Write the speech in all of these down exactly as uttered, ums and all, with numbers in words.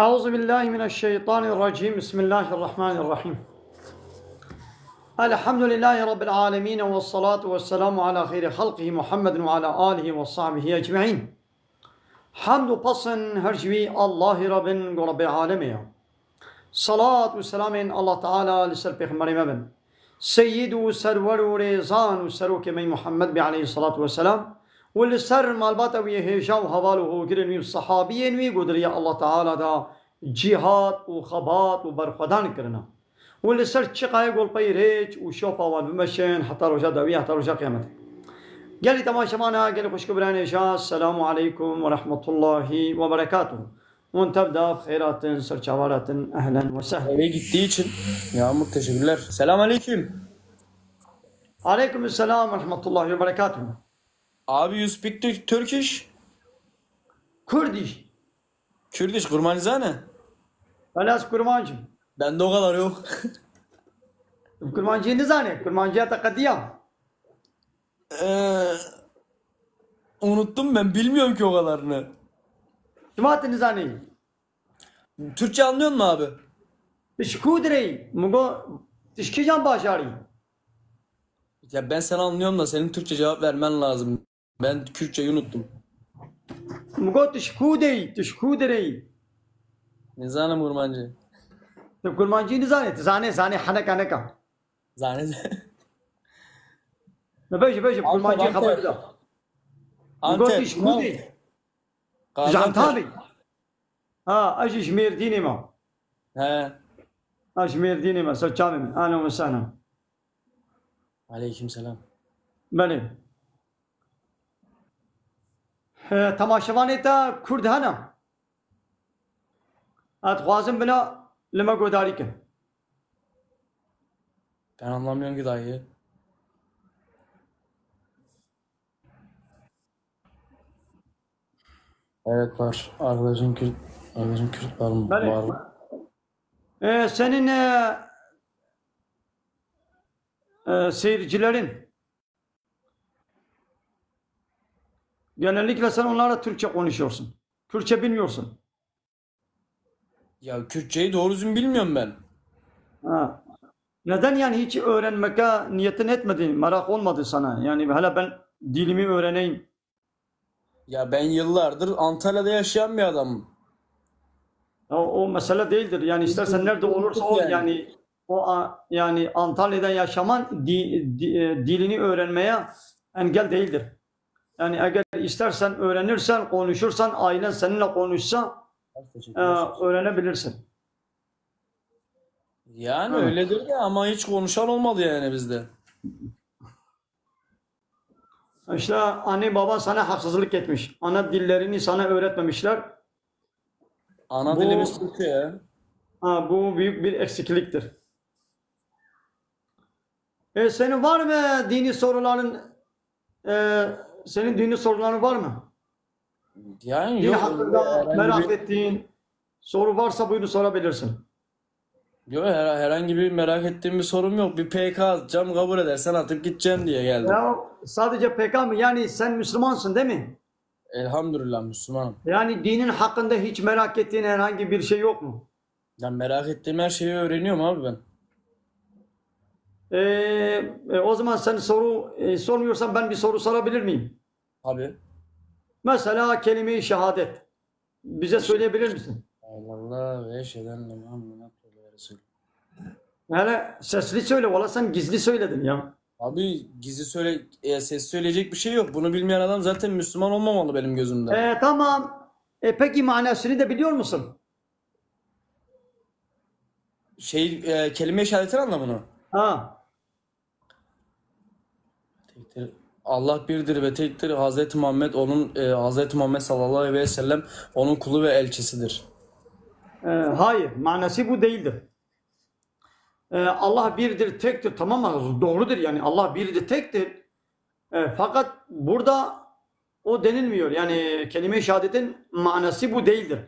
أعوذ بالله من الشيطان الرجيم. بسم الله الرحمن الرحيم. الحمد لله رب العالمين، والصلاة والسلام على خير خلقه محمد وعلى آله وصحبه أجمعين. Hamd û pesn her ji wî Allahî re bin, ku Rebbê alemê ye. Salat û selamên Allah Teala li ser Pêxemberê me bin. Seyîd û serwer û rêzan û serokê me Muhammed bê aleyhissalatu vesselam û li ser malbata wî hêja û heval û hogirên wî û sehabiyên wî ku di riya Allah Teala de cîhad û xebat û berxwedan kirine. Û li ser çiqayê golpeyî rêç û şopa wan bimeşin heta roja dawî, heta roja qiyametê. Gelî temaşevana, gelî xwişk û birayên hêja, selamu aleykum ve rahmetullahi ve berekatuh. Hûn tev de bi xêr hatin, ser çava hatin, ehlen ve sehlen. Eve gittiği için Yağmur, teşekkürler. Selam aleyküm. Aleykum selam ve rahmetullahi ve berekatuh. Abi, you speak Turkish? Kurdish. Kurdish, Kurmancî zane? Wele ez Kurmanc im. Bende o kadar yok. Kurmancî nizane, Kurmanciya te qediya. Ee, unuttum ben, bilmiyorum ki o kadarını. Çima tu nizanî? Türkçe anlıyor musun abi? Tu ji ku dirê? Min got, tu ji kîjan bajarî? Ya ben seni anlıyorum da senin Türkçe cevap vermen lazım. Ben Kürtçeyi unuttum. Min got, tu ji ku deyî? Tu ji ku dirê? Nizanim Kurmancî. Tu Kurmancî nizanî? Tu zanê, zanê, heneka neka. Zanê. Ne bêjî, bêjî, Kurmancî xeber bida. Antep. Min got, tu ji ku deyî? Ji Antalya. Ha, ez jî ji Mêrdînê me. He. Ha, ji Mêrdînê me, ser çavê min. Ahlen ve sehlen. Aleyküm selam. Belê. He, temaşevanê te Kurd hene? Ez dixwazim bila li me guhdarî kin. Ben anlamıyorum ki dayı. Evet, var. Arkadaşın Kürt, arkadaşın Kürt var mı? Belê. Var mı? Ee, senin, e, e, seyircilerin, genellikle sen onlara Türkçe konuşuyorsun. Kürtçe bilmiyorsun. Ya Kürtçeyi doğru düzgün bilmiyorum ben. Ha. Neden yani hiç öğrenmeke niyetin etmedin, merak olmadı sana? Yani hele ben dilimi öğreneyim. Ya ben yıllardır Antalya'da yaşayan bir adamım. Ya o mesele değildir. Yani istersen nerede olursa ol, yani o a-, yani Antalya'da yaşaman di-, di-, e, dilini öğrenmeye engel değildir. Yani eğer istersen, öğrenirsen, konuşursan, ailen seninle konuşsa, e, öğrenebilirsin. Yani öyledir de ama hiç konuşan olmadı yani bizde. İşte anne baba sana haksızlık etmiş. Ana dillerini sana öğretmemişler. Ana dilimiz Türkçe ya. Ha, bu büyük bir eksikliktir. E, senin var mı dini soruların, e, senin dini soruların var mı? Yani din yok, hakkında herhangi merak bir ettiğin soru varsa buyurun sorabilirsin. Yok, her-, herhangi bir merak ettiğim bir sorum yok. Bir P K atacağım, kabul edersen atıp gideceğim diye geldim. Ya sadece P K mı? Yani sen Müslümansın değil mi? Elhamdülillah Müslümanım. Yani dinin hakkında hiç merak ettiğin herhangi bir şey yok mu? Ya merak ettiğim her şeyi öğreniyorum abi ben. Ee, e, o zaman sen soru, e, sormuyorsan ben bir soru sorabilir miyim? Abi. Mesela kelime-i şehadet. Bize söyleyebilir misin? Allah ve eşheden Muhammeden Resulü. Hele sesli söyle, valla sen gizli söyledin ya. Abi gizli söyle, e, ses söyleyecek bir şey yok. Bunu bilmeyen adam zaten Müslüman olmamalı benim gözümde. Ee, tamam. E, peki manasını da biliyor musun? Şey, e, kelime-i şehadetin anlamını. Ha. Tektir. Allah birdir ve tektir. Hazreti Muhammed onun, e, Hazreti Muhammed sallallahu aleyhi ve sellem onun kulu ve elçisidir. E, hayır, manası bu değildir. E, Allah birdir, tektir, tamam mı? Doğrudur yani, Allah birdir, tektir. E, fakat burada o denilmiyor. Yani kelime-i şehadetin manası bu değildir.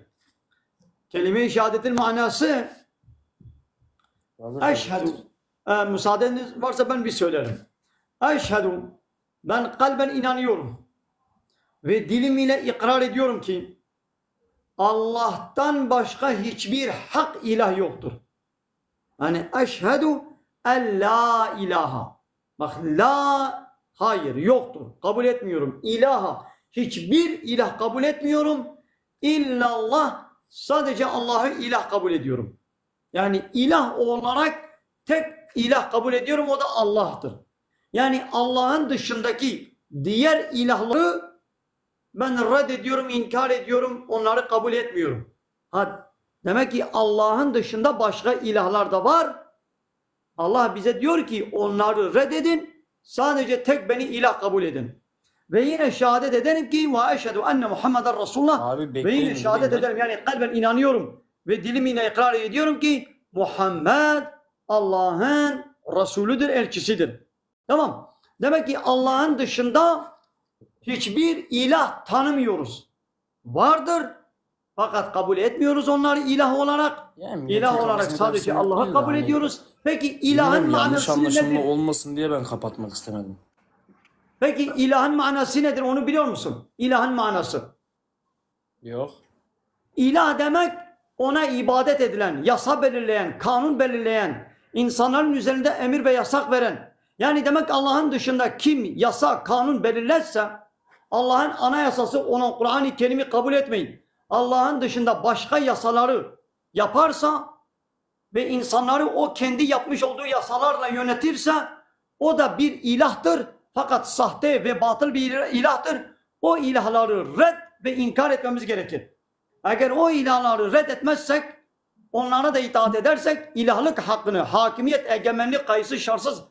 Kelime-i şehadetin manası Hazır. Eşhedü. E, müsaadeniz varsa ben bir söylerim. Eşhedü. Ben kalben inanıyorum. Ve dilim ile ikrar ediyorum ki Allah'tan başka hiçbir hak ilah yoktur. Yani eşhedü en la ilaha. Bak, la, hayır, yoktur. Kabul etmiyorum. İlaha, hiçbir ilah kabul etmiyorum. İllallah, sadece Allah'ı ilah kabul ediyorum. Yani ilah olarak tek ilah kabul ediyorum, o da Allah'tır. Yani Allah'ın dışındaki diğer ilahları ben reddediyorum, inkar ediyorum, onları kabul etmiyorum. Ha, demek ki Allah'ın dışında başka ilahlar da var. Allah bize diyor ki onları reddedin, sadece tek beni ilah kabul edin. Ve yine şehadet ederim ki ve eşhedü enne Muhammeden Resulullah. Abi, ve yine bekleyin, şehadet bekleyin. Ederim, yani kalben inanıyorum ve dilim ile ikrar ediyorum ki Muhammed Allah'ın Resulüdür, elçisidir. Tamam. Demek ki Allah'ın dışında hiçbir ilah tanımıyoruz. Vardır, fakat kabul etmiyoruz onları ilah olarak. Yani milletin İlah olarak kafasını sadece karıştırmak Allah'ı değil de kabul hani ediyoruz. Peki ilahın bilmiyorum, yanlış manası anlaşılma nedir? Olmasın diye ben kapatmak istemedim. Peki ilahın manası nedir? Onu biliyor musun? İlahın manası. Yok. İlah demek ona ibadet edilen, yasa belirleyen, kanun belirleyen, insanların üzerinde emir ve yasak veren. Yani demek Allah'ın dışında kim yasa, kanun belirlerse, Allah'ın anayasası olan Kur'an-ı Kerim'i kabul etmeyin. Allah'ın dışında başka yasaları yaparsa ve insanları o kendi yapmış olduğu yasalarla yönetirse, o da bir ilahtır. Fakat sahte ve batıl bir ilahtır. O ilahları red ve inkar etmemiz gerekir. Eğer o ilahları red etmezsek, onlara da itaat edersek, ilahlık hakkını, hakimiyet, egemenlik kayıtsız şartsız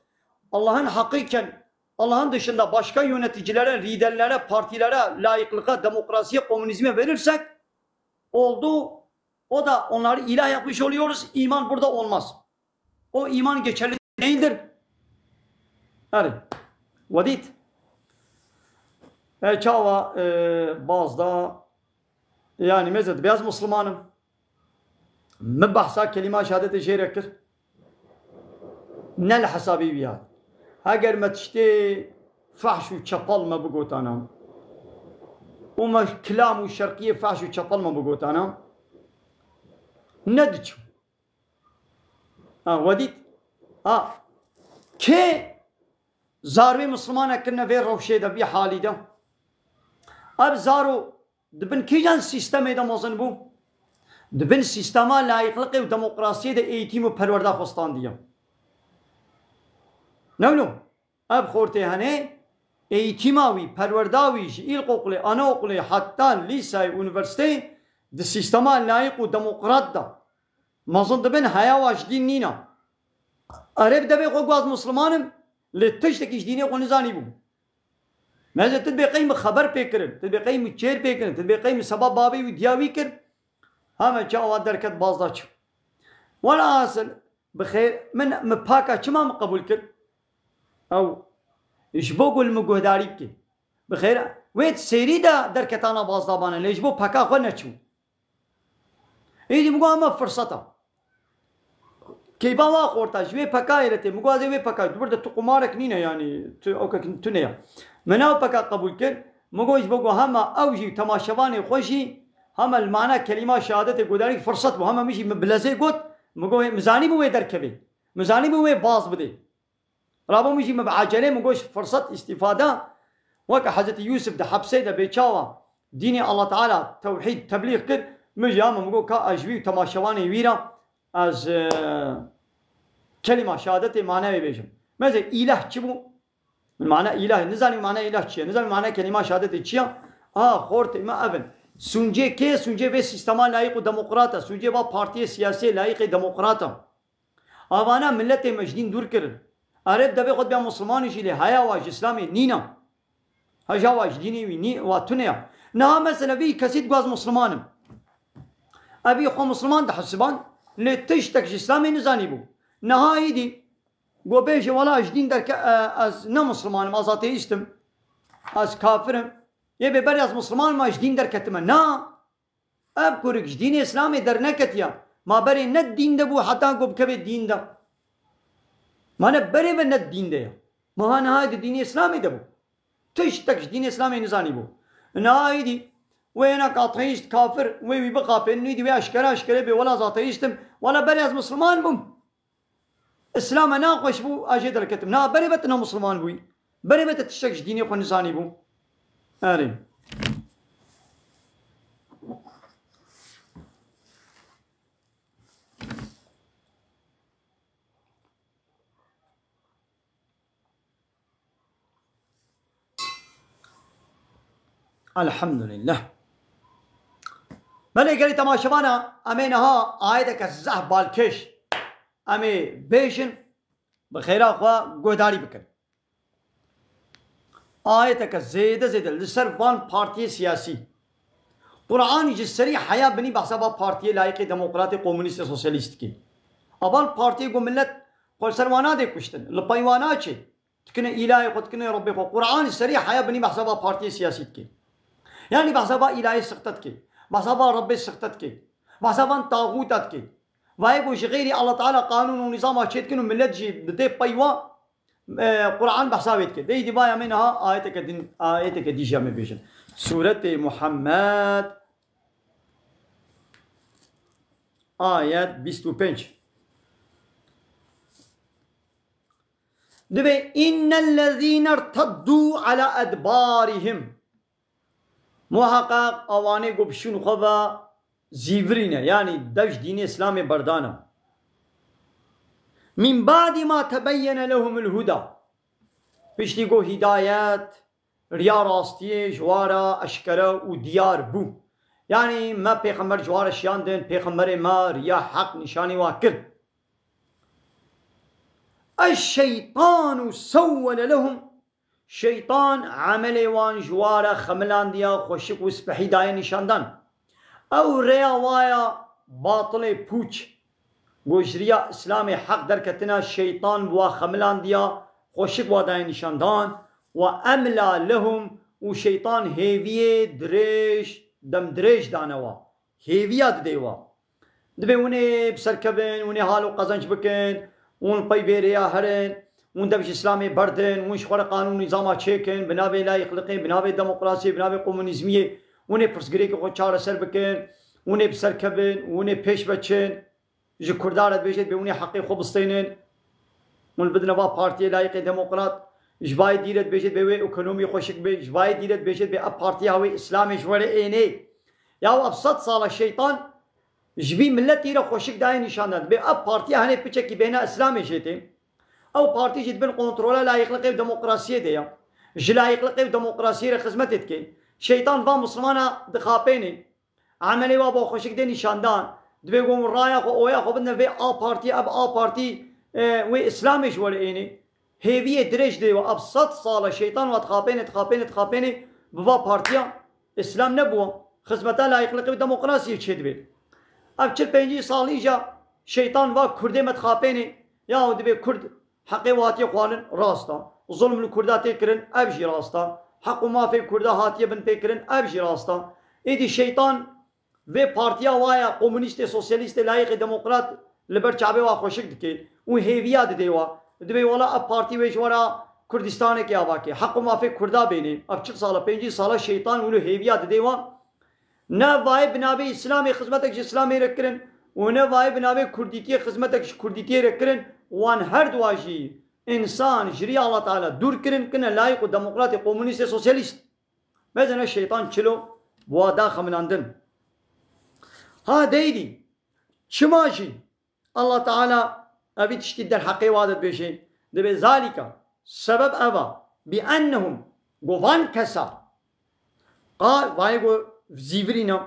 Allah'ın hakkı iken, Allah'ın dışında başka yöneticilere, liderlere, partilere, laikliğe, demokrasiye, komünizme verirsek, oldu. O da onları ilah yapmış oluyoruz. İman burada olmaz. O iman geçerli değildir. Erê, wedît. E, çawa, e, baz da, yani, mezet, beyaz Müslümanım. Mi behsa kelîma şehadetê jê re kir. Ne li hesabê wî ya. Heger me tiştê fehş û çepal me bigotana û me kilam û şerqiyê fehş û çepal me bigotana, ne diçim. Ha, we dît? Ha, kê zarvê Mislimanek kirine vê rewşê de, vî halî de? Ev zaro di bin kîjan sîstemê de mezin bû? Di bin sîstema layîqliqê û demokrasiyê de eğîtîm û perwerda xwe standiye. Ne wilo? Ev xortê hene, eğîtîma wî, perwerda wî ji îlkokulê, anaokulê heta lîseyê, unîversîteyê di sîstema layîq û demokrat de mezin dibin, heya wa ji dîn nîne. Erê bi devê xwe guaz Misliman im, lê tiştekî ji dînê xwe nizanîbû. Meze tu dibê qey min xeber pê kirin, tu dibê qey min çêr pê kirin, tu dibê qey min seba babê wî diya wî kir. Heme çawa derket bazda çû. Welhasil, bi xêr, min, min paka çima min qebûl kir? Ew, ji bo ku li min guhdarî bike. Bi xêr, wê di sêrî de derketana bazda bane, lê ji bo paka xwe neçû. Êdî min got, hema firseta. Keyfa wa xorta, ji wê pekayê re tê. Min got, ez ê wê pekayê, tu bir de tu qumarek nîne, yanî, tu ewkek tune ye. Min ew peka qebûl kir. Min got, ji bo ku hema ew jî temaşevanê xwe jî, hema li mana kelîma şehadetê guhdarî firset bû. Hema min jî min bi lezê got, min got, min zanîbû wê derkevê. Min zanîbû wê baz bidê. Rabû min jî min bi ecelê min got, ji firset îstîfade, weke Hezretî Yûsif di hepsê de bê çawa dînê Allah Teala tewhîd teblîx kir, min jî hema min got, ka ez ji wî û temaşevanê wî re ez, e, kelîma şehadetê manayê bêjim. Meze îlah çi bû? Min mana îlah nizanî, mana îlah çi ye? Nizanî mana kelîma şehadetê çi ye? Aha, xortê me ev in. Sûncê kê? Sûncê vê sîstema layîq û demokrat e. Sûncê va partiyê siyasiyê layîqê demokrat e. Avana miletê me ji dîn dûr kirin. Erê bi devê xwe dibe Mislimanî jî lê heya wa ji Îslamê nîne. Heja wa ji dînê wî nî, wa tune ya. Niha mesela vî kesî diguaz Misliman im. Evî xwe Misliman dihesiban, lê tiştek ji Îslamê nizanîbû. Niha êdî go bêje, wela ji dîn derke, e, ez ne Misliman im, ez ateîst im. Ez kafir im. Yê bê berê ez Misliman im, ez ji dîn derketime. Na. Ev kurik ji dînê Îslamê derneketiya. Ma berê ne di dîn de bû heta ku bikeve dîn de. Ma ne berê ve ne di dîn de ye. Ma ha niha di dînê Îslamê de bû. Tiştek ji dînê Îslamê nizanîbû. Niha êdî wê hinek ateîst, kafir, wê wî bixapênin, wî dî wê eşkere eşkere bê, wela ez ateîst im, wela berê ez misilman bûm. Îslam me naxweş bû, ez jê derketim. Na, berê ve tu ne misilman bûyî. Berê ve tu tiştek ji dînê xwe nizanîbû. Erê. Elhamdülillah. Belê gelî temaşevana, em ê niha ayeteke zehf balkêş em ê bêjin, bi xêra xwe guhdarî bikin. Ayeteke zêde zêde li ser van partiyê siyasî. Quran ji serî heya binî behsa va partiyê layîqê demokratê komunîstê sosyalîst dikê. Aval partiyê ku millet xwe li ser wan nadê kuştin, li pey wan naçê. Dikine îlahê xwe, dikine Rebbê xwe. Quran ji serî heya binî behsa va partiyê siyasî dikê. Yanî behsa va îlahê sixte dikê. Behsa va Rebbê sixte dikê. Behsa van taxûta dikê. Vayê ku ji xeyrî Allah Teala qanûn û nîzama çêdikin û millet jî didê pey wa, e, Quran behsa wê dike. Dey dî vaya me niha ayeteke din, ayeteke dî jî em ê bêjin. Sûretê Muhammed, ayet bîst û pênc. Dibê, "Innellezîne irteddû ala edbarihim." Muheqeq ewanê ku bi şûn xwe ve zîvirîne, yanî dev ji dînê Îslamê berdane. Min ba'di ma tebeyyene lehumul huda. Piştî ku hîdayet, riya rastiyê ji wa re eşkere û diyar bû. Yanî me pêxember ji wa re şiyandin, pêxemberê me riya heq nîşanî wa kir. Eşşeytanu sewwele lehum. Şeytan emelê wan ji wa re xemilandiya, xweşik û spehî daye nîşandan. Ew rêya wa ya batilê pûç, ku ji riya Îslamê heq derketina, şeytan bi wa xemilandiya, xweşik wa daye nîşandan. Ve emla lehum, û şeytan hêviyê dirêj, demdirêj dane wa. Hêviya didê wa. Dibê hûn ê bi ser kevin, hûn ê hal û qezenc bikin, hûn li pey vê rêya herin, hûn dev ji Îslamê berdin, hûn ji xwe re qanûn û nîzama çêkin, bi navê layîqliqê, bi navê demokrasiyê, bi navê komunîzmiyê, hûn ê pirsgirêkê xwe çareser bikin, hûn ê bi ser kevin, hûn ê pêş ve çin. Ji Kurda re dibêjê dibê hûn ê heqê xwe bistênin. Hûn bidine va partiyê layîqê demokrat. Ji bayê dî re dibêjê dibê wê ekonomî xweşik bê. Ji bayê dî re dibêjê dibê ev partiya wê Îslamê ji we re ênê. Ya ev sed sala şeytan ji vî milletî re xweşik dayê nîşandan. Dibê ev partiya henê piçekî bêhna Îslamê jê tê. Ew partî jî di bin kontrola layîqliqê û demokrasiyê de ya. Ji layîqliqê û demokrasiyê re xizmetê dike. Şeytan va misilmana dixapênê. Emelê wa bo xweşik dê nîşandan. Dibê ku raya xwe, oya xwe bidine vê A partî, ev A partî, e, wê Îslamê ji we re ênê. Hêviyê dirêj dê we. Ev sed sal e şeytan wa dixapêne, dixapêne, dixapêne, bi va partiya Îslam nebû. Xizmeta layîqliqê û demokrasiyê çêdibe. Ev çil pêncî sal îca şeytan va Kurdê me dixapêne. Ya dibê Kurd heqê we hatiye xwarin, rast e. Zulm li Kurda tê kirin, ev jî rast e. Heq û mafê Kurda hatiye binpêkirin, ev jî rast e. Êdî şeytan vê partiya wa ya komunîstê, sosyalîstê, layîqê, demokrat li ber çavê wa xweşik dike û hêviya didê wa. Dibê wela ev partî wê ji we re Kurdistanekê ava ke. Heq û mafê Kurda bênê. Ev çil sal e, pêncî sal e şeytan wilo hêviya didê wa. Ne vayê bi navê Îslamê xizmetek ji Îslamê re kirin û ne vayê bi navê Kurdîtiyê xizmetek ji Kurdîtiyê re kirin. Wan her dua jî însan ji riya Allah Teala dûr kirin, kine layîq û demokratê, komunîstê, sosyalîst. Mezene şeytan çilo bi wa da xemilandin. Ha deydî, çima jî Allah Teala evî tiştî derheqê wa de dibêje, dibê zalîka, sebeb eva, bi ennehum, go van kesa, qa-, vayê go zîvirîna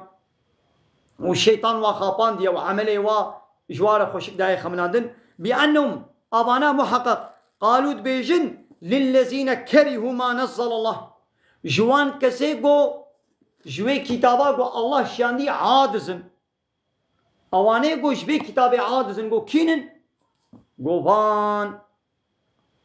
û şeytan wa xapandiye û emelê wa ji wa re xweşik daye xemilandin. Bi ennehum, avana muheqeq, qalû dibêjin, lillezîne kerîhû ma nezzelallah. Ji wan kesê go ji wê kitaba go Allah şiyandî acizin. Ewanê go ji vê kitabê acizin go kînin? Go van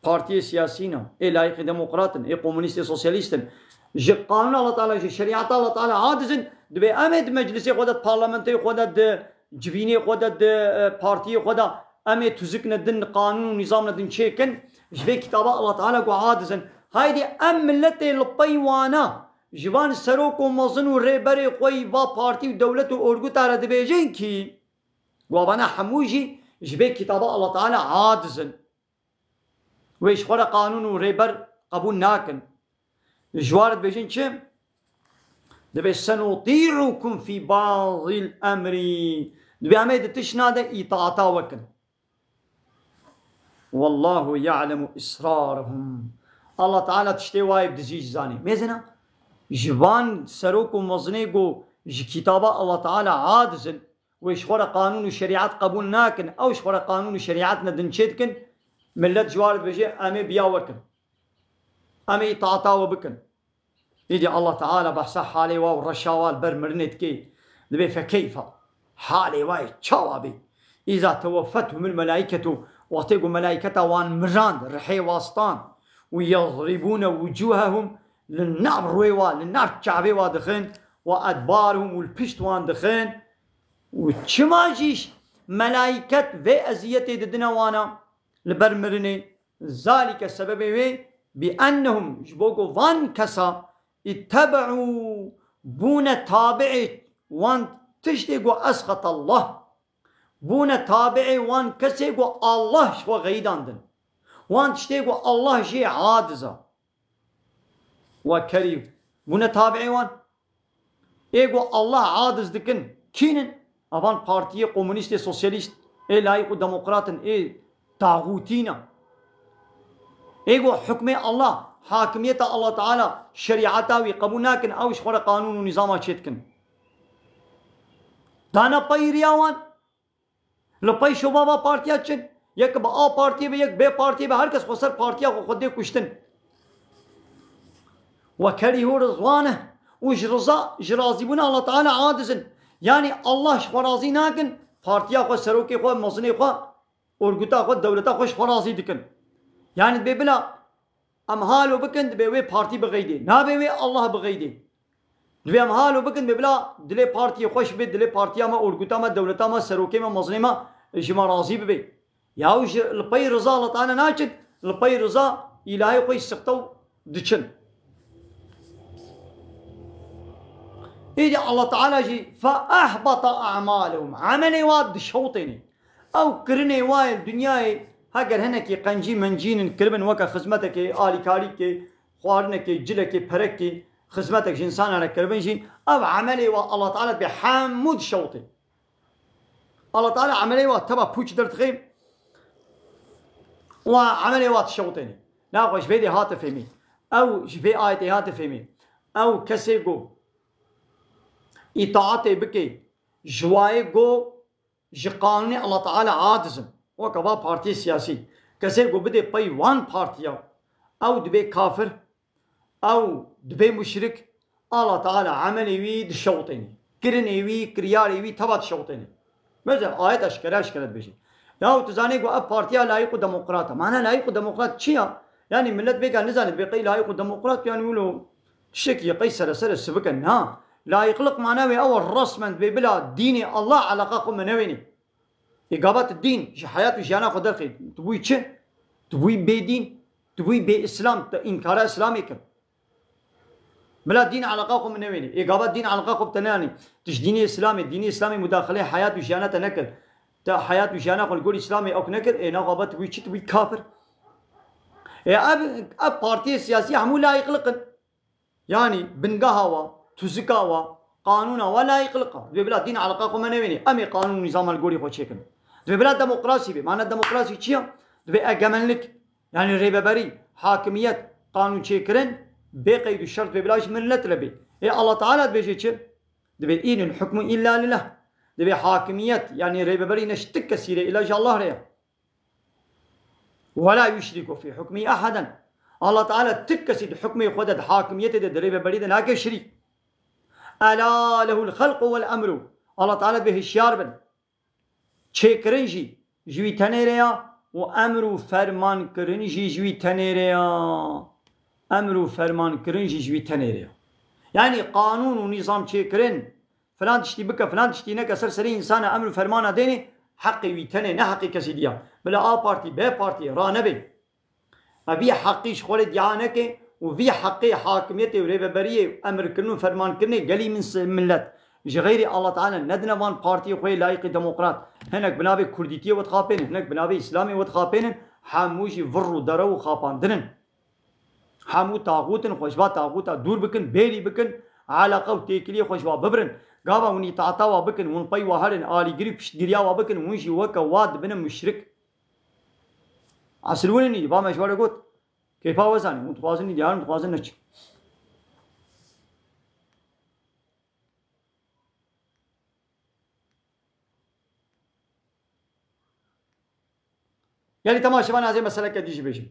partiyê siyasî ne, ê layîqê demokrat in, ê komunîst, ê sosyalîst in. Ji qanûna Allah Teala, ji şerîeta Allah Teala acizin, dibê em ê di meclisê xwe de, di parlamentoyê xwe de, di civînê xwe de, di, e, partiyê xwe de, em ê tuzikne din, qanûn û nîzamne din çêkin, ji vê kitaba Allah Teala go acizin. Haydê em milletê li pey wana ji van serok û mezin û rêberê xwe yî va partî û dewlet û orguta re dibêjin kî, gu avana hemû jî ji vê kitaba Allah Teala aciz in. Wê ji xwe re qanûn û rêber qebûl nakin. Ji wan re dibêjin çi? Dibê senutî'ukum fî ba'dil emrî. Dibê em ê di tiştna de îtaata we kin. Wallahu ya'lemu israrahum. Allah Teala tiştê wayê bi dizî jî zanî. Mêzina ji van serok û mezinê ku ji kitaba Allah Teala aciz in, wê ji xwe re qanûn û şerîet qebûl nakin, ew ji xwe re qanûn û şerîet nedin çê dikin, millet ji wan re dibêje, em ê biya we kin. Em ê îtaata we bikin. Îdî Allah Teala behsa halê wa û reşa wa li ber mirinê dike. Dibê fekeyfa. Halê wa yê çawa bê? Îza teweffethumul melaîketu, wextê ku melaîketa wan mirand, rihê wa stand, û yezribûne wucûhehum, li nav rûyê wa, li nav çavê wa dixin, we edbarhum, û li pişt wan dixin, û çima jî melaîket vê eziyetê didine wana li ber mirinê? Zalike, sebebê wê, bi ennehum, ji bo ku van kesa, ittebe'û, bûne tabi'ê wan tiştê ku esxetallah, bûne tabi'ê wan kesê ku Allah ji xwe xeyidandin. Wan tiştê ku Allah jê aciz a. Ve kerî, bûne tabi'ê wan. Ê ku Allah aciz dikin, kî nin? Avan partiyê komûnîstê sosyalîst, ê layîq û demokrat in, ê taxûtî ne. Ê ku hukmê Allah, hakimiyeta Allah Teala, şerîeta wî qebûl nakin, ew ji xwe re qanûn û nîzama çê dikin. Dana pey riya wan, li pey şova va partiya çin. Yek bi A partiyê be, yek B partiyê be, her kes xwe ser partiya xwe xwe dê kuştin. Ve kerîhû rizwaneh, û ji riza, ji razîbûna Allah Teala aciz in. Yanî Allah ji xwe razî nakin, partiya xwe, serokê xwe, mezinê xwe, orguta xwe, dewleta xwe ji xwe razî dikin. Yanî dibê bila em halo bikin, dibê wê partî bixeydê. Nabê wê Allah bixeydê. Dibê em halo bikin, dibê bila dilê partiyê xweş bê, dilê partiya me, orguta me, dewleta me, serokê me, mezinê me ji me razî bibe. Yaw ji li pey riza Allah Teala naçin, li pey riza îlahê xwe yî sixte û diçin. Îdî Allah Teala jî fe ehbata a'malehum. Emelê wa dişewtêne. Ew kirinê wa yê dinyayê, heger hinekî qencî mencînin kiribin weke xizmetekê, alîkarîkê, xwarinekê, cilekê, perekê, xizmetek ji insana re kiribin jî, ev emelê wa Allah Teala dibê hemû dişewtê. Allah Teala emelê wa teva pûç derdixê, wa emelê wa dişewtêne. Naxwe ji vê dê hate fêmî. Ew ji vê ayetê hate fêmî. Ew kesê ku îtaatê bike, ji wayê ku ji qanûnê Allah Teala aciz in. Weke va partiyê siyasî. Kesê ku bidê pey wan partiya, ew dibê kafir, ew dibê muşrik, Allah Teala emelê wî dişewtêne. Kirinê wî, kiryarê wî teva dişewtêne. Mesela ayet eşkere eşkere dibêje. Yahu tu zanî ku ev partiya layîq û demokrat e. Mana layîq û demokrat çi ya? Yanî millet bêka nizane dibê qey layîq û demokrat, yanî wilo tiştekî qey sere sere sivik e. Na. Layîqlik mana wê ew e, resmen dibê bila dînê Allah eleqa xwe me newênê. Ê gava tu dîn ji heyat û jiyana xwe derxî, tu bûyî çi? Tu bûyî bêdîn, tu bûyî bê Îslam, tu înkara Îslamê kir. Bila dîn eleqa xwe min newênê. Ê gava dîn eleqa xwe bi te neyanî. Tu ji dînê Îslamê, dînê Îslamê mudaxilê heyat û jiyana te nekir. Te heyat û jiyana xwe li gor Îslamê ok nekir, ê naxwe tu bûyî çi? Tu bûyî kafir. Ê ev, ev partiyê siyasî hemû layîqlik in. Yanî bingeha wa, tuzika wa, qanûna wa layîqlik a. Dibê bila dîn eleqa xwe me newênê. Em ê qanûn û nîzama li gorî xwe çêkin. Dibê bila demokrasî bê. Mana demokrasî çi ya? Dibê egemenlik, yanî rêveberî, hakimiyet, qanûn çêkirin, bê qeyd û şert, dibê bila ji millet re bê. Ê Allah Teala dibêje çi? Dibê inil hukmu illa lillah. Dibê hakimiyet, yanî rêveberî ne ji ti kesî re, illa ji Allah re ya. Ve la yuşriku fî hukmî eheden. Allah Teala ti kesî di hukmê xwe de, di hakimiyetê de, di rêveberî de nake şirîk. Ela lehul xelqu vel emru. Allah Teala dibê hişyar bin. Çêkirin jî ji wî tenê re ya û emr û fermankirin jî ji wî tenê re ya. Emr û fermankirin jî ji wî tenê re ya. Yanî qanûn û nîzam çêkirin, filan tiştî bike, filan tiştî neke, ser serê însana emr û fermana dênê, heqê wî tenê, ne heqê kesî diya. Bila A partî, B partî, ranebê. Evî heqî ji xwe re dîa neke, û vî heqê hakimiyetê û rêveberiyê û emirkirin û fermankirinê gelî min se-, millet ji xeyrî Allah Teala nedine van partiyê xwe yê layîqî demokrat. Hinek bi navê kurdîtiyê we dixapênin, hinek bi navê Îslamê we dixapênin, hemû jî vir û derew û xapandin in. Hemû taxût in, xwe ji va taxûta dûr bikin, bêrî bikin, eleqe û têkiliyê xwe ji wa bibirin. Gava hûn îtaeta wa bikin, hûn pey wa herin, alîgirî û piştgiriya wa bikin, hûn jî weke wa dibine muşrik. Esil hûn in î, va me ji we re got. Kêfa we zanî, hûn dixwazin î, diyarin dixwazin neçin. Gelî temaşevan, ez ê meseleke dî jî bêjim.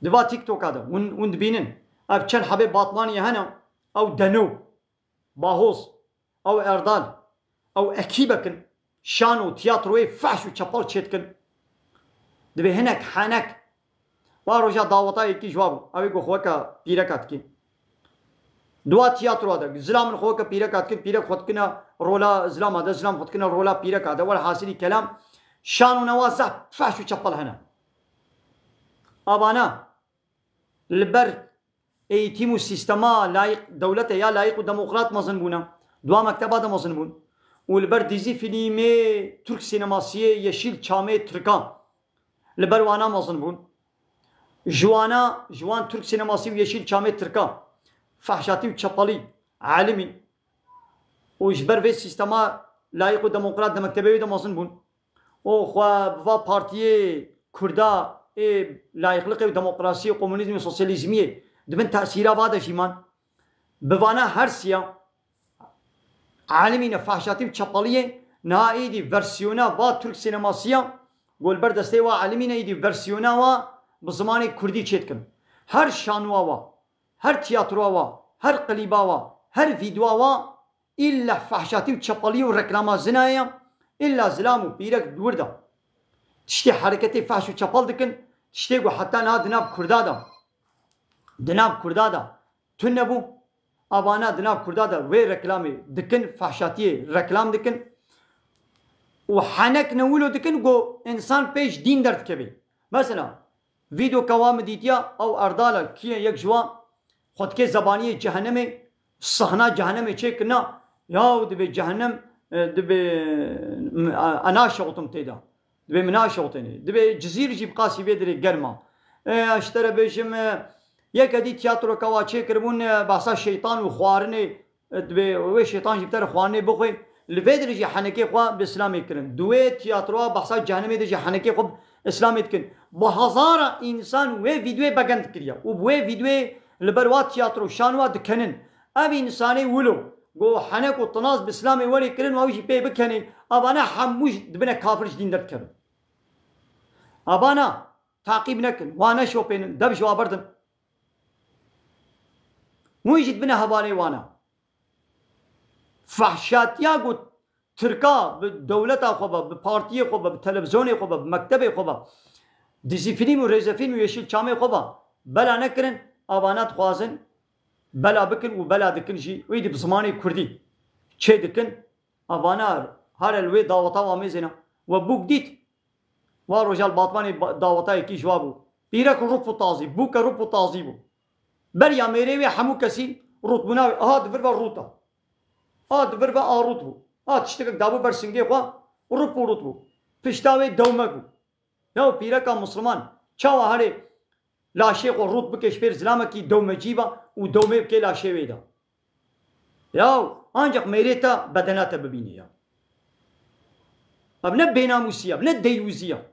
Di va TikToka de hûn, hûn dibînin, ev çend hebê Batmaniyê hene, ew Deno, Bahoz, ew Erdal, ew ekîbek in, şano, tiyatroyê fehş û çepal çêdikin. Divê hinek, henek, wa roja daweta yekî ji wa bû. Ew ê ku xwe weke pîreka dikî. Dua tiyatroa de, zilam in xwe weke pîreka dikin, pîrek xwe dikine rola zilama de, zilam xwe dikine rola pîreka de. Welhasilî kelam, şano newa zehf fehş û çepal hene. Avana li ber eğitim û sîstema layîq, dewlete ya layîq û demokrat mezin bûne. Dua mekteba de mezin bûn. Û li ber dizî fîlmê Türk sinemasiyê Yeşilçamê Tirka. Li ber wana mezin bûn. Ji wana, ji wan Türk sinemasî û Yeşilçamê Tirka. Fehşatî û çepalî, elimî. Û ji ber vê sîstema layîq û demokrat de mektebê wê de mezin bûn. û xwe bi va partiyê Kurda ê layîqliqê û demokrasiyê, komunîzmê, sosyalîzmiyê di bin tesîra va de jî man. Bi vana her siya elimîne fehşatî û çepaliyê niha êdî versiyona va Türk sinemasiya ku li ber destê wa elimîne êdî versiyona wa bi zimanê Kurdî çêdikin. Her şanoa wa, her tiyatroa wa, her klîba wa, her vîdeoa wa îlla fehşatî û çepalî û reklama zina ye, îlla zilam û pîrek di wir de. Tiştê hereketê fehş û çepal dikin, tiştê ku heta niha di nav Kurda de, di nav Kurda de tune bû, avana di nav Kurda de wê reklamê dikin, fehşatiyê reklam dikin û henek ne wilo dikin ku însan pêş dîn derdikeve. Mesela, vîdeoka wa min dîtiya, ew Erdala kiye yek ji wa xwe dike zebaniyê cehenemê, sahna cehenemê çêkirina, yaw dibê cehenem, e, dibê, m-, a, a naşewtim tê de. Dibê min naşewtênê. Dibê Cizîr jî bi qasî vê dirê germ a. E, ez ji te re bêjim, e, yeke dî tiyatroka wa çêkiribûn, e, behsa şeytan û xwarinê, e, dibê wê şeytan jî bi te re xwarinê bixwe. Li vê dirê jî henekê xwe bi Îslamê kirin. Di wê tiyatroya behsa cehenemê de jî henekê xwe bi Îslamê dikin. Bi hezara însan wê vîdeoyê begend kiriye û bi wê vîdeoyê li ber wa tiyatro şan wa dikenin. Ev însanê wilo ku henek û tinaz bi Îslamê werê kirin û ew jî pê bikenê, evane hemû jî dibine kafir, ji dîn derdikevin. Evana taqîb nekin, wa neşopênin, dev ji wa berdin. Hûn jî dibine hevalê wana. Fehşatiya ku Tirka bi dewleta xwe ve, bi partiyê xwe ve, bi televîzyonê xwe ve, bi mektebê xwe ve, dizîfîlm û rêzefîlm û Yeşilçamê xwe ve bela nekirin, evana dixwazin bela bikin û bela dikin jî. Wî dî bi zimanê Kurdî çê dikin. Evana here li wê daweta wa mêzêne. We bûk dît. Wa roja li Batmanê ba-, daweta yekî ji wa bû. Pîrek rût bû tazî, bûke rût bû tazî bû. Beriya mêrê wê hemû kesî rûtbûna wê. Aha di vir ve rût a. Aha di vir ve a rût bû. Aha tiştekek dabû ber singê xwe, rût bû, rût bû. Pişta wê dewmek bû. Ya pîreka misliman, çawa herê laşê xwe rût bike ji pêr zilamekî dewmecî be û dewmê bike laşê wê de? Ya ancak mêrê te bedena te bibîne ya. Ev ne bênamûsî ye, ev ne deyyûzî ye.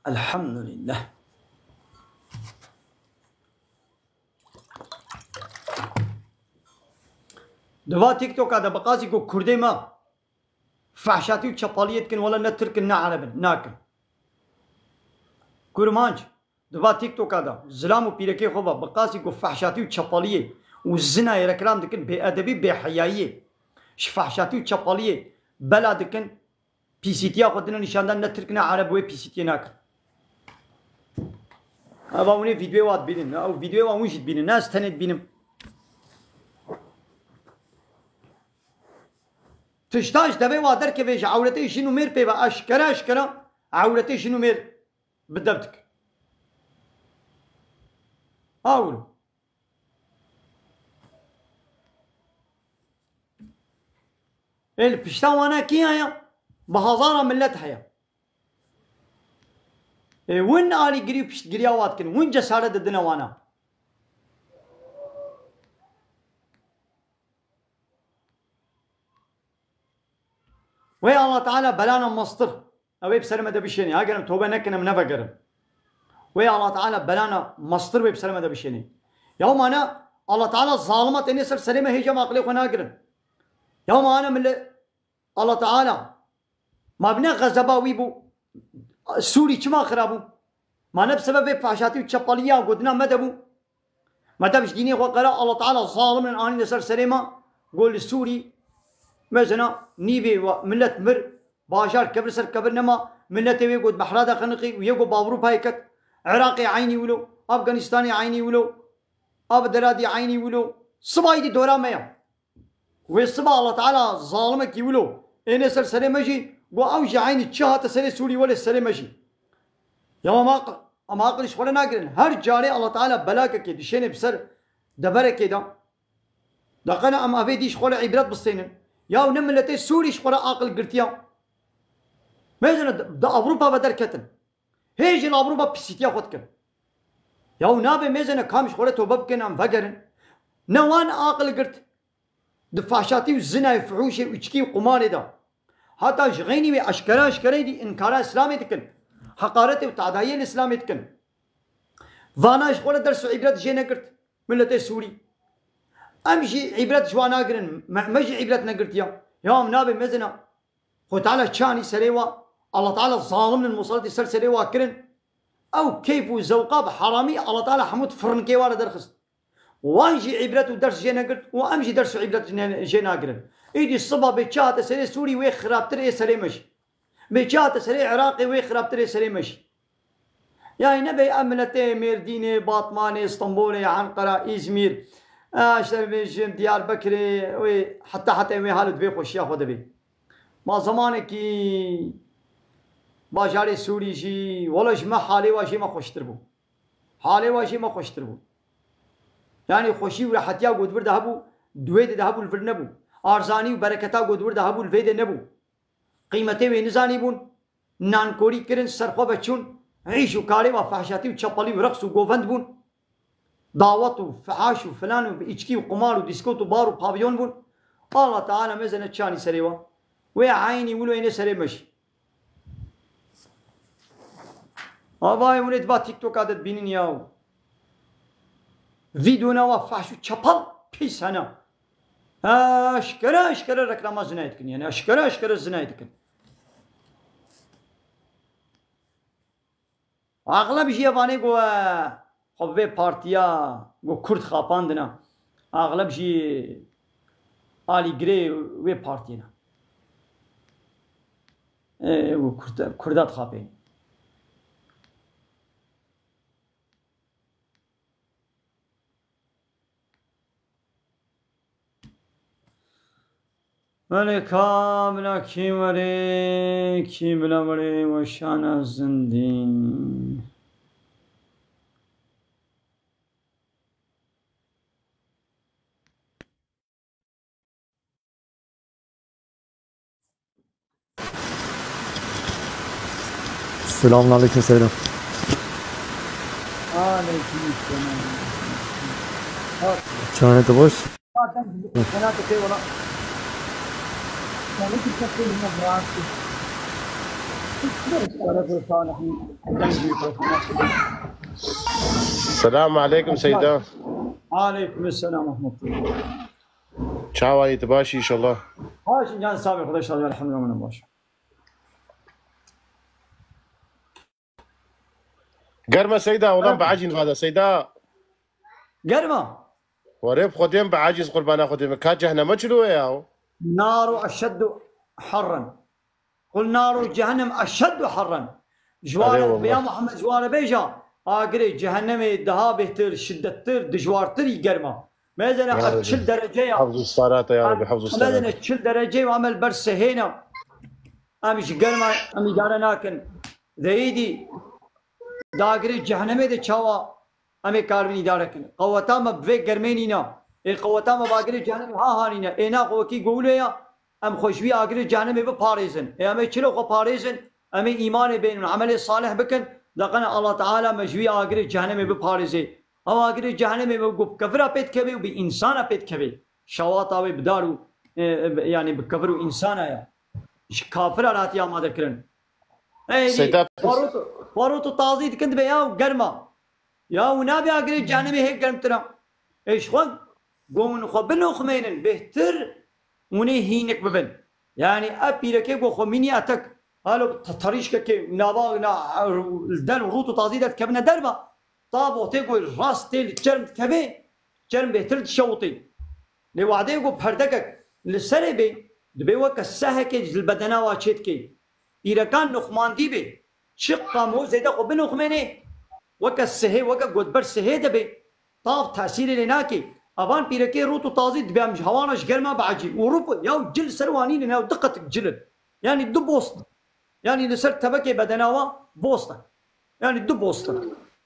Elhamdülillah. Di va TikToka de bi qasî ku Kurdê me fehşatî û çepaliyê dikin, wele ne Tirk in, ne Ereb in, nakin. Kurmanc, Di va TikToka de zilam û pîrekê xwe ve bi qasî ku fehşatî û çepaliyê û zinayê reklam dikin, bêedebî, bêheyayiyê, ji fehşatî û çepaliyê bela dikin, pîsîtiya xwe dine nîşandan, ne Tirk ne Ereb wê pîsîtiyê nakin. Eva hûn ê vîdeoyê wa dibînin, ew vîdeoyê wa hûn jî dibînin, ne ez tenê dibînim. Tişta ji devê wa derkeve, ji ewretê jin û mêr pê ve eşkere eşkere ewretê jin û mêr bi dev dike. Ha wilo. Ê li pişta wana kî heye? Bi hezara millet heye. Ê win alîgirî û piştgiriya wa dikin, win cesaret didine wana. Wê Allah Teala belana mestir, ew ê bi ser me de bişênê. Eger em tobe nekin, em nevegerin. Wê Allah Teala belana mestir wê bi ser me de bişênê. Ya mane Allah Teala zalima têne ser serê me, hêja me aqilê xwe nagirin. Ya mane millet, Allah Teala ma bi ne xezeba wî bû, Sûrî çima xira bû? Ma ne bi sebeb vê fehşatî û çepaliya godina me de bû? Me dev ji dînê xwe qera, Allah Teala zalim in anîne ser serê me. Got li Sûrî, mesela nîvê we millet mir, bajar kevir ser kevir nema, milletê wê got behra de xeniqî û yê got bi Ewropayê ket, Iraqê eynî wilo, Afganistanê eynî wilo, a bi deradî eynî wilo. Sibayî dî dora me ya. Wê siba Allah Teala zalimekî wilo êne ser serê me jî, got ew jî eynî çi hate serê Sûrî welê serê me jî. Ya em aqil, em aqil ji xwe re nagirin. Her carê Allah Teala belakekê dişêne bi ser deverekê de. De qena em evê dî ji xwe re îbret bistênin. Ya ne miletê Sûrî ji xwe re aqil girtiya. Mêzine di, di Ewropa ve derketin. Hê jî li Ewropa pisîtiya xwe dikin. Ya nabe mêzine kam ji xwe re tobe bikin em vegerin. Ne wan aqil girt. Di faşatî û zinayê, fuhûşê, uçkî û qumarê de. Heta ji xeynî wê eşkere eşkere dî înkara Îslamê dikin. Heqaretê û tadayiyê li Îslamê dikin. Vana ji xwe re ders û îbret jê negirt. Miletê Sûrî. Em jî îbret ji wan nagirin. Me, me jî îbret negirtiya. Ya em nabe mezina. Xwe Teala çanî serê wa. Allah Teala zalim in musalitî ser serê wa kirin. Ew keyf û zewqa bi haramî Allah Teala hemû di firnikê wa re derxist. Wan jî îbret û ders jê negirt û em jî ders û îbret ne-, jê nagirin. Îdî siba bê çi hate serê Sûrî wê xirabtir ê serê me jî. Bê çi hate serê Iraqê wê xirabtir ê serê me jî. Yani nebê em miletê Mêrdînê, Batmanê, Stenbolê, Enqera, Îzmîr, e, işte bêjin Diyarbekirê, wê heta heta wê hal û divê xweşiya xwe de bê. Ma zemanekî bajarê Sûrî jî, wele ji me halê wa jê me xweştir bû. Halê wa jê me xweştir bû. Yani xweşî û rehetiya ku di vir de hebû, di wê de, de hebû li vir nebû. Arzanî û bereketa ku di vir de hebû, li vê de nebû. Qîmetê wê nizanîbûn, nankorî kirin, ser xwe ve çûn, îş û karê ve fehşatî û çepelî û reqs û govend bûn. Dawet û fihaş û filan û bi îçkî û qumar û dîskot û bar û pavyon bûn. Allah Teala mezene çanî serê we. Wê eynî wilo êne serê me jî. Avayê hûn ê di va TikToka de dibînin ya. Vîdyo ne wa fahş û çepel pîs hene. Eşkere eşkere reklama zinayê dikin yani. Eşkere eşkere zinayê dikin. Axleb jî evanê ku, e, xwe bi vê partiya ku Kurd xapandine. Axleb jî alîgirê wê partiyê ne. Ê, û Kurd-, Kurda dixapê. Belê ka bila kî werê, kî bila werê weşana zindî. Selamun aleyküm Seyda. Aleyküm selam. Çaxê te baş? Selamun aleyküm Seyda. Aleyküm selam ve rahmetullah. Çawa yî, tu baş î înşallah? Baş î, can sabê, Xwedê şad, elhamdülillah, min baş. Germe Seyda, ulan bi acîn vada Seyda. Germa. Were bi Xwedê min bi aciz qurbana Xwedê min. Ka cehenneme çilo ye ya? Naru eşeddu harran. Qul naru cehennem eşeddu harran. Ji ware, erê wele, ya Muhammed, ji ware bêja, agirê cehennemê daha bêhtir, şiddettir, dijwartir î germa. Mezene, ya Rebbi, çil derece ya. Hafzu salata ya Rebbi, hafzu salata. Mezene çil derece ya, em li ber sehêna. Em ji germa, em îdare nakin. Deyîdî dagirê cehennemê de çawa em ê karibin îdare kin. Qeweta me bi vê germê nîna. Ê qeweta me bagirê cehennemê ha ha nîne. Ê na xwe wekî gowle ya, em xwe ji wî agirê cehennemê biparêzin. Ê em ê çilo xwe parêzin? Em ê îmanê bên û emelê salih bikin. Deqene Allah Teala me ji wî agirê cehennemê biparêzê. Ew agirê cehennemê me ku bi kefira pê dikeve û bi însana pê dikeve. Şawata wê bi dar û, e, e, yani bi kefir û însana ya. Ji kafira re hatiye amade kirin. Ey, Seyda, xwarot, xwarot û tazî dikin dibe ya germa. Ya û nabe agirê cehennemê hê germtir a. Ê ji xwe, go hûn xwe binoxmênin, bêhtir hûn ê hînik bibin. Yani ev pîrekê go xwe mînî etek, halo te-, terîşkekê nava na, li der û rût û tazî de dikevine derva, ta bo tê go rast tê li çerm dikeve, çerm bêhtir dişewitê. Lê wadê ku perdekek li serê bê, dibê weke sehekê ji li bedena wa çêdikê. Pîrekan nuxmandî bê. Çiqa mo zêde xwe binoxmênê, weke sihê, weke gotber sihê de bê. Tav tesîrê lê nakê. Evan pîrekê rût û tazî dibê em ji hewana ji germa biecî. Û rûp ya û cil ser wanî ne, ew du qetik cil in. Yani du bost. Yani li ser tebekê bedena wa bostek. Yani du bostek.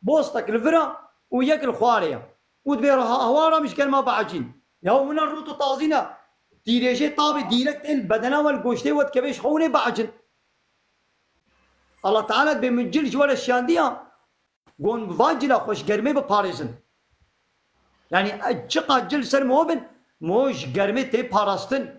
Bostek li vir a û yek li xwarê ya. Û dibê reha hewar a min ji germa biecîn. Ya wina rût û tazî ne. Tîrêjê tavê dîrekt ên bedena we li goştê we dikeve ji xewnê biecin. Allah Teala dibê min cil ji we re şiyandiya. Gon bi van cila xwe ji germê biparêzin. Yani, e, çiqa cil ser mo bin, mo ji germê tê parastin.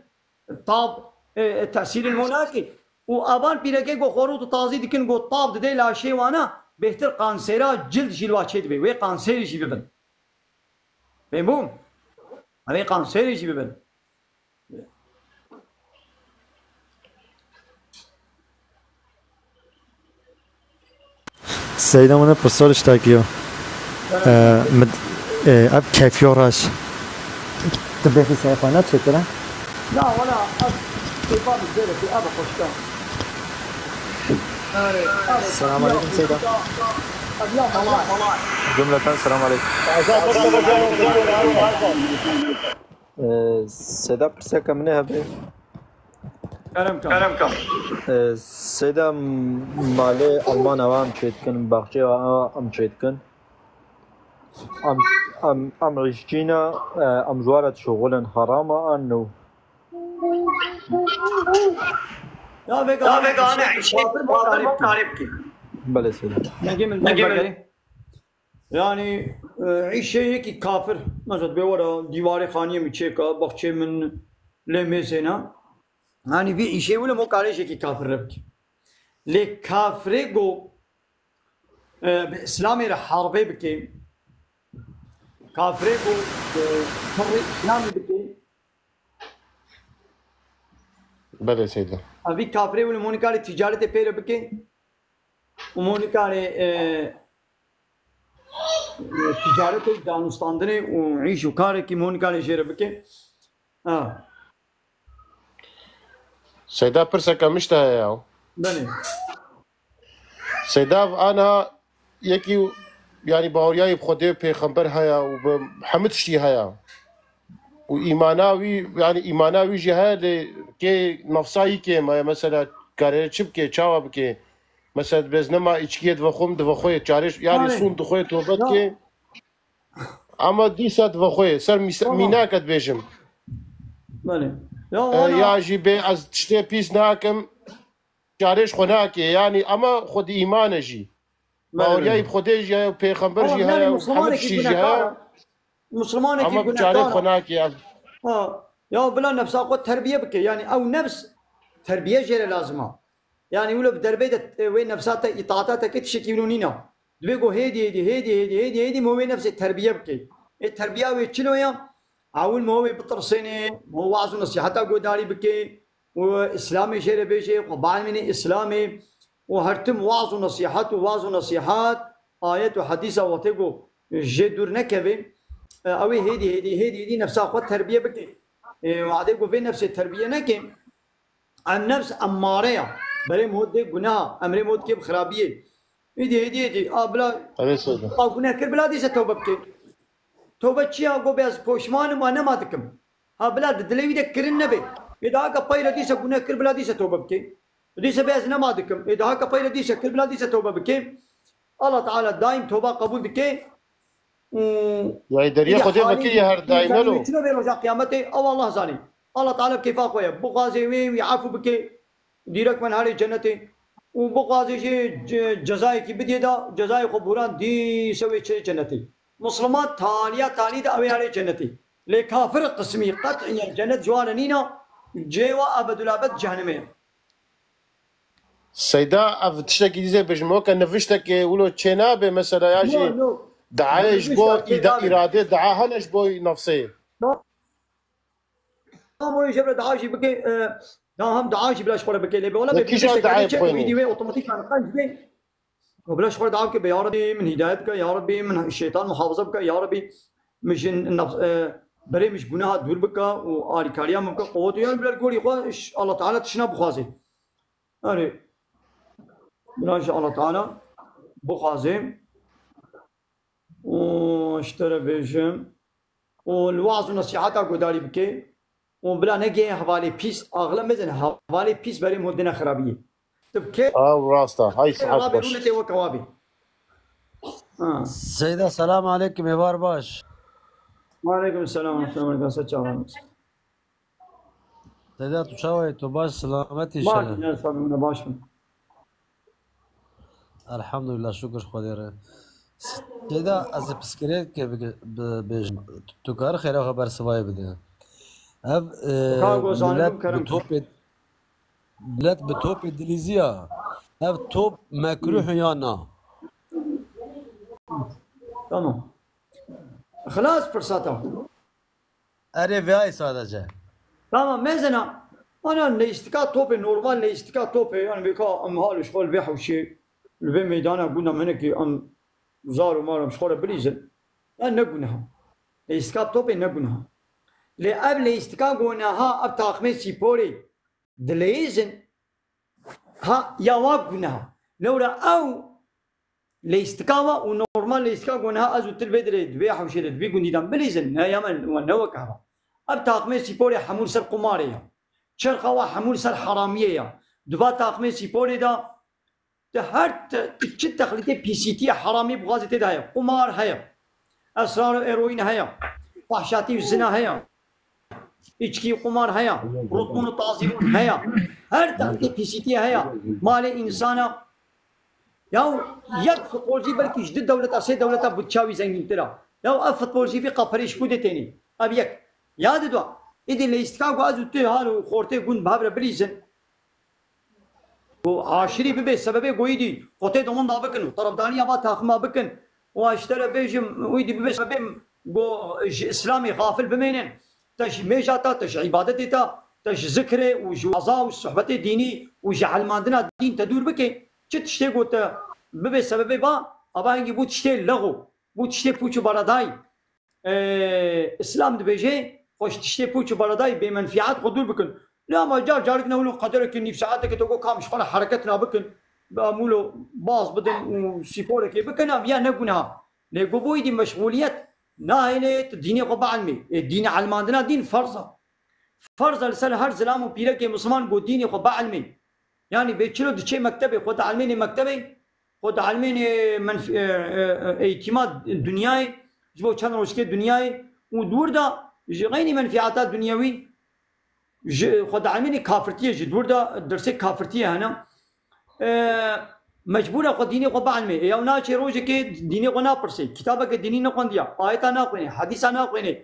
Tab, e, e, tesîrê mo nake. Û avan pîrekê ku xwe rût û tazî dikin, ku tab didê laşê wana, bêhtir kansera cil jî li wa çê dibe. Wê kanserê jî bibin. Fehmûm? Em ê kanserê jî bibin. Seyda, min pirsor tiştekî yo. Ee, min, e, ev kefyo reş. Tu bêxî seyfa ne çêtir e? Na, wala, ev kêfa min zêde, ev xweşka. Selamun aleyküm Seyda. Cümleten selamun aleyküm. Ee, Seyda, pirseke min ê hebe. Kerem kam. Kerem kam. Ee, Seyda, malê Alman ewa em çêdikin, baxçê ewa em çêdikin. Em, em, em îşçî ne, e, em ji we re dişuxulin, herama an nû. Ya vega, ya vega ne, îşê kafir mo karê bikî. Belê Seyda. Nengê min, nengê min. Yani, e, îşê yekî kafir, mesela, bê were dîwarê xaniyê min çêka, baxçê min lê mêzêna. Yani, vî îşê wile mo karê jekî kafir re bikî. Lê kafirê go, e, bi Îslamê re harbê bike, kafirê go, e, şerê Îslamê bike. Belê Seyda. Evî kafirê wile mo nikarê ticaretê pê re bike. Û mo nikarê, e, e, ticaretê, danûstandinê û îş û karekî mo nikarê jê re bike. Ha. Seyda, pirseke min ji te heye ya. Belê. Seyda, ana yekî, yani, baweriyayî bi Xwedê, pêxember heye û bi hemû tiştî heye. Û îmana wî, yani, îmana wî jî heye, lê kê nefsa wî kêm e, mesela, karê çi bike, çawa bike? Mesela, dibêz nema îçkiyê divexwim, divexwê, çarê, yani, Belê. Sûn dixwê, tobe Ya. dike. Ama dîsa divexwê, ser mîsa-, Tamam. mînake dibêjim. Belê. Ya, E, wana ya jî bê ez tiştê pîs nakim, çarê ji xwe nake. Yani, ama xwe di îman e jî. Belê, Baweriyayî belê. bi Xwedê jî heye, pêxember Ama jî yani heye, Musulmanekî hemû tiştî jî heye. gunehkar a. Musulmanekî Ama bi çarê gunehkar xwe a. nake ev. Ha. Ya bila nefsa xwe terbiye bike. Yani ew nefs terbiye jê re lazim a. Yani wilo bi derbê de, e, wê nefsa te îtaata te ke tiştekî wilo nîna. Dibê ku hêdî, hêdî, hêdî, hêdî, hêdî, hêdî, mo wê nefsê terbiye bike. Ê terbiya wê çilo ya? Ewil mo wê bitirsênê, mo waz û nesîheta guhdarî bike. Û Îslamê jê re bêje, xwe bielmînê Îslamê. Û her tim waz û nesîhet û waz û nesîhet. ayet û hedîsa wextê ku jê dûr nekeve, e, ew ê hêdî, hêdî, hêdî, hêdî nefsa xwe terbiye bike. E, wextê ku vê nefsê terbiye neke, em nefs emmare ya. Berê min dê guneha, emrê min dikê bi xirabiyê. Hêdî, hêdî, hêdî. A bila Erê Seyda. A guneh kir, bila dîse tewbe bike. Tewbe çi ya? Go bê ez poşman im, a nema dikim. Ha bila di dilê wî de kirin nebe. Ê daha ka peyre dîse guneh kir, bila dîse tewbe bike. Dîse bê ez nema dikim. Ê daha ka peyre dîse kir, bila dîse tewbe bike. Allah Teala daîm tewba qebûl dike. Û Yani deriyê Xwedê vekirî her daîm nelo. Çi nebe roja qiyametê? Ew Allah zanî. Allah Teala kêfa xwe ye. Bixwaze wê wî efû bike. Dîrek me herê cenetê. Û bixwaze jê ce-, cezayekî bidê da, cezayê xwe bûran dîse wê çê cenetê. Misliman taliya talî de ew ê herê cenetê. Lê kafir qismî qet'iyen cenet ji wan re nîna, cê wa ebedulabed cehenimê ye. Seyda, ev tiştekî dîzê bijim, weke niviştekê wilo çê nabe, mesela ya jî No, no. Diayê ji bo Niviştekê îda-, nabe. Îradê, dia hene ji bo nefsê. No. Ama jê re dua jî bike, e, da hem dua jî bila ji xwe re bike. Lê be wala be Yekî jî niviştekê dua çe bixwîne. Wî dî wê otomatik kan qenc be. Bila ji xwe re dua bike, be ya Rebî min hidayet bike, ya Rebî min şeytan muhafaza bike, ya Rebî min ji nef-, e, berê min ji guneha dûr bike û alîkariya min bike, qowet û yani bila gorî xwe ş-, Allah Teala tişna bixwaze. Yani bila ji Allah Teala bixwaze. Û ji te re bêjim. Û li waz û nesîheta guhdarî bike. Û bila negihê hevalê pîs, axile mezin hevalê pîs berê min dine xirabiyê. Tu bike Ew rast e. Hay sihet rabê baş. Rûnê tê weke wabî. Ha. Seyda, selam aleykum, êvar baş. Aleykum selam, selam aleykum, se çawan. Seyda, tu çawa yî? Tu baş, selamet Baş, înşallah. Ne sabî, ne baş mı? Elhamdulillah, şükür Xwedê re. Seyda, ez ê piskirêkê bige-, bi-, bêjim. Tu kar xêra xeber sivayê bide. Ev, e, Ka gozanê millet min kerem bi topê, millet bi topê dilîziya. Ev top mekruh ya na? Tamam. Xilas firseta. Erê veyayê sadece. Tamam, mezena. Ana leyistika topê, normal leyistika topê, yani vêka em ha li xwe li vê hewşê, li vê meydana gunda me nekê, em zar û mar em ji xwe re bilîzin. Ya ne guneha. Leyistika topê ne guneha. Lê ev leyistika guneha, ev taxmê sîporê dileyizin. Ha, ya wa guneha. Lewra ew leyistika wa û normal leyistika ku niha ez û tu li vê dirê, di vê hewşê de, di vê gundî de bilîzin, ne ya me, ne weke heva. Ev taxmê sîporê hemû li ser qumarê ya. Çerxa wa hemû li ser heramiyê ya. Di va taxmê sîporê de, tu her te-, tu çi texlîtê pîsîtiyê heramî bixwazî tê de heye. Qumar heye. Esrar û eroîn heye. Fahşatî û zina heye. Îçkî û qumar heye. Rutbûn û tazîbûn heye. Her tevkê pîsîtiyê heye. Malê însana. Ya yek futbolcî belkî ji du dewleta, sê dewleta budça wî zengîntir e. Ya ev futbolcî vî qaperê ji ku dê tênê? Ev yek. Ya di dua. Îdî leyîstika ku ez û tu hal û xortê gund bi hev re bilîzin. Ku aşirî bibe sebebê goyî dî, xotê domon da bikin û terefdariya va taxima bikin. Û ez ji te re bêjim, wî dî bibe sebebê ku ji Îslamê xafil bimênin. Te ji mêja ta, te ji îbadetê ta, te ji zikrê û ji waza û sohbetê dînî û ji elmandina dîn te dûr bike. Çi tiştê ku te bibe sebebê va, ava hingî bû tiştê lexo, bû tiştê pûç û baradayî. E, Îslam dibêje, xwe ji tiştê pûç û baradayî bêmenfîat xwe dûr bikin. Lê ama car carik ne wilo qederekê nîv saeteke to got kam ji xwe re hereket nabikin, bi em wilo baz bidin û sîporekê bikin, ev ya ne guneha. Lê got bo îdî meşxûliyet nahêle tu dînê xwe bielmê. Ê, dîn elmandina dîn ferz e. Ferz e li ser her zilam û pîrekê misliman got dînê xwe bielmê. Yanî bê çilo diçê mektebê, xwe dielmênê mektebê, xwe dielmênê menf-, e, e, e, eğitîma dinyayê, ji bo çend rojkê dinyayê û di wir de ji xeynî menfîata dinyewî ji xwe dielmênê kafirtiyê, ji di wir de dersê kafirtiyê hene. E, mecbûr e xwe dînê xwe bielmê. Ê, ew naçê rojekê dînê xwe napirsê. Kitabeke dînî nexwendiya, ayeta naxwênê, hedîsa naxwênê.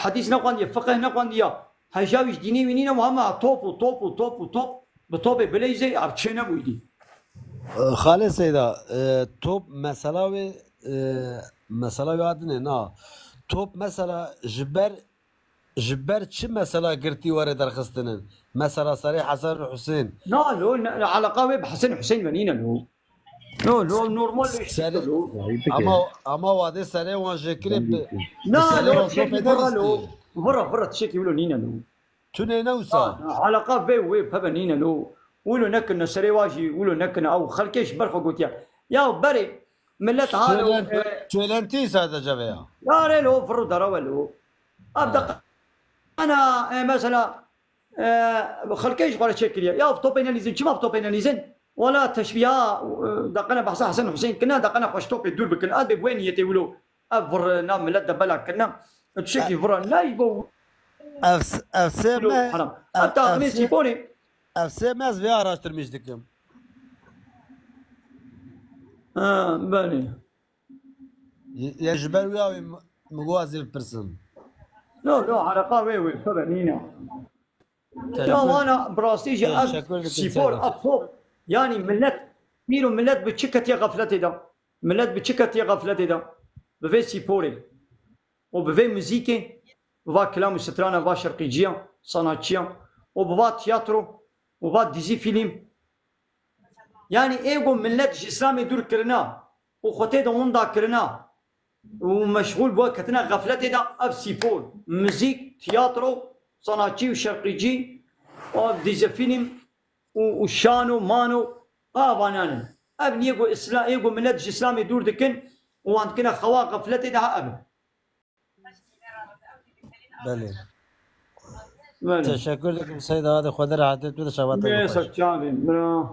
Hedîs nexwendiye, fiqih nexwendiya. Heja wî ji dînê wî nîne û hema top û top û top û top bi topê bileyzê, ev çê nebûyî dî. Xalê Seyda, e, top mesela wê, e, mesela wê hatine, na. Top mesela ji ber, ji ber çi mesela girtî were derxistinin? Mesela serê Hesen û Husên. Na, lo, ne, eleqa wê bi Hesen Husên ve nîne lo. No, no, normal bir şey. Serê, lo. Ama, ama wadê serê wan jêkirê bi, bi Na, serê lo, wan tişekî topê vira lo. neristî. Vira, vira, tişekî wilo nîne lo. Tune ne wisa? Eleqa vê wê pebe nîne lo. Wilo nekirine serê wa jî, wilo nekirine. Ew xelkê ji ber xwe gotiye. Ya berê, millet halo. Söylenti, söylenti sadece veya. Ya rê lo, viro derawe lo. Ev de ana, e, mesela, e, xelkê ji xwe re çêkiriye. Ya topê nelîzin, çima topê nelîzin? Wala teşbîha, e, deqene behsa Hesen Huseyîn kirine, deqene xwe ji topê dûr bikin. Ez bê bi wê niyetê wilo. Ev vir na millet de bela kirine. Tişekî vira ne ji bo Ev, ev sê wilo me, haram. ev, Hatta ev axirê sê, sîporê. Ev sê me ez vê araştirmiş dikim. Ha, belê. Ya ji ber wî awî mi, mi got ez ê bipirsim. No, no, heleqa wê wê, tabii, nîne. Ya wana, bi rastî jî ev Teşekkür ederim spor, sana. Ev top. Yani millet, îro millet bi çi ketiye gafletê de? Millet bi çi ketiye gafletê de? Bi vê sporê. Û bi vê muzîkê, bi va kilam û strana, va şerqîciya, sanatçiya. Û bi va tiyatro, û va dizî fîlm. Yani ê ku millet ji Îslamê dûr kirina, û xwe tê de winda kirina, û meşxûl bû, ketine xefletê de, ev spor, muzîk, tiyatro, sanatçî û şerqîcî, û dizî fîlm û, û şano, mano, a vanan in. Ev niye ku Îsla-, ê ku millet ji Îslamê dûr dikin û wan dikine xewa xefletê de ha ev in. Belê. Belê. Teşekkür ederim Seyda. Hadi Xwedê rahatiyet bide şebat. Bê ser çavê, bira.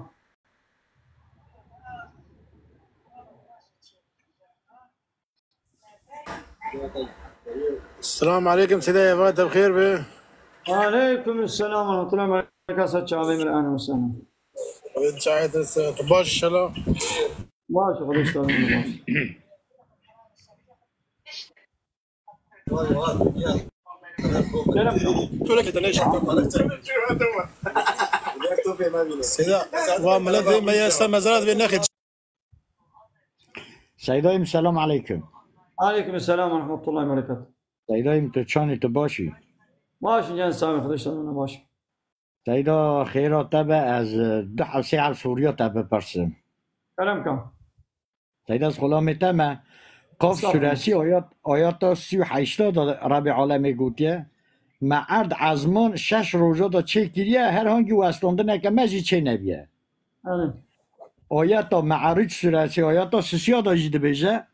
Selamun aleyküm Seyda, eva te bi xêr be. Aleyküm selam ve rahmetullahi ve berekatuhu. Ser çavê, bira, ahlen ve sehlen. Çayê te se-, tu baş inşallah. Baş, Xwedê sağ olun, baş. Kerem. Tu leke te neşe. Seyda, va millet ve meyesta mezerat ve nexit. Seydayım, selam aleyküm. Aleyküm selam ve rahmetullahi ve berekatuhu. Seydayım, tu çanî, tu başî? Baş, can sağ olun, Xwedê sağ olun, baş. Seyda, xêra te be, ez, e, du ev sê ev soruya te bipirsim. Kerem kam. Seyda, ez xulamê te me. Qaf Estağfurullah. Suresi ayet, ayeta sî û heşta da Rebê Alemê gotiye: Me erd ezman şeş roja da çêkiriye, her hangî westandineke me jî çênebiye. Evet. Ayeta Me'aric Suresi, ayeta sisiya da jî dibêje: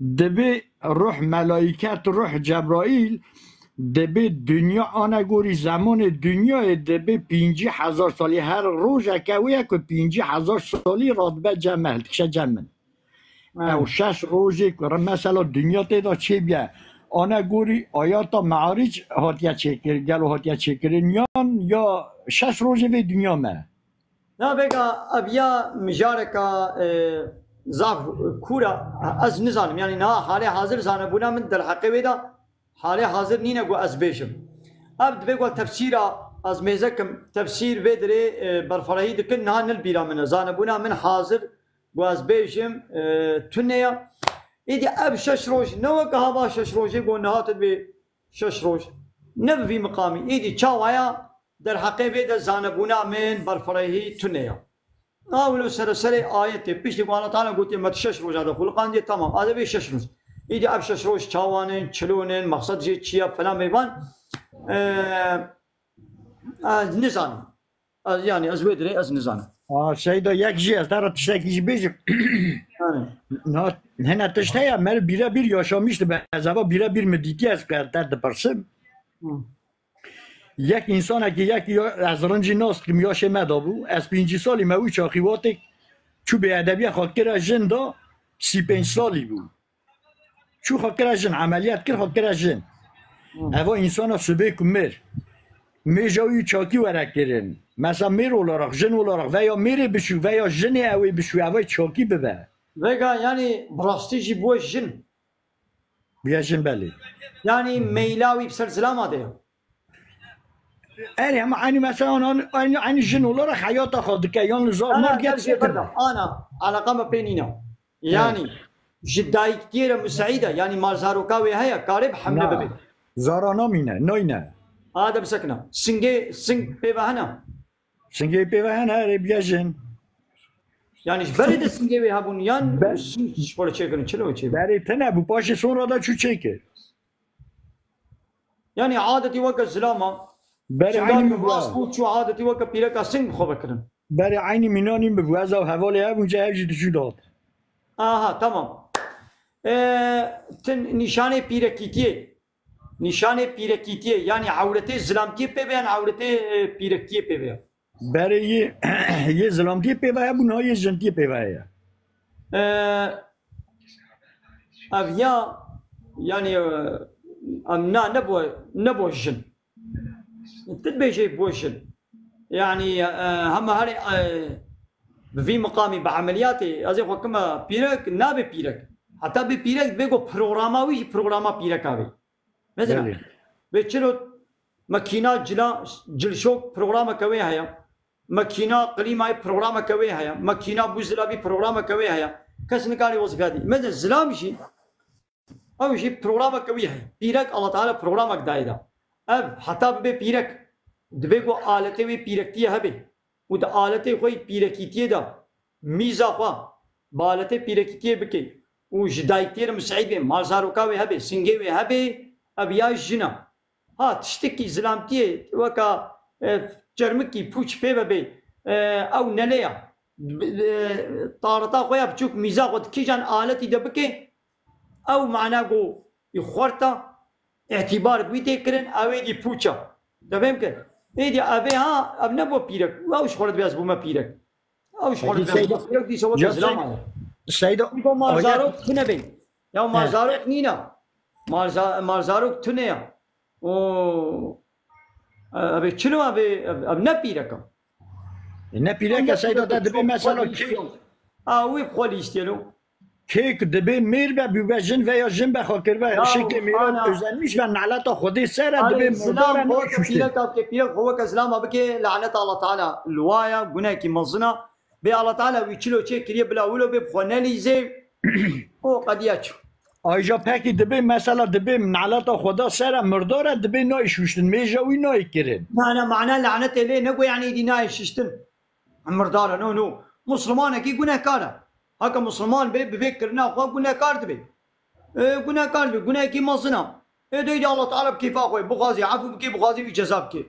Dibê ruh, melaiket, ruh, Cebraîl, dibê dinya, anegorî zemanê dinyayê dibê pêncî hezar salî, her rojeke wê ye ku pêncî hezar salî radibe cem me, dikişe cem min. Evet. Ew şeş rojê ku re-, mesela dinya tê de çêbiye, anegorî ayeta Me'aric hatiye çêkir, gelo hatiye çêkirin yan ya şeş rojê vê dinya me? Na vêga ev ya mijareka, e, zaf kûr a, ez nizanim. Yani niha halê hazir zanebûna min derheqê wê de halê hazir nîne ku ez bêjim. Ev divê ku tefsîra, ez mêze kim, tefsîr vê dirê, e, berfirehî dikin, niha nil bîra min e. Zanebûna min hazir ku ez bêjim, e, tune ye. Îdî ev şeş roj ne weke hava şeş rojê ku niha tu dibê şeş roj. Ne bi vî miqamî. Îdî çawa ya derheqê vê de zanebûna min berfirehî tune ye. Na wilo sereserê ayetê, piştî ku Allah Teala gotiye me tu şeş roja de xuliqandiye, tamam, a de vê şeş roj. Îdî ev şeş roj çawan in, çilon in, mexsed jê çi ye, filan bêvan. Ee, ez nizanim. Ez, yani ez wê dirê ez nizanim. Aa, Seyda, yek jî ez te re tiştekî jî bêjim. Yani. Na, hene tişt heye, me bîre bîr yaşamiş dibe. Ez eva bîre bîr min dîtiye, ez te dipirsim. Hı. Yek însanekî, yek ya, ez rincî nas dikim, yaşê me de bû. Ez pêncî salî me wî çaxî watek çû bêedebiya xwe kire jin de, sî pênc salî bû. Çû xwe kire jin, emeliyat kir, xwe kire jin. Eva însana sibê ku mir, mêja wî çakî were kirin. Mesela mêr olarak, jin olarak, veya mêrê bişû, veya jinê ew ê bişû, ev çakî bibe. Vêga yani bi rastî jî bûye jin. Bûye jin, belê. Yani meyla wî bi ser zilama de ye. Erê, ama eynî mesela, an-, an-, eynî, eynî jin olarak heyata xwe dike, yan li zor Ana, mar gel get şey çêtir. Berda. Ana, alaka me pê nîne. Yani ji dayiktiye re musaîd e, yani malzaroka wê heye, kare bi hemle bibe. Zara namîne, nayne. Adem sekna. Singê, sing pê ve hene. Singê pê ve hene, erê bûye jin. Yani ji berê de singê wê hebûn yan Be- ji xwe çêkirin, çilo çê? Berê tine bû, paşê sonra da çû çêkir. Yani adetî weke zilama. Berê Singê eynî weke min rast bû. Bû, çû adetî weke pîreka sing bi xwe vekirin. Berê eynî mînanî min bû, ez ew hevalê hebûn, cê ev jî diçû dihat. Aha, tamam. Ee, tin nîşanê pîrekîtiyê. Nîşanê pîrekîtiyê, yani ewretê zilamtiyê pê ve yan ewretê, e, pîrektiyê pê ve ya? Berê yê, yê zilamtiyê pê ve hebûn, ha yê jintiyê pê ve heye. Ee, ev ya, yani, e, em na, ne bo, ne bo jin. Tu dibêjê bo jin. Yani, e, hema herê, e, bi vî miqamî, bi emeliyatê, ez ê xwe kime pîrek, nabe pîrek. Heta bê pîrek, dibê ku programa wî jî programa pîreka bê. Mesela, Belê. Bê çilo makîna cila, cilşok programeke wê heye. Makîna klîmayê programeke wê heye. Makîna buzdolabî programeke wê heye. Kes nikarî wezîfeya dî. Mesela zilam jî, ew jî programeke wî heye. Pîrek, Allah Teala programek dayê da. Ev heta bibe pîrek, dibe ku aletê wê pîrektiyê hebe. Û di aletê xwe yê pîrekîtiyê de mîza xwe bi aletê pîrekîtiyê bike û ji dayikê re miseîd be, malzaroka wê hebe, singê wê hebe, ev ya jin e. Ha, tiştekî zilamtiyê weka, e, çermikî, pûç pê ve bê, e, ew nelê ya. Bi-, e, tarita xwe ya biçûk, mîza xwe di kîjan aletî de bike, ew mana ku xurt e, îtîbar bi wî tê kirin, ew ê dî pûç e. Te fêm kir? Êdî ev ê ha, ev ne bo pîrek. Ew ji xwe re dibê ez bûme pîrek. Ew ji xwe re dibê ez bûme pîrek, dîsa weke zilam e. Seyda, Çîko malzarok tune bê. Ya malzarok nîne. Malza-, malzarok tune ya. O, e, ev ê çilo, ev ê, ev, ev ne pîrek e. E, ne pîrek e, Seyda, te dibê mesela kê-, a, wî bi xwe lîstiyê lo. Kêk dibê mêr be, bûbe jin veya jin be, xwe kiribe şeklê mêran, ana, özenmiş be, naleta Xwedê ser e, dibê murdar e, nayê kuştin. Pîrek bike, pîrek xwe weke zilama bike, laneta Allah Teala li wa ya, gunekî mezin e. Bê Allah Teala wî çilo çê kiriye, bila wilo bê, bi xwe nelîzê. O qediya çi? Ayja pekî dibê mesela dibê naleta Xweda ser e, murdar e, dibê nayê şuştin, mêja wî nayê kirin. Na, na, mana lanetê lê ne, go yani dî nayê şiştin. Mirdar e, no, no. Muslimanekî gunehkar e. Heke musliman bê, bi vê kirina xwe gunehkar dibe. E, gunehkar dibe, gunehekî mezin e. E, deyde Allah Teala bi kêfa xwe, bixwazî efû bike, bixwazî wî ceza bike.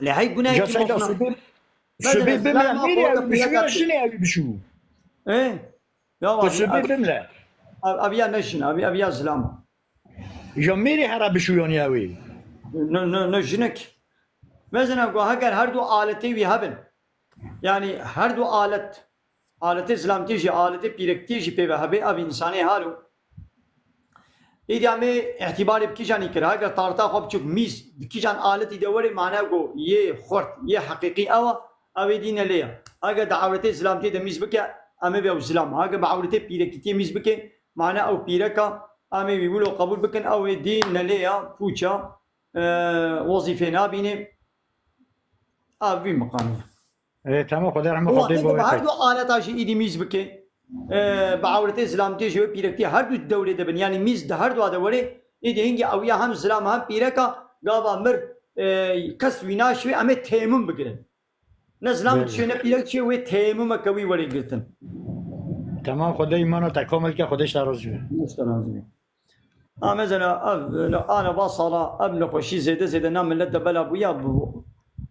Lê hey gunehekî mezin e. Sibê, sibê bimre, mêrê ew bişû ya jinê ew bişû? E? Ya, tu sibê bimre. Ev, ev ya ne jin, ev, ev ya zilam. Ya mêrê here bişû yanî ew ê? Ne, ne, ne jinek. Mezin e ku heger her du aletê wî hebin, yani her du alet, aletê zilamtiyê jî, aletê pîrektiyê jî pê ve hebe, ev însanê halo. Îdî em ê îtîbarê bi kîjanî kir? Heger tarta xwe biçûk mîz, bi kîjan aletî de were, mane ku yê xurt, yê heqîqî ew e, ew ê dî ne lê ye. Heger di ewretê zilamtiyê de mîz bike, em ê bê ew zilam. Heger bi ewretê pîrekîtiyê mîz bike, mane ew pîrek e, em ê wî wilo qebûl bikin, ew ê dî ne lê ye, pûç e, e, wezîfê nabîne. Ev vî miqamî. Ê, tamam, Xwedê rehma Xwedê bo wê. Bi her du aleta jî îdî mîz bike. E, bi ewretê zilamtiyê jî wê pîrektiye her du dewrê de bin. Yani mîz di her dua de were, îdî hingî ew ya hem zilam hem pîreka, gava mir, e, kes wî naşiwê, em ê têmûn bigirin. Ne zilam dişê, ne pîrek dişê, wê têmûmeke wî were girtin. Tamam, Xwedê îmana te komil ke, Xwedê ji te razî be. Xwedê ji te razî be. A, mezena, ev, ana va sala, ev nexweşî zêde zêde na millet de bela bûya, bi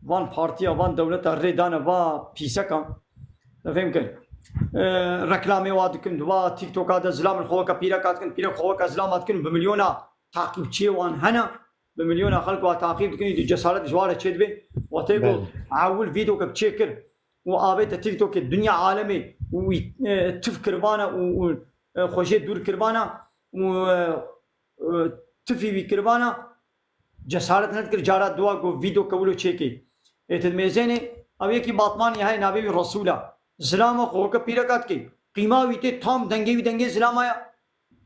van partiya, van dewleta rê dane va pîseka. Te fêm kir. E, reklamê wa dikin, di va TikToka de zilamên xwe weke pîreka dikin, pîrek xwe weke zilama dikin, bi milyona taqîbçiyê wan hene, bi milyona xelk wa taqîb dikin, îdî cesaret ji wa re çêdibe. Wextê ku ewil vîdeoke çêkir, û avête TikTokê, dinya alemê û wî, e, tif kirvana û, û, e, xwe jê dûr kirvana û, e, e, tifî wî kirvana, cesaret nedikir cara dua ku vîdeoke wilo çêkê. Ê, tu dimêzênê, ew yekî Batmanî heye, navê wî Resûl e. Zilama xwe weke pîreka dikê. Qîma wî tê tam dengê wî dengê zilama ye.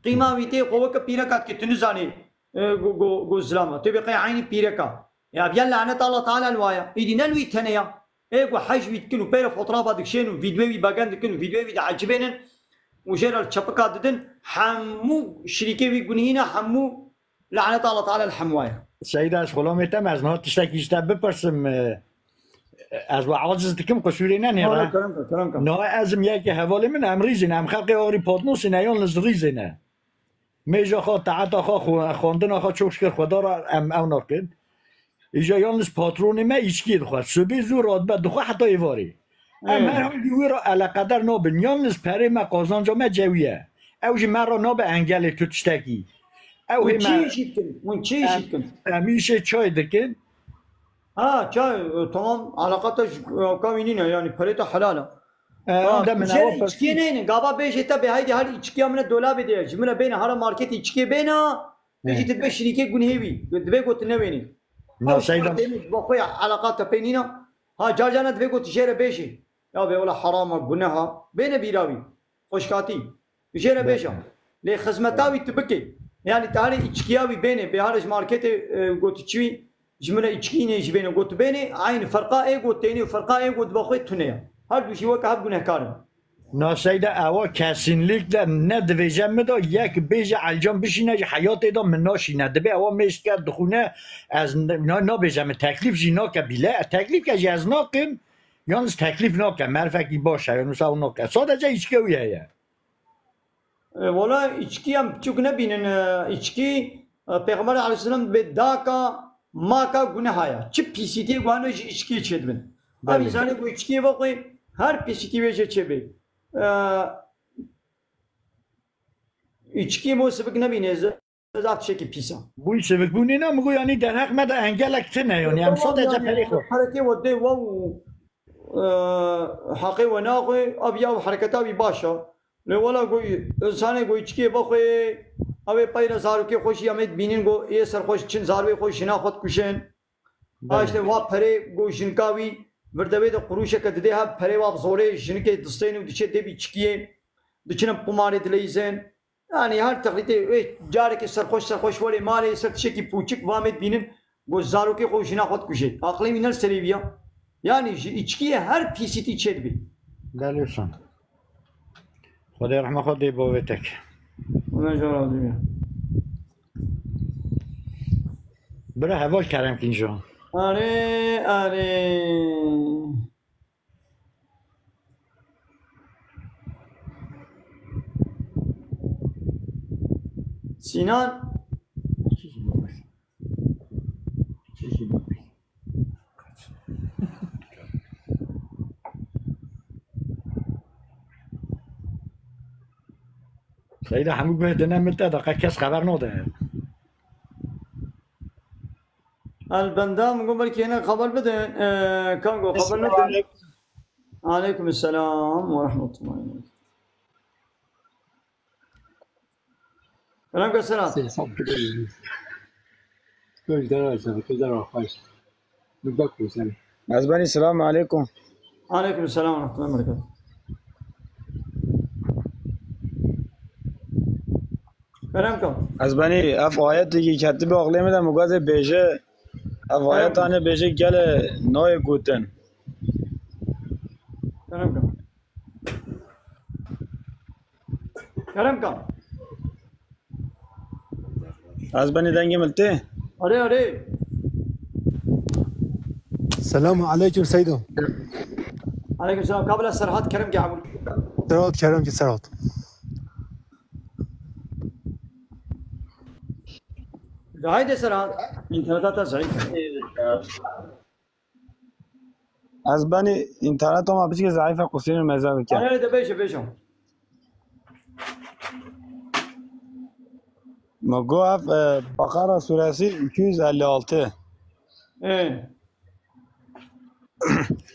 Qîma wî tê xwe weke pîreka dikê, tu nizanî, e, go, go, go zilama. Tu bê qey eynî pîreka. Ya, ya lanet Allah Teala li wa ya. Îdî ne li wî tenê ya. Ê ku hej wî dikin û pê re fotoğrafa dikişên û vîdyoyê wî begen dikin û vîdyoyê wî diecibênin û jê re li çepika didin, hemû şirîkê wî gunhî ne, hemû lanet Allah Teala li hemû wa ya. Seyda, ez xulamê te me, ez niha tiştekî ji te bipirsim, e, Ez we aciz dikim, qisûrê nenêre. Kerem ke, kerem ke. Niha ez im yekê hevalê min, em rîzê ne, em xelqê Agirî Patnosê ne, yalniz rîzê ne. Mêja xwe, taeta xwe, xwe-, xwendina xwe çok şikir Xweda re em ew nakin. Îja yalniz patronê me îçkiyê dixwe. Sibê zû radibe dixwe heta êvarê. Em Ê. Her hangî wî re eleqeder nabin. Yalniz perê me, qazanca me cewî ye. Ew jî me re nabe engelê tu tiştekî. Ew Hûn hê çi me, îşî dikin? Hûn çi îşî em, dikin? Em îşê çay dikin. Ha, çay, e, tamam. Alaqata ji, e, kavî nîne, yani perê te helal e. E, Ha, de min jêr ewa îçkiyê pirsî. Neynin. Gava bêjê te bê, haydi her îçkiya min e dolabê de ye. Ji min re bêne, hara marketê îçkiyê bêne. Pêşî He. Dibê şirîkê gunhê wî. Dibê got newênê. Na Ew seyda. Têmî ji bo xwe ya, eleqa te pê nîna. Ha, car carna dibê got jê re bêjê. Ya bê wela herama, guneha. Bêne bîra wî. Xweşkatî. Jê re bêje. Lê xizmeta wî tu bikê. Yani te harê îçkiya wî bêne. Bê harê ji marketê, e, got çi wî, ji min re îçkî nê jî bêne. Got bêne, aynî ferqa ê got têne û ferqa ê got dibe xwe tune ye. Her du jî weke hev gunehkar in. Na seyda ewa kesînlîkle ne divêje min de yek bêje Elcan bişîne ji heyatê de min naşîne. Dibê ewa mêşt ke dixûne ez n-, na-, nabêje min teklîf jî nake bîle. Teklîf ke jî ez nakim, yalnız teklîf nake. Merfekî baş e, yalnız ew nake. Sadece îçke wî heye. E, wala îçkî em piçûk nebînin. E, îçkî, e, Pêxember aleyhisselam dibê daka, maka guneha ye. Çi pîsîtiyê guhano ji îçkî çêdibin. Ev Belê. Însanê ku îçkiyê vexwe, her pîsîtî wê jê çêbê. E, îçkî mo sibik nebîne, ze-, zaf tiştekî pîs e. Bûyî sibikbûnê ne, min got, yanî derheq me de engelek tune, yanî em Tamam, sadece yani, perê xwe. Herekê we dê we û, e, heqê we naxwe, ev ya hereketa wî baş e. Lê wela got, însanê got îçkiyê vexwe, ew ê peyre zarokê xwe jî em ê dibînin, got ê serxweş çin zarokê xwe jina xwe dikujin. Ha Belê. Îşte wa perê got jinka wî, vir devê de qurûşeke didê hev perê wa bi zorê jinikê distêne û diçe dê bî çikiyê, diçine bi qumarê dileyîzin. Yani her teqlîtê wê carekê serxweş serxweş werê malê ser tişekî pûçik va me dibînin, got zarokê xwe û jina xwe dikujê. Aqilê wî ne li serê wî ya. Yani ji îçkiyê her pîsîtî çêdibî. Belê san. Xwedê rehma xwe dê bavê tek. Xwedê ji we razî be. Bira heval kerem kin jo. Arê, arê. Sinan. Seyda hemû guh dine min te de, qe kes xeber nade. El benda min got belkî hinek xeber bidin. E, kango xeber Esselamu nedin. Aleyküm. Aleyküm selam ve rahmetullahi ve berekatuhu. Kerem ke Serhat. Sê sal pide yürü. Gözler açıldı, gözler arkadaş. Bir bak bu sen. Ez benî, selamu aleykum. Aleyküm selam ve rahmetullahi ve berekatuhu. Kerem ke. Ez benî, ev ayetê kî ketibî aqlê min de, min gazê bêje, ev Kerem ke. Ayetane bêje gele nayê gotin. Kerem ke. Kerem ke. Ez benî dengê min tê? Arê, arê. Selamu aleykum Seydo. Aleykum selam. Kabla Serhat Kerem ke abû. Serhat Kerem ke Serhat. Haydi Serhat. İnternet hata zayıf. Ez benî înterneta me piçkî zeîf e, qusîrên me zehf bike. Arê de bêje, bêje. Me got ev, e, Bakara suresi iki yüz elli altı. Ê.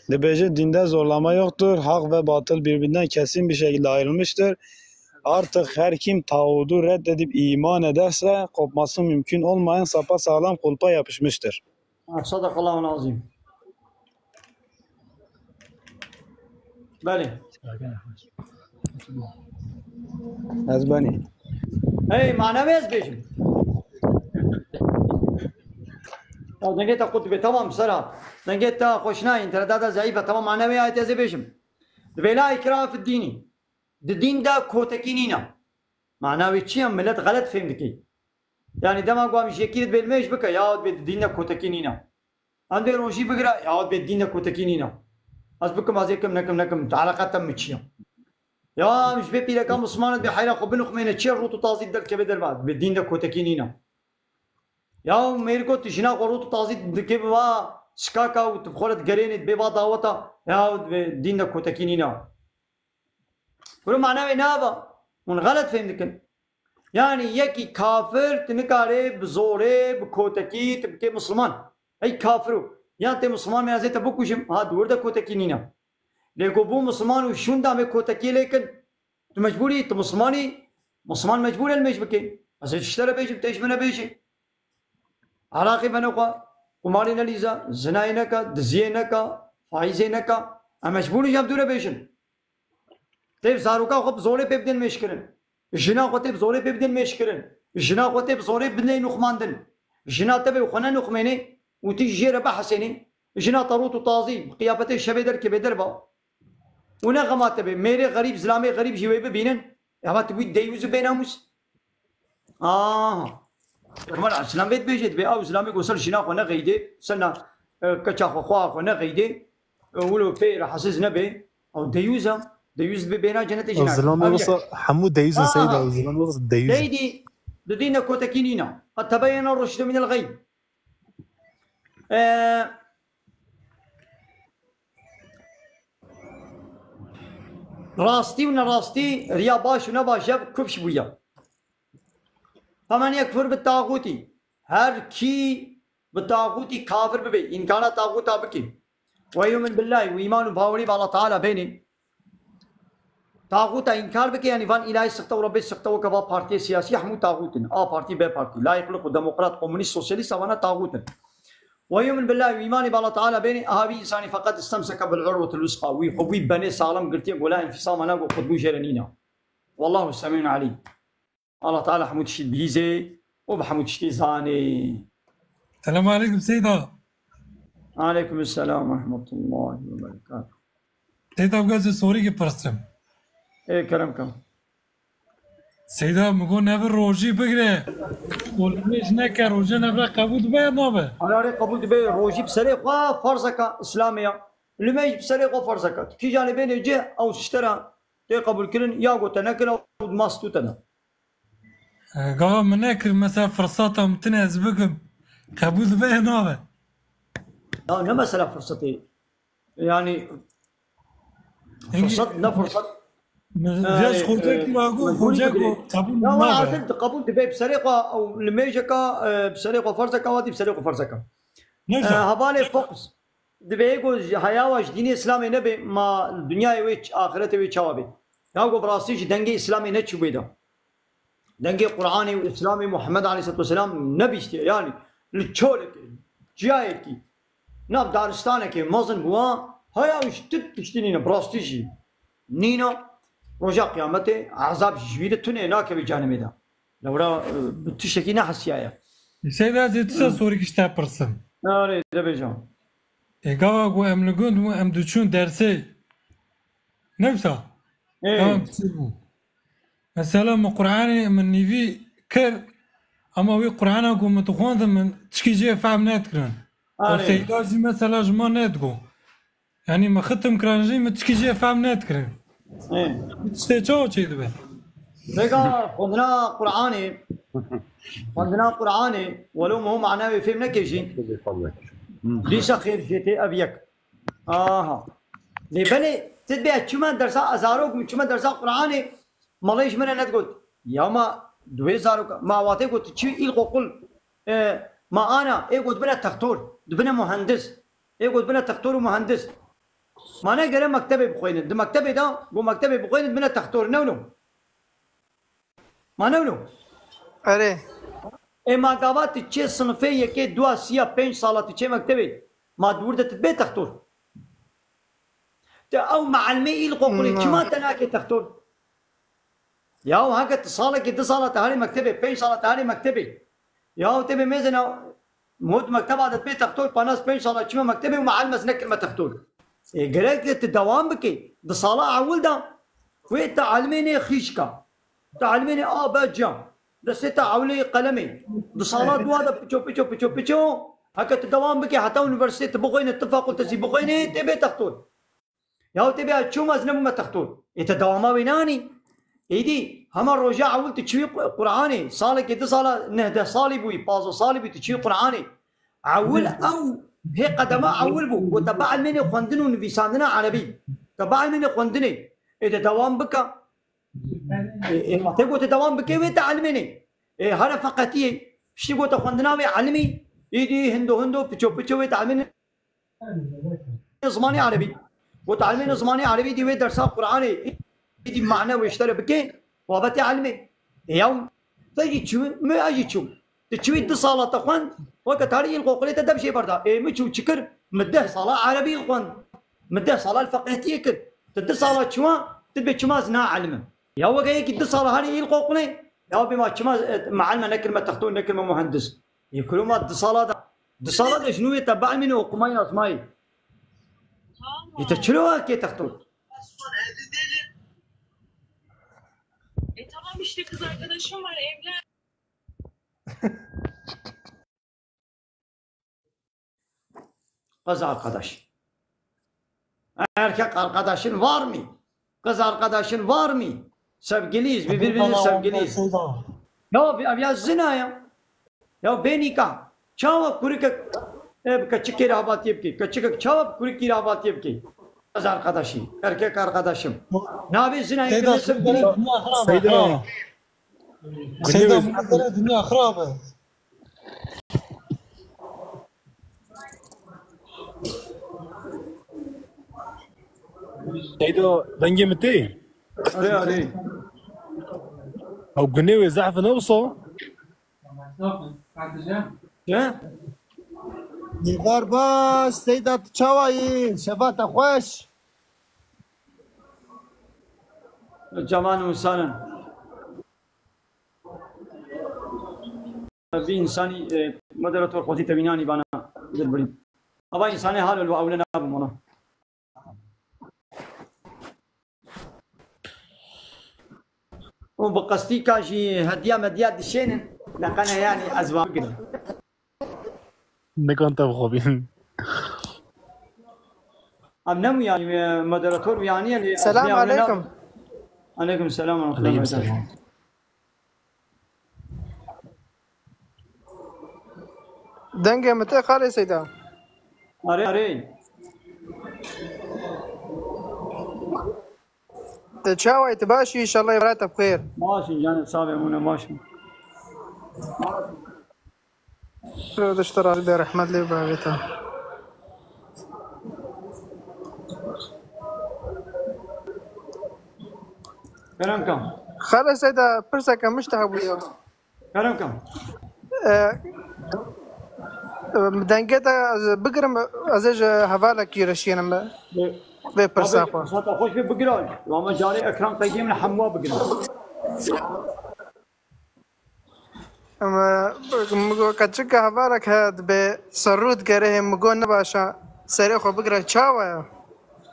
Dibêje, dinde zorlama yoktur, hak ve batıl birbirinden kesin bir şekilde ayrılmıştır. Artık her kim tağutu reddedip iman ederse kopması mümkün olmayan sapasağlam kulpa yapışmıştır. Ha, sadakallahul azîm. Belê. Ez benî. Hey, mana wê ez bêjim. Ya dengê te qut be, tamam, Serhat. Dengê te xweş nayê, înterneta te zeîf e, tamam, mana wê ayetê ez ê bêjim. Divê la ikrahe fid dînî. Di dîn de kotekî nîne. Mana wê çi ye? Milet xelet fêm dike. Yani dema ku em ji yekî re dibê nimêj bike, ya dibê di dîn de kotekî nîne. Em dê rojî bigire, ya bê dîn de kotekî nîne. Ez bikim, ez ê kim, nekim, nekim, eleqa te min çi ye? Ya em ji bê pîreka Misliman dibê heyra xwe binixmêne, çi ye rût û tazî derkeve derva, bi dîn de kotekî nîne. Ya mêriko tu jina xwe rût û tazî dikê bi va şikaka û tu bi xwe re digerênê, dibê va daweta, ya dibê dîn de kotekî nîne. Kuro mana wê nava. Hûn xelet fêm dikin. Yani yekî kafir tu nikarê bi zorê, bi kotekî tu bikê Misliman. Ey kafir o. Yan tê Misliman me ez ê te bikujim. Ha, di wir de kotekî nîne. Lê ku bû Misliman û şûnda me kotekî lê kin. Tu mecbûrî, tu Mislimanî, Misliman mecbûr e limêj bikê. Ez ê tişte re bêjim, tê ji min re bêjî. Eraqî vene xwe, qumarî nelîze, zinayê neke, diziyê neke, faîzê neke. Em mecbûr in ji ev dû re bêjin. Tê bi zaroka xwe bi zorê pê bidin mêjkirin. Jina xwe tê bi zorê pê bidin mêjkirin. Jina xwe tê bi zorê bidin nûxmandin. Jina te bê xwe nenûxmênê û tu jê re behesênî. Jina te rût û tazî, bi qiyafetê şevê derkevê derva. Û ne xema te bê. Mêrê xerîb, zilamê xerîb jî wê bibînin. Eva tu bûyî deyûz û bênamûs. Aha. Normal, Îslam vê dibêje, dibê ew Îslamê ku ser jina xwe nexeydê, ser na, e, keça xwe, xweha xwe nexeydê, e, wilo pê rahatsiz nebe, ew deyûz e, deyûz dibe bêhna cenetê jinak. Zilamê wisa hemû deyûz in, seyda, ew zilamê wisa deyûz in. Seydî, di dîn de kotekî nîna. Qed tebeyyene rushdu minel xey. E, Rastî û nerastî, riya baş û nebaş ev kufş bûye. Femen yekfur bi taxûtî. Her kî bi taxûtî kafir bibe, înkara taxûta bike. Ve yu'min billahi, û îman û bawerî bi Allah Teala bêne. Taxûta înkar bike, yanî van îlahî sixte û Rebbê sixte weke va partiyê siyasî hemû taxût in. A partî, B partî, layîqlik û demokrat, komunîst, sosyalîst, vana taxût in. Ve yu'min billahi, û îmanê bi Allah Teala bêne, aha vî însanî feqet istemseke bil urwetil wusqa, wî xwe wî benê salim girtiye, gola infisama nago, qutbû jê re nîne. Wallahu semîun alîm. Allah Teala hemû tiştî dibihîzê û bi hemû tiştî zanê. Selamun aleykum Seyda. Aleykum selam ve rahmetullahi ve berekatuhu. Seyda, bi gazê sorî ki pirsim. Ê, kerem ke. Seyda, min got neve rojî bigire. Û limêj neke, roje neve qebûl dibe ya nabe? Ara rê qebûl dibe, rojî bi serê xwe ferzeke Îslamê ya. Limêj bi serê xwe ferzeke. Tu kîjanê bênê cih, ew tişte re tê qebûlkirin, ya got te nekir, ew mas tû te ne. E, gava min nekir, mesela firsata min tune ez bikim. Qebûl dibe ya nabe? Ya ne mesela firsetê. Yani, hingî firset, ne firset. Min, e, vêş xocek e, kira got, mecbûrî xocek bigirê. Got, qebûl nabe. Ya, wala azim, qebûl dibe bi serê xwe, ew limêjeka, e, bi serê xwe ferzeka, watî bi serê xwe ferzeka. Neyse. E, hevalê Fox. Divê êgo ji heya wa ji dînê Îslamê nebe, ma dinyayê wê ç-, axirete wê çawa bê? Ya go bi rastî ji dengê Îslamê neçûbê de. Dengê Qur'anê û Îslamê Muhammed aleyhisselatu vesselam nebîştiye. Yani li çolekê, ciyayekî, nav daristanekê mezin bûwa, heya wî ji tu tiştî nîne, bi rastî jî nîne. Roja qiyametê ezab ji wî de tune nakeve canimê de. Lewra, e, bi tiştekî nehesiyaye. Seyda, ez ê tu ser sorî kişte pirsim. Erê, de bêjam. Ê, gava ku em li gund bûn, em diçûn dersê. Ne wisa? Ê. Gava em diçûn bûn. Mesela min Qur'anê min nîvî kir, ama wî Qur'ana ku min dixwendin min tişkî jê fehm nedikirin. Û Erê. Seyda jî mesela ji me nedigot. Yanî min xitim kirin jî min tişkî jê fehm nedikirin. Ê. Bi tiştê çawa çêdibe? Vêga xwendina Qur'anê, xwendina Qur'anê, welo min hû mana wê fêm neke jî, dîsa xêr jê tê ev yek. Aha. Lê belê, tu dibê çima dersa, zarok min çima dersa Qur'anê, malê ji min re negot. Ya ma duê zarok, ma watê got, çi îl qokul, e, ma ana, ê got bine textor, dibine muhendis. Ê got bine textor û muhendis. Ma ne gere mektebê bixwînin. Di mektebê de, got mektebê bixwînin, bine textor. Ne wilo? Ma ne wilo? Erê. Ê ma gava tu çê sinifê yekê, dua, siya, pênc sala tu çê mektebê. Ma di wir de tu dibê textor. Tu ew meelmê îl qoqulê, hmm, çima te nake textor? Ya heke tu salekê, du sala te herê mektebê, pênc sala te herê mektebê. Ya tê bê mêzena, mot mekteba de bê textor, panas pênc sala çima mektebê û meelm ez nekirme textor. Ê, gerek de tu dewam bikê. Di sala ewil de wê te elmê nê xîşka. Te elmê nê A B C. Destê te ewlê qelemê. Di sala dua de piço, piço, piço, piço. Heke tu dewam bikî heta unîversîtê tu bixwînî, tu fakultesî bixwînî, tê bê textor. Ya tê bê çûm ez nebûme textor. Ê te dewama wê nanî. Êdî hema roja ewil tu çûyî Qur'anê, salekê du sala, neh deh salî bûyî, pazdeh salî bûyî tu çûyî Qur'anê. Ewil ew hê qedema ewil bû. Got te bielmênê xwendin û nivîsandina erebî. Te bielmênê xwendinê. Ê de dewam bike. Ê, ê, ma te gote dewam bike wê te elmênê. Ê, here feqetiyê. Piştî gote xwendina wê elmî. Îdî hindo hindo piço piço wê te elmênê zimanê erebî. Gote elmênê zimanê erebî dî wê dersa Qur'anê. Îdî mane wê ji te re bike. Wabetê elmê. Ê, yaw, te jî çû, mi ez jî çûm. Tu çûyî du sala te xwend, weke tarî îl qoqilê te dev jê berda. Ê, mi çû çi kir? Mi deh sala erebî xwend. Mi deh sala li feqehtiyê kir. Tu du sala çûwa, tu bê çima ez na elim im? Ya weke yekî du sala herî îl qoqilê, ya bê ma çima, e, me elme nekir, me texto nekir, me muhendis. Ê, kuro ma du sala da. Du sala da ji nû wê te bielmîne oqumayî nazmayî. Ê, te çilo kê texto? E, tamam işte, kız arkadaşım var, evlen. Kız arkadaş. Erkek arkadaşın var mı? Kız arkadaşın var mı? Sevgiliyiz, biz birbirimizin sevgiliyiz. Ya, ev ya zina ya. Ya bê nîka. Çawa kurikek, e, bi keçikê re havatiyê bikê. Keçikek çawa bi kurikî re havatiyê bikê. Kız arkadaşım, erkek arkadaşım. Navê zina yê Seyda, sevgili. Seyda. Seyda, min dere dinya xirab e. Seyda, dengê min tê? Erê, erê. Ew gunê wê zehf e ne wisa? Çi? Nîgar baş, Seyda, tu çawa yî? Şeva te xweş. Cemal Musanin. Vî însanî, e, moderator xwezî te vînanî bana dilbirî. Ava însanê hal û ewle nabim ona. Û bi qestî ka jî hediya mediya dişênin, neqene yanî ez va bigirim. Nikan te bixwebîn. Em ne uyanî, e, moderator uyanî, e, Selam aleyküm. Aleyküm selam ve rahmetullah. Aleyküm selam. Dengê min tê xalê Seyda. Erê, erê. Te çawa yî, tu baş î? Înşallah êvara te bi xêr. Baş î canê, sağ be, mûne baş î. Rêdişte razî be, rehmet lê bavê te. Kerem ka. Xalê Seyda, pirseke min ji te hebûye. Kerem ka. E, e, dengê te ez bigirim, ez ê ji hevalekî re şiyênim vê pirsa xwe. Abi, sata xweş bê bigira. Ama carê ekran qeydiyê min hemû bigirin. Em, mi got keçika hevalek he dibê serrû digerê hê, mi got ne baş e, serê xwe bigire, çawa ye?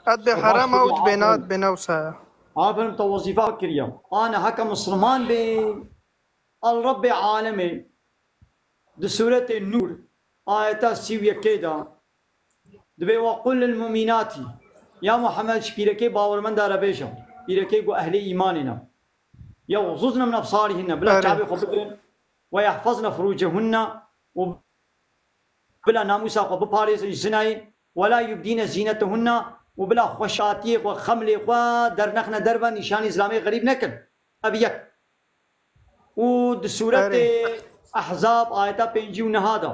Ev dibê heram e û dibê na, dibê ne wisa ye. Aferin, te wezîfa kiriye. Ana heke misliman bê, El Rebbê alemê di sûretê Nûr, ayeta sî û yekê de, Dibê, "Ve qul lil mu'minati." Ya Muhammed, ji pîrekê bawermenda re bêje, pîrekê ku ehlê îmanê ne. "Yexzuzne min ebsarihinne." Bila çavê xwe bigirin. "Ve yehfazne furucehunne." Û bila namûsa xwe biparêzin ji zinayê. "Ve la yubdîne zînetehunne." Û bila xweşatiyê xwe, xemlê xwe dernexne derve, nîşanî zilamê xerîb nekin. Ev yek. Û di sûretê Erê. Ehzab, ayeta pêncî û neha de,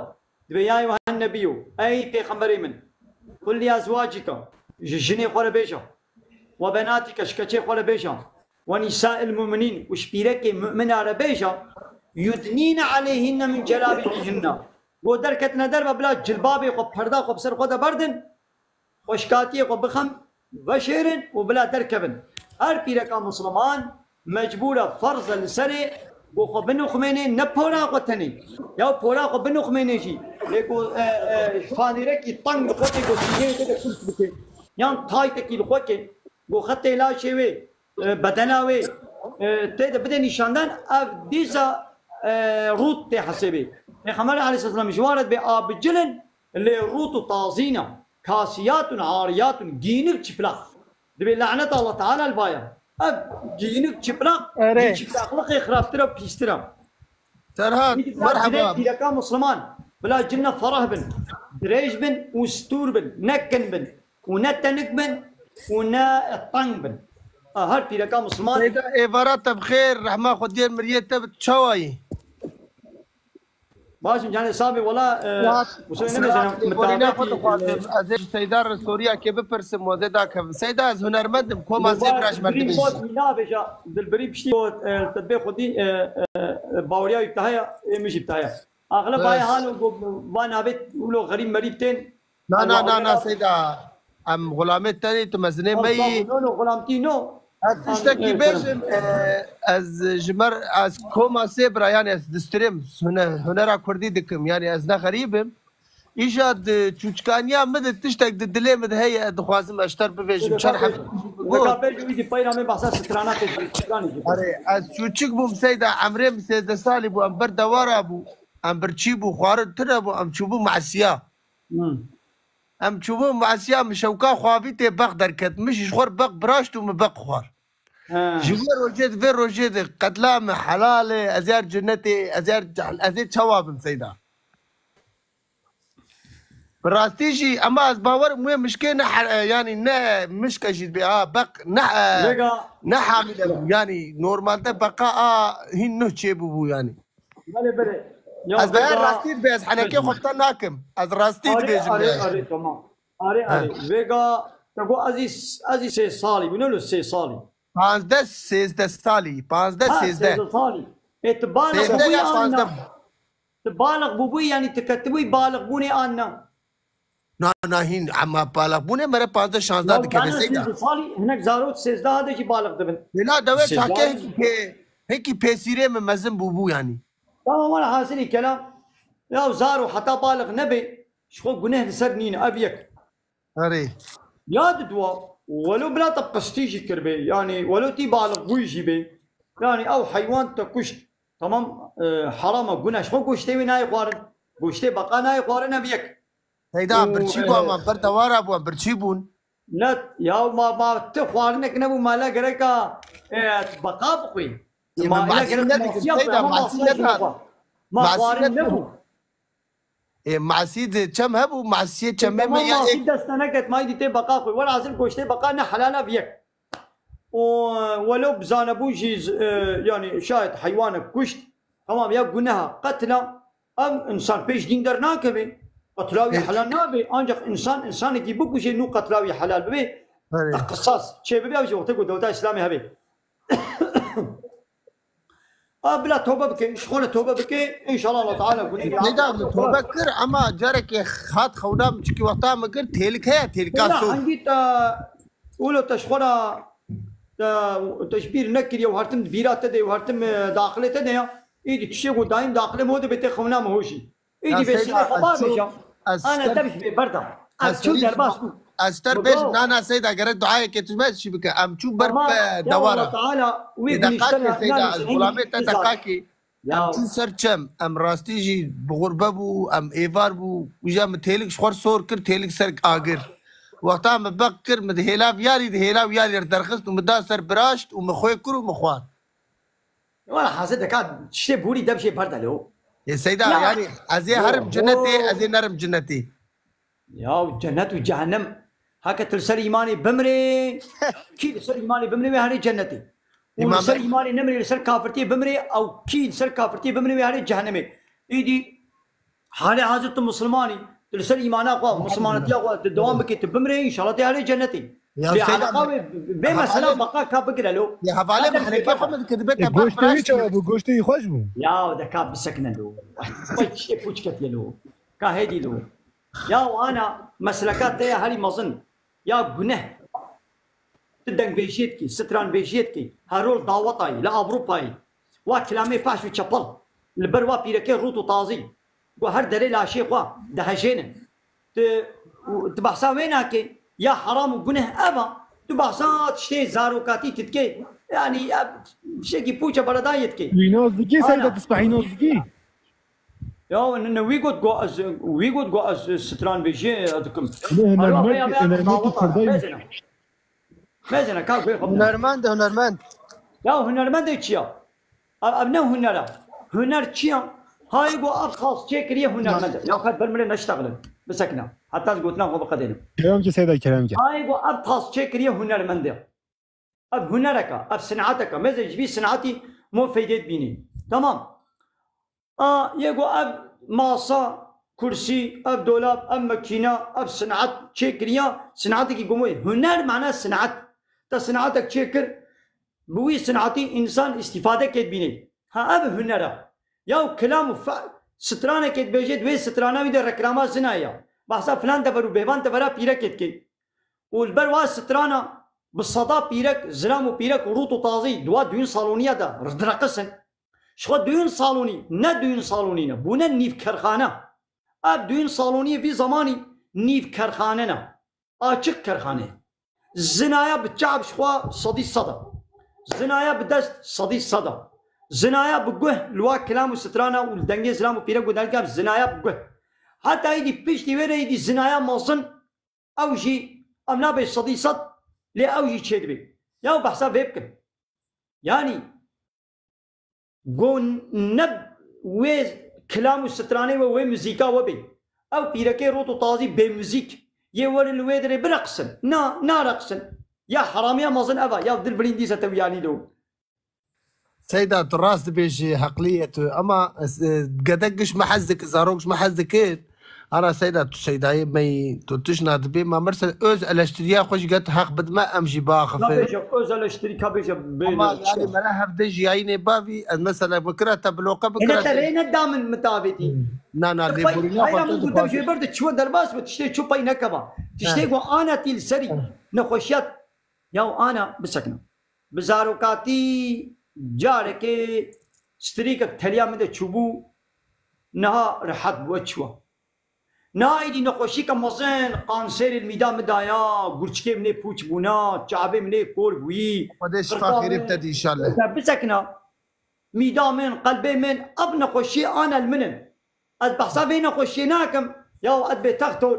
dibê, "Ya eyyuhen nebiyyu", ey pêxemberê min, "qul li ezwacika", ji jinê xwe re bêje, "ve benatika", ji keçê xwe re bêje, "ve nîsail mu'minîn", û ji pîrekê mu'mina re bêje, "yudnîne aleyhînne min celabîbîhinne", go derketine derve, bila cilbabê xwe, perda xwe bi ser xwe de berdin, xweşkatiyê xwe bixem, veşêrin û bila derkevin. Her pîreka misliman mecbûr e, ferz e li serê ku xwe binixumênê, ne pora xwe tenê. Ya pora xwe binixumênê jî, lê ku, e, e, fanêrekî teng li xwe tê, ku sîneyê xwe de kurt bike. Yan taytekî li xwe ke, ku xetê laşê wê, e, bedena wê, e, tê de bide nîşandan, ev dîsa e, rût tê hesêbê. Pêxemberê aleyhisselam ji wan re dibê a bi cil in, lê rût û tazî ne. Kasiyatun ariyatun, gînik çiplaq. Dibê lanet Allah Teala li vaya. Ev gînik çiplaq, Erê. Çiplaqliqê xirabtir e, pîstir e. Serhat, Îdî bila merheba. Cinê pîreka Musliman, bila cil ne fereh bin, dirêj bin û stûr bin, ne kin bin û ne tenik bin û ne teng bin. A, her pîreka Musliman. Seyda, êvara te bi xêr, rehma Xwediyê miriyê te bi çawa yî? Baş im canê sabê, wela, e, Ya, Huseyê Serhat, nemêzene, lêborîna xwe dixwazim. Ez ê ji Seyda re soriyakê bipirsim, we zê dakevim. Seyda, ez hunermend im, koma zêbra ji me dibêjî. Dilbirî piştî got, e, te bê xwedî, e, e, e, baweriya wî bi te heye, ê min jî bi te heye. Axile bayê halo got, va navê wilo xerîb merîb tên. Na, na, na, na, Seyda. Em xulamê te ne, tu mezinê me yî. No, no, xulamtî no. Ez tiştekî bêjim, e, ez ji mer, ez koma sê bira, yani ez distirêm, hune-, hunera kurdî dikim, yani ez ne xerîb im. Îja di çûçikaniya min de tiştek di dilê min de heye, dixwazim ez ji te re bibêjim, çend heb. Weka bêjî wî di peyra min behsa strana tê çûçikanê jî. Erê, ez çûçik bûm Seyda, emrê min sêzdeh salî bû, em ber dewara bû, em birçî bû, xwarin tune bû, em çûbû mesiya. Hmm. Em çûbûn mesiya, min şewka xwe avîtê beq derket. Min jî ji xwe re beq biraşt û min beq xwar. He. Ji vê rojê, vê rojê de qetla min helal e, ez ê her cinetê, ez ê her, ez ê çawa bim Seyda? Bi rastî jî, ema ez bawer im wê mişkê ne her, yanî ne mişke jî dibê, ha, beq ne, e, Vêga ne hamile bû. Yanî normalde beqa a hîn nuh çêbûbû yanî. Belê, belê. Ya Ez vêga rastî dibê, ez henekê xwe bi te nakim. Ez rastî Arê, dibêjim arê, yani. Arê, tamam. Arê, Ha. Arê. Vêga, te got ez î, ez î sê salî bû, ne lo sê salî. Panzdeh, sêzdeh salî. Panzdeh, Ha, sêzdeh. Sêzdeh salî. E, tu balix Sêzdeh bûbûyî ya an panzdeh. Na? Tu balix bûbûyî, yani tu ketibûyî balixbûnê an na? Na, na, hîn, ema balixbûnê mere panzdeh şanzdeh dikeve Seyda. Sêzdeh salî, hinek zarok sêzdeh de jî balix dibin. Lê na dewê çake hekî pê-, hekî pêsîrê min mezin bûbû yanî. Tamam, wala hasilî kelam. Ya zaro heta balix nebe, ji xwe guneh li ser nîne, ev yek. Erê. Ya di dua, welo bila te qistî jî kiribê, yanî welo tî balix bûyî jî bê. Yanî ew heywan te kuşt. Tamam, e, heram e, guneh, ji xwe goştê wê nayê xwarin. Goştê beqa nayê xwarin, ev yek. Seyda, em birçî bû, e, ama ber dewara bû, em birçî bûn. Ne, ya ma, ma ti xwarinek nebû, ma la gereka, e, beqa bixwî. Ê, ma, ma la masî gerek nedikim, masiya Seyda, bixwe, ama masî masiya nedihar. Jî bixwe. Ma xwarin nebû. Ê, masî di çem hebû, masiyê çemê me ya. Masî dest te neket, ma îdî tê beqa xwe. Welhasil goştê beqa ne helal e, viyek. û welo bi zanebûn jî, e, yanî şayet heywanek kuşt, tamam ya guneha qetla, em insan pêş dîn dernakeve. Qetla wî helal nabe, ancak insan, insanekî bikuje nû qetla wî helal bibe. Erê. Qisas çêbibe, ew jî wextê ku dewleta Îslamê hebe. A bila tobe bike, ji xwe re tobe bike, înşallah Allah Teala gunehê Seyda, min tobe kir, ema carekê hat xewna min, çikî wexta min kir, têlik heye, têlika Bila sor. Hangî te, wilo te ji xwe re, te, te ji bîr nekiriye û hertim di bîra te de û hertim, e, daxilê te de ya. Îdî tiştê ku dayîn daxilê min de bê tê xewna min hojî. Îdî vê şîrê xwe bavêja. Ana te bi ji bê berda. Ez çû derbas bû. Ez ter bêjim, na, na, Seyda, gerek duayekê tu me çi bike. Em çû ber dewara. Ê, deqakê Seyda, ez gulamê te deqakê. Em çûn ser çem, em rastî jî bi xurbe bû, em êvar bû, wîja min têlik ji xwe re sor kir, têlik ser agir. Wexta min beq kir, min di hêla viyarî, di hêla viyarî re derxist û min da ser biraşt û min xwê kir û min xwar. Wala hazir deka tiştê bûrî dev jê berde lo. Ê Seyda, yanî ez ê herim cinetê, ez ê nerim cinetê. Ya cennet û cehennem. Heke tu li ser îmanê bimrê, kî li ser îmanê bimrê wê herê cennetê. Û li ser îmanê nemrê, li ser kafirtiyê bimrê, ew kî li ser kafirtiyê bimrê wê herê cehennemê. Îdî halê hazir tu Musulman î, tu li ser îmana xwe, Musulmanetiya xwe, tu dewam bikî, tu bimrê, înşallah tê herê cennetê. Ya Seyda, eleqa wê, vê mesela beqa ka bigire lo. Ya hevalê min henekê xwe min dikir, dibê te bak biraştî. Goştê wî çawa bû? Goştê wî xweş bû? Ya deka bisekine lo. Vay tiştê pûç ketiye lo. Ka hêdî lo. Ya ana mesleka te ya herî mezin. Ya guneh. Tu dengbêjiyê dikî, stranbêjiyê dikî. Her rol dawetayî, li Ewropayê. Wa kilamê fahş û çepel. Li ber wa pîrekê rût û tazî. Ku her derê laşê xwe dihejênin. Tu, tu behsa wê nakê. Ya heram û guneh ev a. behsa tiştê zarokatî tu dikê. Yanî, ya, tiştekî pûçe beredayê dikê. Wî nas dikî, Seyda, tu spehî nas dikî? Ya, ne, ne, wî got, go, ez, wî got, go, ez stran bêjê, ez dikim. Ne, hunermend, hunermendî kurdayî. Mezene. Mezene, ka guhê xwe bide. Hunermend, hunermend. Ya, hunermendê çi ya? Ev, ev ne huner e. Huner çi ya? Hayê go ev tas çêkiriye hunermend e. Ya, qet ber min rê neştexilin. Bisekine. Heta ez gotina xwe biqedênim. Kerem ki Seyda, kerem ki. Hayê go ev tas çêkiriye hunermend e. Ev hunereke, ev sineteke. Meze ji vî sinetî mo feyde dibînî. Tamam. A, yê go ev masa, kursî, ev dolab, ev makîna, ev sinet çêkiriya, sinetekî gomê. Huner mane sinet. Te sinetek çêkir, bi wî sinetî însan îstîfade kê dibînê. Ha, ev huner e. Ya kilam û fe-, stranekê dibêjê, di wê strana wî de reklama zina ya. Behsa filan dever û bêvan devera pîrekê dikê. Û li ber wa strana bi seda pîrek, zilam û pîrek û rût û tazî di wa düğün saloniya de direqisin. Ji xwe düğün salonî, ne düğün salonî ne, bûne nîv kerxane. Ev düğün saloniyê vî zamanî nîv kerxane ne. Açik kerxane. Zinaya bi çav ji xwe sedî seda. Zinaya bi dest sedî seda. Zinaya bi guh li wa kilam û strana û li dengê zilam û pîrek û dergam zinaya bi guh. Heta êdî piştî wê re êdî zinaya mezin ew jî em nabê sedî sed lê ew jî çêdibê. Ya behsa vê bikin. Yanî go ne wê kilam û stranê we wê muzîka we bê. Ew pîrekê rot û tazî bê muzîk yê werin li wê derê bireqsin. Na, nareqsin. Ya heramiya mezin ev e. Ya dil birîn dîsa te wiyanî lo. Seyda, tu rast dibêjî, heqlî ye tu. Ama e, gedek giş me hez dikir, zarok ji me hez dikir. Ana Seyda, tu Seydayê me yî, tu tişna dibê, ma mirse öz eleştiriya xwe ji get heq bidime, em jî biaxifin. Nabêje, öz eleştirî ka bêje bê Ama ne, çi yani ye? Mera hevdê jiyayînê bavî, ez mesela min kira te bloke Hele bikira. te rê ne damin mitavêtî. Na, na, lêborîna Hayra xwe min te gote dixwazî. Jêber de çiwe derbas be, tiştê çi pey nekeva. Tiştê go ana tî li serî. Nexweşiya. Ya ana bisekine. Bi zarokatî carekê strîkek teliya min de çûbû, niha rehet bû, çiwa. Niha êdî nexweşîke mezin, kanserê li mîda min daya, gurçikê min ê pûç bûna, çavê min ê kor bûyî. Xwedê şifa xêrê bide dî inşallah. Te bisekina. Mîda min, qelbê min, ev nexweşiyê ana li min in. Ez behsa vê nexweşiyê nakim. Ya ez bê textor.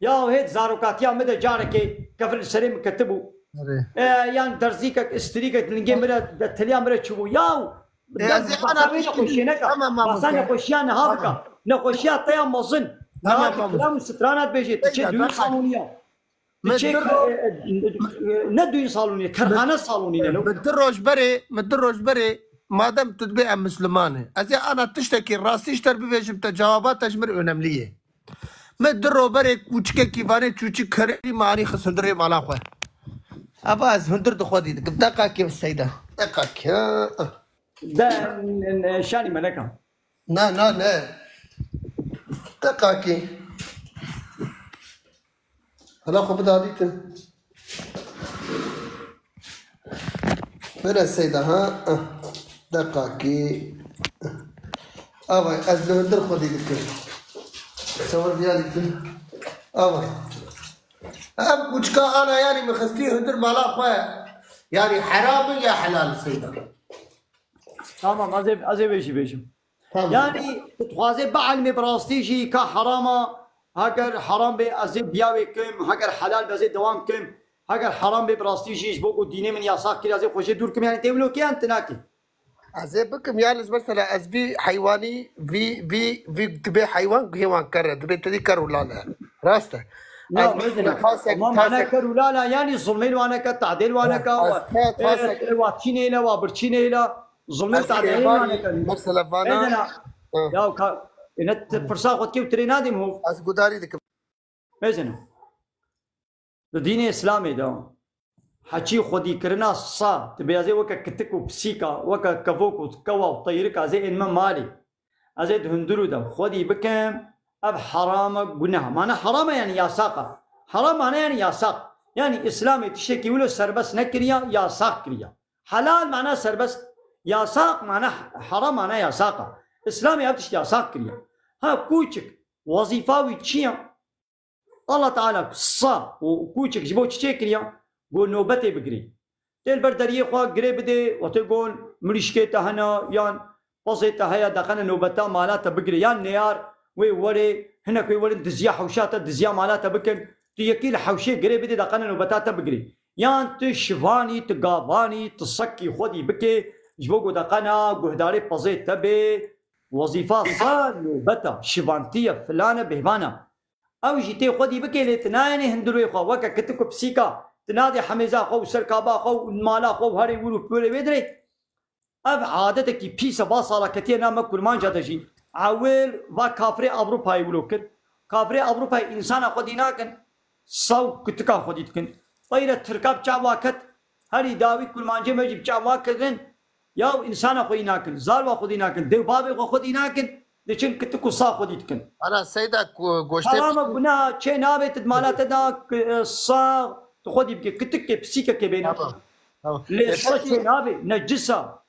Ya hêt zarokatiya min de carekê kefir li serê min ketibû. Erê. E, yan derzîkek, strîkek lingê min re, de tiliya min re çûbû. Ya E, ez ê ana behsa vê nexweşiyê neka. Behsa nexweşiya niha bika. Nexweşiya te ya mezin. Niha kilam û strana dibêjê. Tu çê düğün saloniya. Tu çê ne düğün saloniye, kerxane saloniye lo. Min du roj berê, min du roj berê, madem tu dibê em Misliman e. Ez ê ana tiştekî rastî ji te bibêjim, te cewaba te ji min önemlî ye. Min du roberê kûçikekî vanê çûçik kerî me anî xist hundirê mala xwe. Eva ez hundir di xwe dî dikim. Deqakê Seyda. Deqakê. De şanî meleka. Na, na, ne. Deqakê. Hala xwe bida dîtin. Bire Seyda ha. Ah, deqakî. Avay, ez li hundir xwedî dikim. Sewir viya dikim. Avay. Ev kuçka ana yani min xistî hundir mala xwe. Yani heram in ya helal Seyda? Tamam, ez ê, ez ê vê jî bêjim. Tamam. Yanî tu dixwazê bielmê bi rastî jî ka heram a, heger heram bê ez ê biya wê kim, heger helal be ez ê dewam kim, heger heram bê bi rastî jî ji bo ku dînê min yasax kir ez ê xwe jê dûr kim, yanî tê wilo kê em tinakê. Ez ê bikim yani mesela ez vî heywanî, vî, vî, vî dibê heywan guhê wan ker e, dibê tedî ker û lal e. Rast e. Ya, mesela, tasek, tasek. Ker û lal e, yanî zulmê li wan neke, tadê li wan neke, wa, e, wa tînê le, wa birçînê le, zulmê tadê li wan neke. Mesela vana. Ya, ka, e, ne pirsa xwe dikê û tirê nadîm hov. Ez gudarî dikim. Mezin. Di dînê Îslamê de heçî xwedîkirina sa, tu bê ez ê weke kitik û pisîka, weke kevok û kewa û teyrika ez ê ênime malê. Ez ê di hundirû de xwedî bikim, ev heram e, guneh e. Mane heram e yani yasak e. Heram mane yani yasak. Yani Îslamê tiştekî wilo serbest nekiriya, yasak kiriya. Helal mane serbest, yasak mane, heram mane yasak e. Îslamê ev tişt yasak kiriya. Ha kûçik, wezîfa wî çi ye? Allah Teala sa û kûçik ji bo çi çêkiriya? Go nobetê bigirî. Tê li ber deriyê xwe girê bidê, wextê gon mirîşkê te hene yan pezê te heye, deqene nobeta mala te bigirê. Yan neyar wê werê, hinek wê werin diziya hewşa te, diziya mala te bikin. Tu yekî li hewşê girê bidê, deqene nobeta te bigirê. Yan tu şivanî, tu gavanî, tu sekî xwedî bikê, ji bo ku deqena guhdarê pezê te bê, wezîfa sa nobeta, şivantiye, filane, bêhvana. Ew jî tê xwedî bikê, lê tu nayênê hundirê xwe, weke kitik û pisîka, tu nadê hemêza xwe û ser kaba xwe û mala xwe û herê wir û pirê wê dirê. Ev adetekî pîs e, va sala ketiye nav me kurmanca de jî. Ewil va kafirê Ewropayê wilo kir. Kafirê Ewropayê însana xwedî nakin, sa û kitika xwedî dikin. Teyre tirka bi çav wa ket, herî dawî kurmancê me jî bi çav wa kirin. Ya însana xwedî nakin, zarwa xwedî nakin, dê û bavê xwe xwedî nakin, diçin kitik û sa xwedî dikin. Ana Seyda, ku goştê Herama guneha çê nabe, tu di mala te da ki, e, sa tu xwedî bike, kitikê, pisîkekê bêne. Tamam. Tamam. Lê E, sa peki çê nabe, necisa.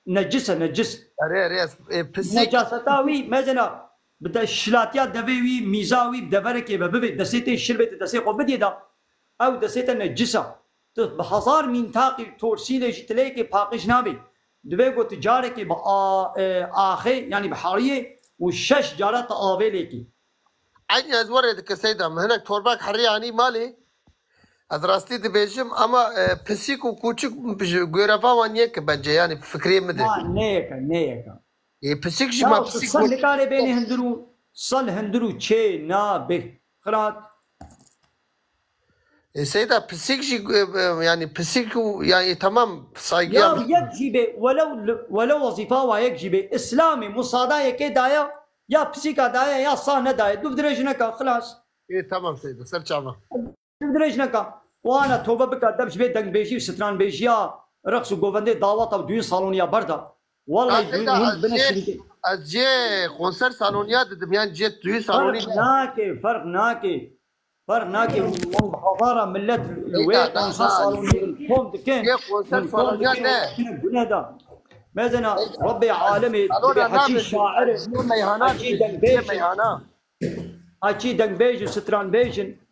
Necisa, necis. Erê, erê, ez, e, pisîk. Necaseta wî, mezena, bi de şilatiya devê wî, mîza wî, bi deverekê ve bibe, destê te şil bê, tu destê xwe bidiyê da. Ew destê te necisa. Tu bi hezar mîntaqî torsîlê jî tileyekê paqij nabî. Divê ku tu carekê bi a-, e, axê, yanî bi heriyê û şeş cara tu avê lêkî. Eynî ez werê dike Seyda, min hinek torbak heriyê anî malê. Ez rastî dibêjim, ama, e, pisîk û kûçik ji goreva wan yek e bence, yanî fikrê min de. Na, ne yek e, ne yek e. Ê, pisîk jî Ya, ma tu pisîk sal got- nikarê bênî hundir û, sal hundir û çê nabe. Xilat. E, Seyda, pisîk jî, e, e, yanî pisîk û, yanî, e, tamam, saygıya Ya yek jî bê, welew, welew wezîfa wa yek jî bê. Îslamê musada yekê daye, ya pisîka daye, ya sa nedaye. Duv dirêj neka, xilas. E, tamam Seyda, ser çava. Duv dirêj neka. Wana tobe bika, dev ji bê dengbêjî û stranbêjiya, reqs û govendê dawata û düğün saloniya berda. Wallahî Ya düğün Seyda, hûn ez bine cê, şirîkê. ez cê konser saloniya didim, yan cê düğün salonî Ferq de. nake, ferq nake. Ferq nake, wan bi hezara millet li wê Êka, na, konser na, salonî min kom dikin. Yê konser Min kom salonî dikin, ne. Gune da. Mezena Rebbê alemê, Salona dibê heçî nabe, şair, yê meyhana heçî dibe, dengbêj, yê meyhana. Heçî dengbêj û stranbêj in.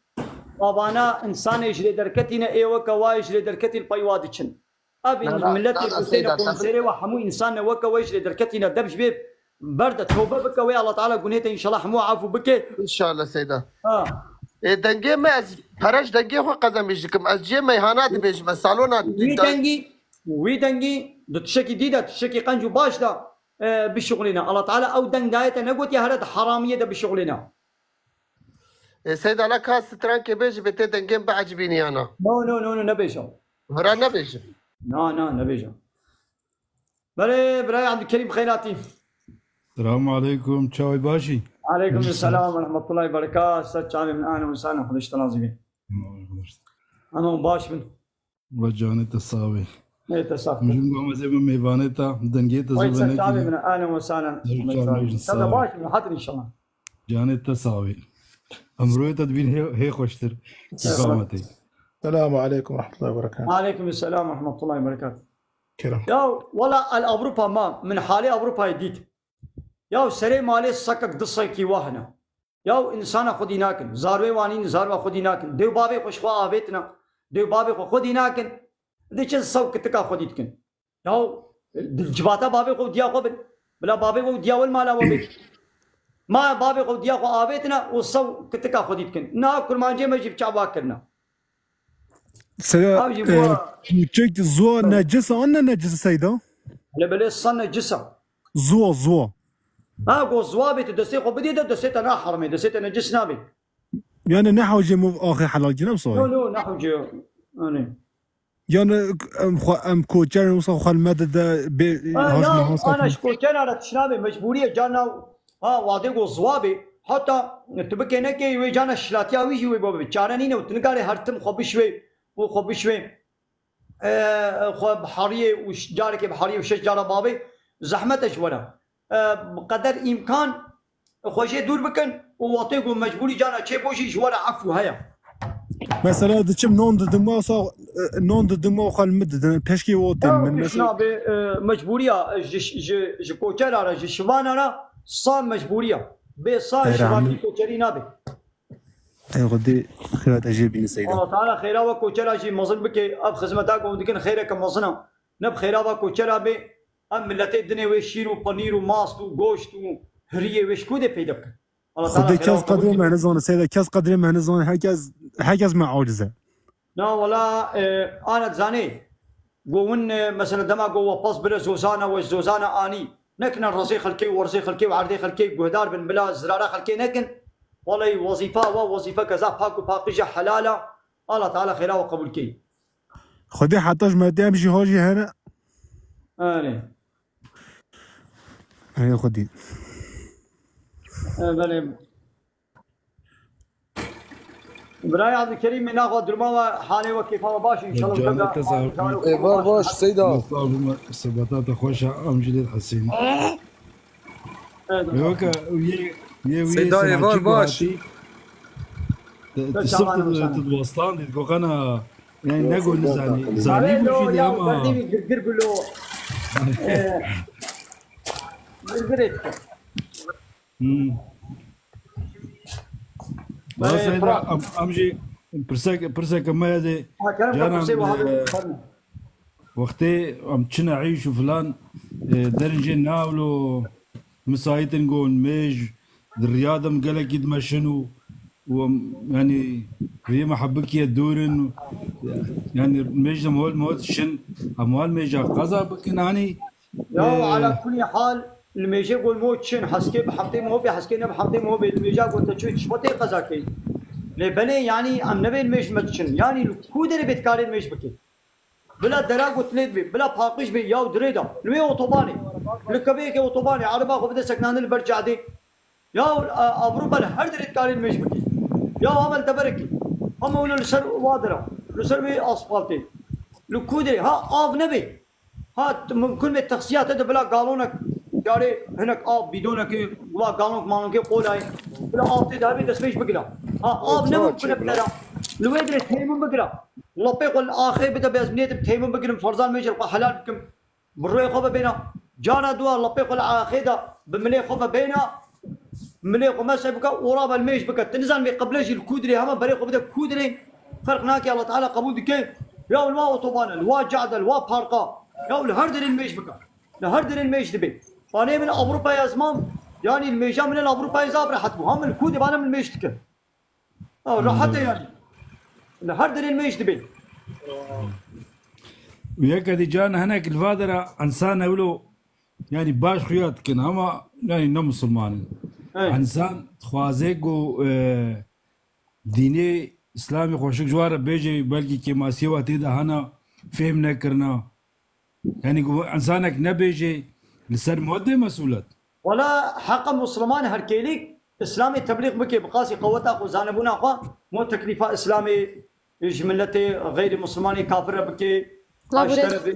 Avana insanê ji lê derketîne, ê weke wa yê ji lê derketî li pey wa diçin. Ev Na, na, milletê na, na, Huseyne Seyda, konserê tabii. Wa hemû insan ne weke we ji lê derketîne, dev ji bê berde, tobe bike wê, Allah Teala gunê te inşallah hemû afû bike. İnşallah Seyda. Ha. E, dengê me ez pere ji dengê xwe qezemîş dikim. Ez cê meyhana dibêjim, ez salona Wî dengî, wî dengî di tiştekî dî de, tiştekî qenc û baş de, e, bişuxulîne. Allah Teala ew deng daye te, negotiye here di heramiyê de bişuxulîne. E, Seyda, la ka strankê bêjî bê tê dengên biecibînî ya na? No, no, no, no, nebêje. Vira nebêje. Na, na, nebêje. Belê, birayê Abdulkerîm xeyr hatî. Selamun aleykum, çawê başî? Aleykum selam ve rahmetullahi ve berekat. Ser çavê min, ahlen ve sahlen, Xwedê ji te razî be. Ama baş bin. Ve canê te sağ be. Ê te sax be. Mijim gamezê min mêvanê te, dengê te Vay zû ser çavê venekî. Min, ahlen ve sahlen. Ser çavê min, Sen de sağ be. Baş bin, rahat inşallah. Canê te sağ be. Emroyê te dibîn hê, hê xweştir. Selamet. Selamu aleykum ve rahmetullahi ve berekatuhu. Aleykum selam ve rahmetullahi ve berekatuhu. Kerem. Ya, wela el Avrupa ma, min halê Avrupayê dît. Ya, serê malê sekek du sekekî wa hene. Ya, insana xwedî nakin. Zarwê wanîn, zarwa xwedî nakin. Dê û bavê xwe ji xwe avêtina. Dê û bavê xwe xwedî nakin. Diçin sew kitika xwedî dikin. Ya, di civata bavê xwe û diya xwe bin. Bila bavê xwe û diya we li mala we bê. Ma bavê xwe û diya xwe avêtina û sew kitika xwedî dikin. Niha kurmancê me jî bi çav wa kirina. Seyda, Ew jî e, bû. Çek zuwa necis an ne necis Seyda? Hele belê sa necis a. Zuwa, zuwa. Ha, go zuwa bê tu destê xwe bidî de destê te naherimê, destê te necis nabê. Yani ne hewce mov axê helal cinem soy? No, no, ne hewce. Yani. Yani em xwe, em koçer, wisa xwe li me de, de bê, Ha, has ya, me has ana ekim. Ji koçera re tişt nabê, mecbûrî ye, carna, ha, wadê go ziwa bê. Heta tu bikê nekê, wê carna şilatiya wî jî wê bo bê. Çare nîne û tu nikarê her tim xwe bişwê û xwe bişwê. E, xwe bi heriyê û ş-, carekê bi heriyê û şeş cara bavê. Zehmet e ji we re. E, bi qeder îmkan xwe jê dûr bikin û wextê ku mecbûrî cana çêbo jî ji we re efû heye. Mesela diçim non didim, wasa, e, non didim, o xwe li min didin, peşkê o tên Ya, min. Tişt Mesela nabê, e, mecbûriya, e, ji, ji, ji koçera re, ji şivana re sa mecbûriya. Bê sa Eyra şivatî min. Koçerî nabê. Ey Xwedê xêra te jê bîne Seyda. Allah Teala xêra we koçera jî mezin bike. Ev xizmeta ku hûn dikin xêreke mezin e. Ne bi xêra ve koçera bê. Em miletê dinê wê şîr û penîr û mast û goşt û hiriyê wê ji ku dê peyda bikin. Allah Teala Xwedê xêra kes we qebûl qedrê bike. Me nizane Seyda, kes qedrê me nizane, herkes herkes me aciz e. Na wala e, ana dizanê. Go win e, mesela dema go we pas bire zozana we zozana anî. Nekine rezê xelkê û werzê xelkê û erdê xelkê guhdar bin bila zirara xelkê nekin. Walay wezîfa we wezîfeke zaf pak û paqij e helal e. Allah Teala xêra we qebûl key. Xwedê heta ji me dê em jî hojî hene. Erê. Erê Xwedî. E, belê. Birayê Abdulkerîm, naxwe durma we, halê we, kêfa we baş e, înşallah. Canê te sağ ol. Êvar baş, Seyda. Sağ ol, sebata te xweş e, em jî lê dihesînin. Evet, Ê weke, yê, yê wî Seyda, êvar baş. Te, te sif tu, tu diwastan dît, goxana, yani ne go nizanî. Zanî bu jî ama. Girgir gulo. Ee, girgir et. Hmm. Bala Seyda, em, em jî pirsek, pirseke me ye de canan, e, wextê em çine îş û filan, e, derin jê navlo, misayîtin gon mêj, di riya de em gelekî dimeşin û, û em, yani, riyê me hebikiye dûr in, yani, mêj de em hol, em hol şin, em hol mêja qeza bikin, hani, Ya Ee, ala kulî hal, li mêjê got mo çin, heskê bi heftê mo bê, heskê ne bi heftê mo bê, li mêja got te çi, çi tê qeza key. Lê belê, yanî em nebê li mêj me diçin. Yanî li ku derê bê dikarê li mêj bikê. Bila dera got lê dibê, bila paqij bê, ya dirê de. Li wê otobanê. Li keveyekê otobanê, ereba xwe bide seknandin li ber cadê. Ya, e, Ewropa li her derê dikarê li mêj bikî. Ya, hema li teberekî. Hema wilo li ser wa dira. Li ser wê aspaltê. Li ku derê. Ha, av nebê. Ha, t-, mumkin bê texsiya te de bila galonek, yarê hinek av, bidonekê, wila galonk malonekê qolayê. Bila av tê de hebê destpêş bigire. Ha, av ne mumkin e bidera. Li wê derê teymin bigire. Lapê xwe li axê bide, bê ez nêtim teymin bigirim, ferzan mêj li xwe helal bikim. Bi rûyê xwe ve bêna. Cara dua lapê xwe li axê de bi milê xwe ve bêna. Milê xwe meseh bike û rabe li mêj bike. Tu nizan vê qible jî li ku dirê hema berê xwe bide ku dirê. Ferq nake, Allah Teala qebûl dike. Ya li wa otoban e, li wa cad e, li wa parka. Ya li her derê li mêj bike. Li her derê li mêj dibe. Panê min Ewropayê ez mam. Yanî li mêja min li Ewropayê zaf rehet bû. Hem li ku dibane min mêj dike. Ha, rehet e yani. Li her derê mêj dibê. Û yeke dî can hinek li va dera insan ewlo yani baş xuya dikin ama yani ne musulman in. Hey. Insan dixwaze ku, e, dînê Îslamê xweşik ji wan re bêje, belkî kêmasiyê wa tê de hena fêm nekirina. Yani ku insanek nebêje li ser modê mesulet. Wala heqa Musliman her kêlîk Îslamê teblîx bike, bi qasî qeweta xwe, zanebûna xwe, mo teklîfa Îslamê ji miletê xeyrî Muslimanê kafir re bike. Labûrê.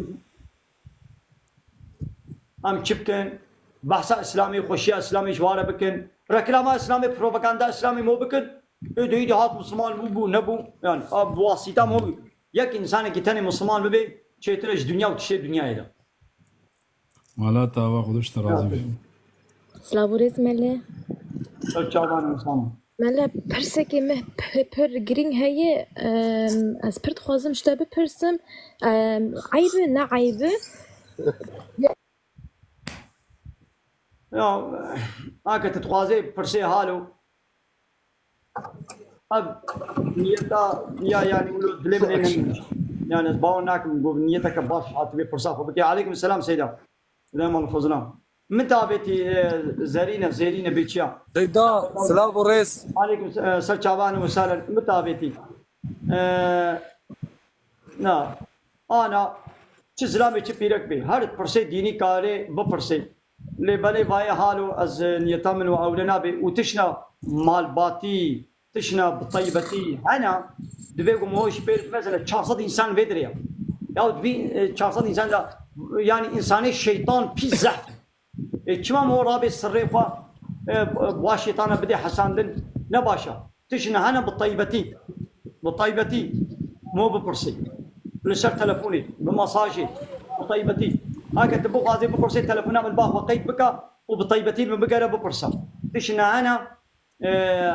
Em çi bikin? Behsa Îslamê, xweşiya Îslamê ji wan re bikin. Reklama Îslamê, propaganda Îslamê mo bikin. Ê doyî de hat Musliman bû, bû, nebû. Yani, a, bi wasîta mo bû. Yek însanekî tenê Musliman bibe, çêtir e ji dinya û tiştê dinyayê de. Mala te ava, Xwedê ji te razî be. Silav û rêz Mele. Ser çavan Musliman. Mele, pirsekê me p-, pir girîng heye, em, ez pir dixwazim ji te bipirsim. Em, eyb e, ne eyb e? Ya, ake tu dixwazê pirsê halo. Ev niyeta ya, yani, wilo dilê min ê nemîne. Yani, ez bawer nakim, got niyeteke baş hatibê pirsa xwe bike. Aleykum selam Seyda. Dilê mal xwe zilam. Min tabêtî, e, Zerîne, Zerîne Bêçiya. Seyda, silav û rêz. Aleykum se-, e, ser çavan û salen. Min tabêtî. E, na, ana, çi zilamê çi pîrek bê. Her pirsê dînî karê bipirsê. Lê belê vayê halo ez, e, niyeta min û ewle nabe û tişna malbatî, tişna bi taybetî hena, divê ku mo ji pêr mesela çar sed însan vê dirê ya. Ya divî, e, çar sed însan da, yani însanê şeytan pî zehf. E, çima mo rabê sirrê xwe, e, wa şeytana bidê hesandin ne baş e. Tişna hene bi taybetî. Bi taybetî mo bipirsê. Li ser telefonê, bi mesajê, bi taybetî. Heke tu bixwazê bipirsê, telefona min ba xwe qeyd bike û bi taybetî min bigere bipirse. Tişna hene e,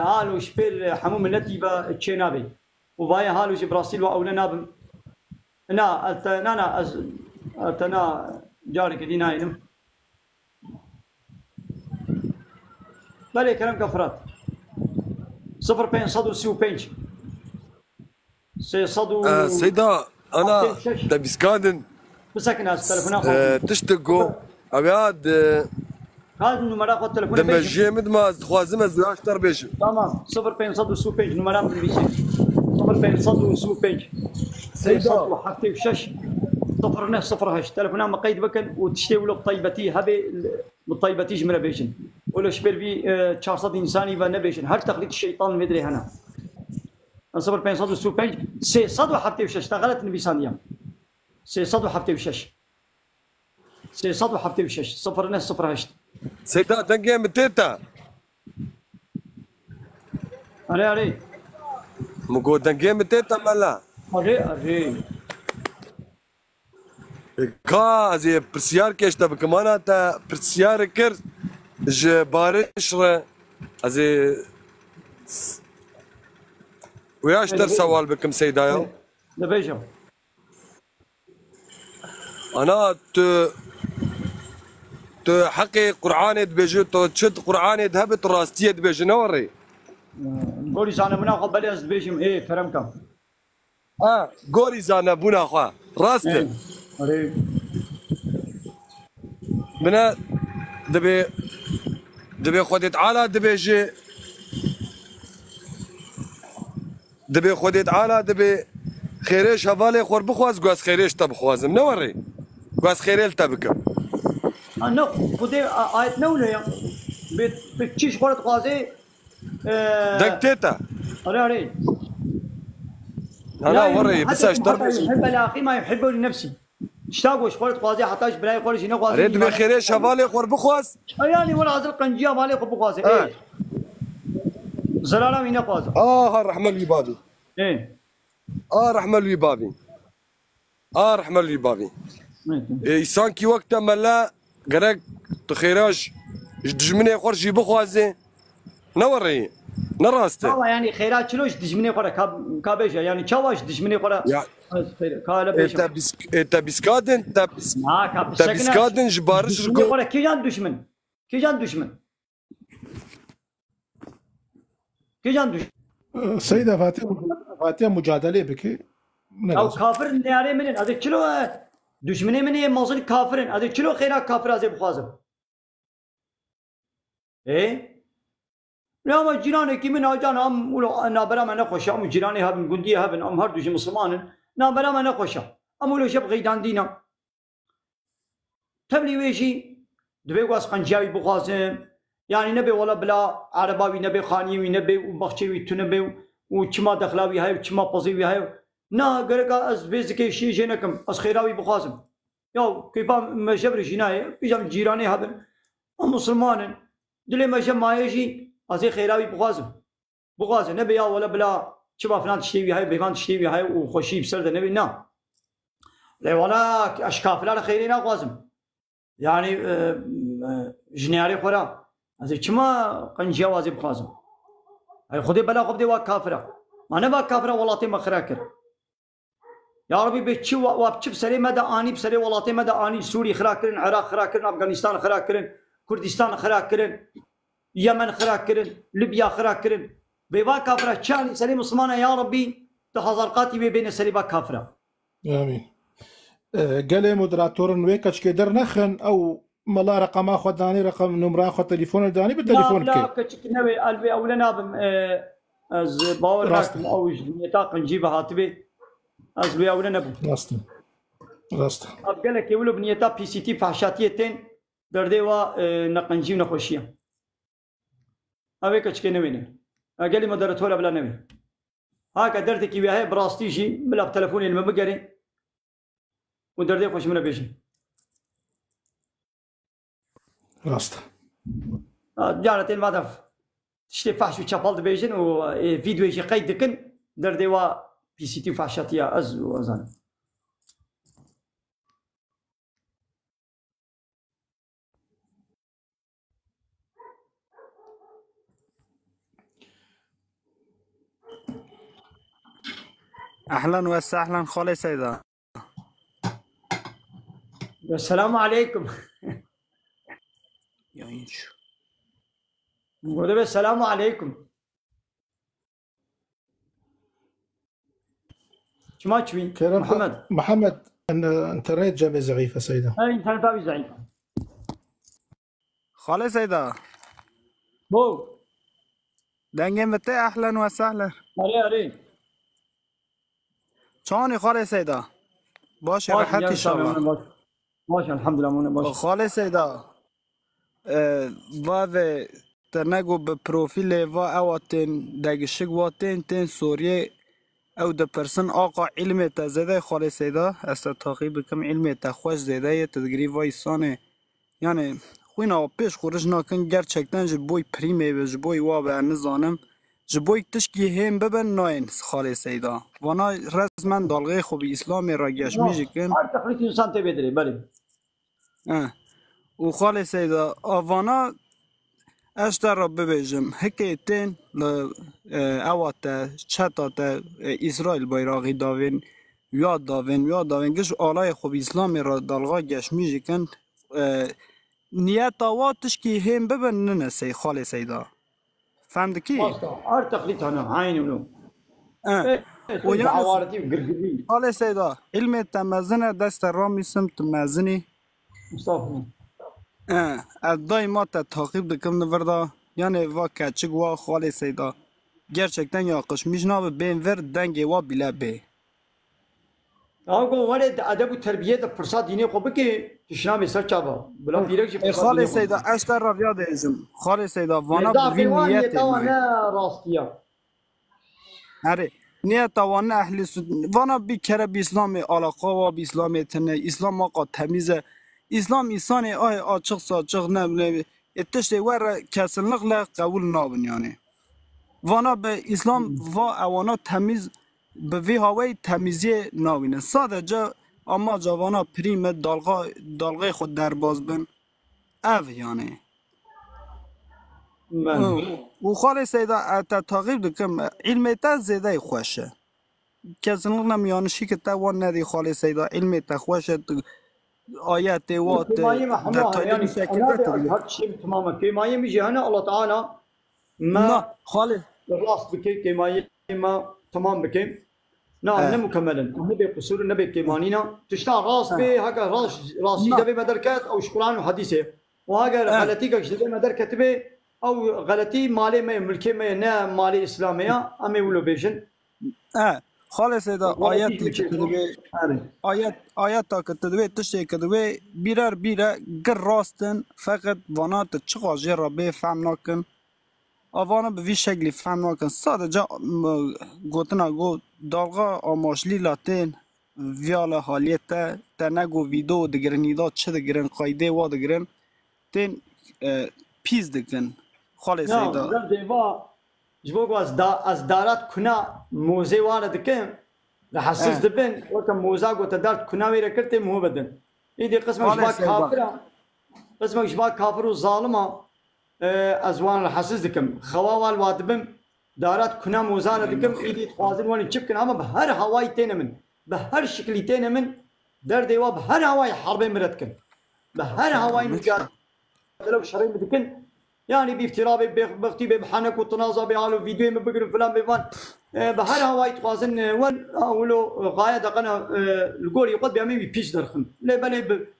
halo ji pêr hemû miletî ve çênabê. Û vayê halo jî bi rastî li we ewle nabim. Na, ez te, na, na, ez, ez te na careke dî nayînim. Belê, kerem ke Firat. Sifir pênc sed û sî û pênc. Sê sed û heftê û şeş. E, Seyda, ana, te bîskandin. Bisekin, ez telefona xwe. E, tiştik go. Ew ya di, ka numara xwe telefona di bêjim. Mejiyê min de ma ez dixwazim ez wê ji te re bêjim. Tamam. Sifir pênc sed û sî û pênc numara min bîsî. Sifir pênc sed û sî û pênc. Seyda. Sê sed û heftê û şeş. Sifir neh sifir heşt. Telefona min qeyd bikin û tiştê wilo bi taybetî hebe, bi taybetî ji min re bêjin. Wilo ji ber vî, e, çar sed însanî ve nebêjin. Her texlît şeytan vê dirê hene. Sifir pênc sed û sî û pênc, sê sed û heftê û şeş, te xelet nivîsandiye. Sê sed û heftê û şeş. Sê sed û heftê û şeş, sifir neh sifir heşt. Seyda, dengê min tê te? Erê, erê. Min got, dengê min tê te mela? Erê, erê. Ka ez ê pirsyarkê ji te bikim. Ana te pirsyar kir ji Bariş re. Ez ê s-, wê ya ji te re sewal bikim Seyda ya. Dibêjim. Ana tu, tu heqê Qur'anê dibêjî, tu çi di Qur'anê de hebe tu rastiyê dibêjî, ne werê? Gorî zanebûna xwe belê ez dibêjim, ê, kerem ke. Ha, gorî zanebûna xwe. Rast e. Ê, erê. Bine, dibê, dibê Xwedê Teala dibêje, dibê Xwedê Teala dibê xêrê ji hevalê xwe bixwaz, ku ez xêrê ji te bixwazim. Ne werê. Ku ez xêrê li te bikim. Ha, ne, Xwedê a-, ayet ne wilo ya. Bi, bi çi ji xwe re dixwazê, Ee, deng tê te? Erê, erê. Na, na, werê, heta bise ji te heta bêjim. Yuhibbe li axî ma yuhibbe li nefsî. Tişta ku ji xwe re dixwazê, heta ji birayê xwe re jî nexwazê. Erê, dibê xêrê ji hevalê xwe re bixwaz. Erê, yanî were hazir qenciya hevalê xwe bixwazê. Ha. Ê. Zerara wî nexwaze. Aha, rehme li wî bavî. Ê. A rehme li wî bavî. A rehme li wî bavî. Ê, îsankî wek te mele gerek tu xêra ji, ji dijminê xwe jî bixwazê. Ne werê ye. Ne rast e. Çawa, yanî xêra çilo ji dijminê xwe re ka, ka bêje. Yanî çawa ji dijminê xwe re. Ya. Ez xêra, ka hele bêjim. Ê, te bîsk-, ê, te bîskadin, te bîsk-, na, ka te bîskadin ji Bariş dijminê xwe re kîjan dijmin? Kîjan dijmin? Kîjan düşmene? Seyda Fatiha, Fatiha mucadelê bike. Ne lazim. Ew kafir neyarê min in. Ez ê çilo, e, düşminê min ê mezin kafir in. Ez ê çilo xêra kafir ez ê bixwazim. Ê? Ne ama cîranekî min a can am ulo nabera me nexweş e. Am cîranê hebin, gundiyê hebin. Am her du jî misliman in. Nabera me nexweş e. Am ulo jeb xeydandîna. Tevlî wê jî divê ku ez qenciya wî bixwazim. Yanî nebe wela bila ereba wî nebe, xaniyê wî nebe û baxçeyê wî tune be û çima dexla wî heye û çima pezê wî heye. Na, gereka ez vê zikê şiyê jê nekim. Ez xêra wî bixwazim. Ya keyfa me jebir jî nayê. Îcam cîranê hebin. Em misilman in. Dilê me je maye jî ez ê xêra wî bixwazim. Bixwaze, nebe ya wele bila çiva filan tiştê wî heye, bêvan tiştê wî heye û xweşî bi ser de nebe, na. Lê wele ez ji kafira re xeyrê naxwazim. Yanî, e, e, ji neyarê xwe re ez ê çima qenciya wazê bixwazim? Ey Xwedê bela xwe bidê wa kafira. Ma ne va kafira welatê me xira kir. Ya Rebî, bê çi wa, wa çi bi serê me de anî, bi serê welatê me de anî, Sûrî xira kirin, Iraq xira kirin, Afganîstan xira kirin, Kurdîstan xira kirin, Yemen xira kirin, Libya xira kirin. Bê va kafira çi anî serê Mislimana, ya Rebî, tu hezar qatî wê bêne serê va kafira. Amîn. E, gelê moderatorin wê keçikê dernexin, ew Mala reqema xwe danî, reqem numraya xwe telefona danî, bi telefon bike. La, la, keçik newê, ez wê ewle nabim, e, ez bawer nakim ew ji niyeta qincî ve hatibê. Ez wê ewle nebûm. Rast e. Rast e. Ev gelekê wilo bi niyeta P C T fehşatiyê tên derdê wa, e, neqincî û nexweşiya. Ev ê keçikê newê ne. Ev gelî moderatora bila newê. Haka derdekî wê heye, bi rastî jî bila bi telefonê li min bigerê û derdê xwe ji min re bêjin. Rast e. Ha, cara tên va de tiştê fehş û çepal dibêjin û, e, vîdeoyê jî qeyd dikin, derdê wa P C T û fehşatiya ez û ez zanim. Ehlen we sehlen Xalê Seyda. Esselamu aleykum. Yayın şu. Burada ve selamu aleykum. Çima çûyî? Kerem Muhammed. Muhammed, en-, internet cemê zayıf e Seyda. Ha, internet abi zayıf. Xalê Seyda. Bo. Dengê min tê, ehlen we sehlen. Erê, erê. Çawanî Xalê Seyda? Baş e, rehet inşallah. Baş, elhamdülillah, min baş. Xalê Seyda, e, va ve te nego bi profîlê va ewa tên degişik wa tên, tên Soriyê, ew dipirsin, aqa ilmê te zêde ye Xalê Seyda? Ez te taqîb dikim, ilmê te xweş zêde ye, tu digirî va îsanê. Yani xwîna pêş xwe rij nakin, gerçekten ji boy prîmê be, ji boy wa be, nizanim. Ji boy tişkî hên bibin nayên Xalê Seyda. Vana resmen dalgê xwe bi Îslamê re geşmî jî kin. Her texlîk insan tê bê dirê, belê. Eh. Û Xalê Seyda, a vana ez te re bibêjim, hikê tên li, e, ewa te, çeta te, e, Îsraîl bayraxî davên, ya davên, ya davên, giş alayê xwe bi Îslamê re dalga geşmî jî kin, e, niyeta wa tişkî hên bibin nine sey Xalê Seyda. Fehm dikî? Wasta, her texlît hene, eyn wilo. E, e, û yani dawaretî û girgirî. Xalê Seyda, ilmê te mezin e, dest te ramîsim, tu mezin î. Estağfurullah. E, ez daîma te taqîb dikim li vir de. Yani va keçik wa Xalê Seyda. Gerçekten yaqişmîş nabe bên vir dengê wa bîle bê. Ew got, were di edeb û terbiyê de pirsa dînê xwe bike, tu şinabê ser çava. Bila pîrek jî pirsa dînê xwe bike. Xalê Seyda, ez te re riya dêjim. Xalê Seyda, vana bi vî niyetê me. Nêzafê wan niyeta wan ne rastiya. Erê, niyeta wan ne ehlî sud-, vana bî kere bi Îslamê alaqa wa bi Îslamê tine, Îslam aqa temîz e. Îslam îsanê ayê açiq saçiq ne, ne, e, tiştê we re kesinlikle qewûl nabin yani. Vana bi Îslam va ewana temîz, bi vî hawayî temîziyê nabînin. Sadece amaca vana prî me dalga, dalgayê xwe derbaz bin. Ev yani. Û, û Xalê Seyda, e, te taqîb dikim, e, îlmê te zêdeyî xweş e. Kesinlikle miyanişî ki te wan nedî Xalê Seyda, îlmê te xweş e, tu ayetê wa te detaylı bir şekilde tu dibî. Her tiştê min temam e. Kêmayê min jî hene, Allah Teala me rast bike, kêmayê me temam bike. Na, ne mukemmel in. Ne bê qusûr, ne bê kêmanîna. Tişta rast bê, heke rast, rastî devê me derket, ew ji Quran û hedîsê. Û heke xeletîkek ji devê me derketibê, ew xeletî malê me ye, milkê me ye, ne malê Îslamê ya, em ê wilo bêjin. E, Xalê Seyda, ayetê ki tu dibê, ayet, ayeta ki tu dibê, tiştê ki dibê, bîrer bîre gir rast in, feqet vana tu çiqa jê re bê fehm nakin. Avana bi vî şeklî fehm nakin. Sadece, m-, gotina got, dalga amaçlî la tên viya la haliyê te, te nego vîdeo digirin, îda çi digirin, qaydê wa digirin, tên, e, pîs dikin. Xalê Seyda. Ya, derdê va, ji bo ku ez da-, ez darat kuna mozê ware dikim, rahatsiz dibin, weke moza ku te dert kuna wê re kir, tê miho bidin. Îdî qismek ji va kafir a, qismek ji va kafir û zalim a, e, ez wan rahatsiz dikim. Xewa wan wa dibim, darat kuna mozane dikim, îdî dixwazin wan çi bikin, ama bi her hawayî têne min. Bi her şiklî têne min, derdê wa bi her hawayî herbê min re dikin. Bi her hawayî mücadele û şerê min dikin. Yani bi îftira bê, bê bextî bê, bi henek û tinaza bê, alo vîdeoyê min bigirin filan bê van. E, bi her hawayî dixwazin, e, wan, a, wilo, e, gaye deqena, e, li gorî xwe bê em ê wî pîç derxin. Lê belê bi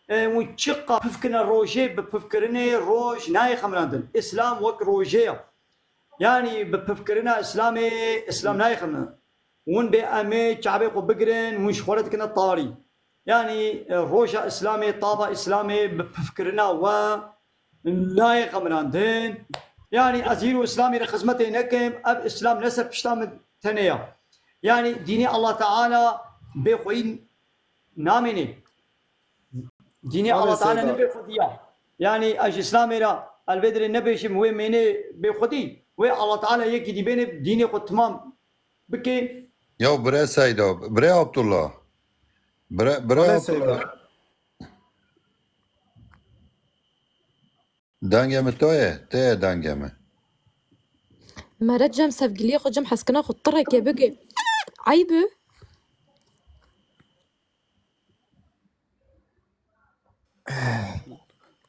E, hûn çiqa pifkirine rojê, bi pifkirinê roj nayê xemirandin. Îslam wek rojê ye. Yanî bi pifkirina Îslamê, Îslam nayê xemirandin. Hûn bê em ê çavê xwe bigirin, hûn ji xwe re dikine tarî. Yanî, e, roja Îslamê, tava Îslamê bi pifkirina we nayê xemirandin. Yanî ez hîro Îslamê re xizmetê nekim, ev Îslam ne ser pişta min tenê ye. Yanî dînê Allah Teala bê xweyî namînê. Dînê Allah Teala ne bê xwedî ya. Yanî ez ji Îslamê re elvêdirê nebêjim, wê mênê bê xwedî. Wê Allah Teala yekî dî bênê dînê xwe timam bike. Ya bire Seyda, bire Abdullah. Bire, bire Abdullah. Dengê min to ye, te ye dengê min. Mere cem sevgiliyê xwe cem heskina xwe tirekê bigê. Eyb e?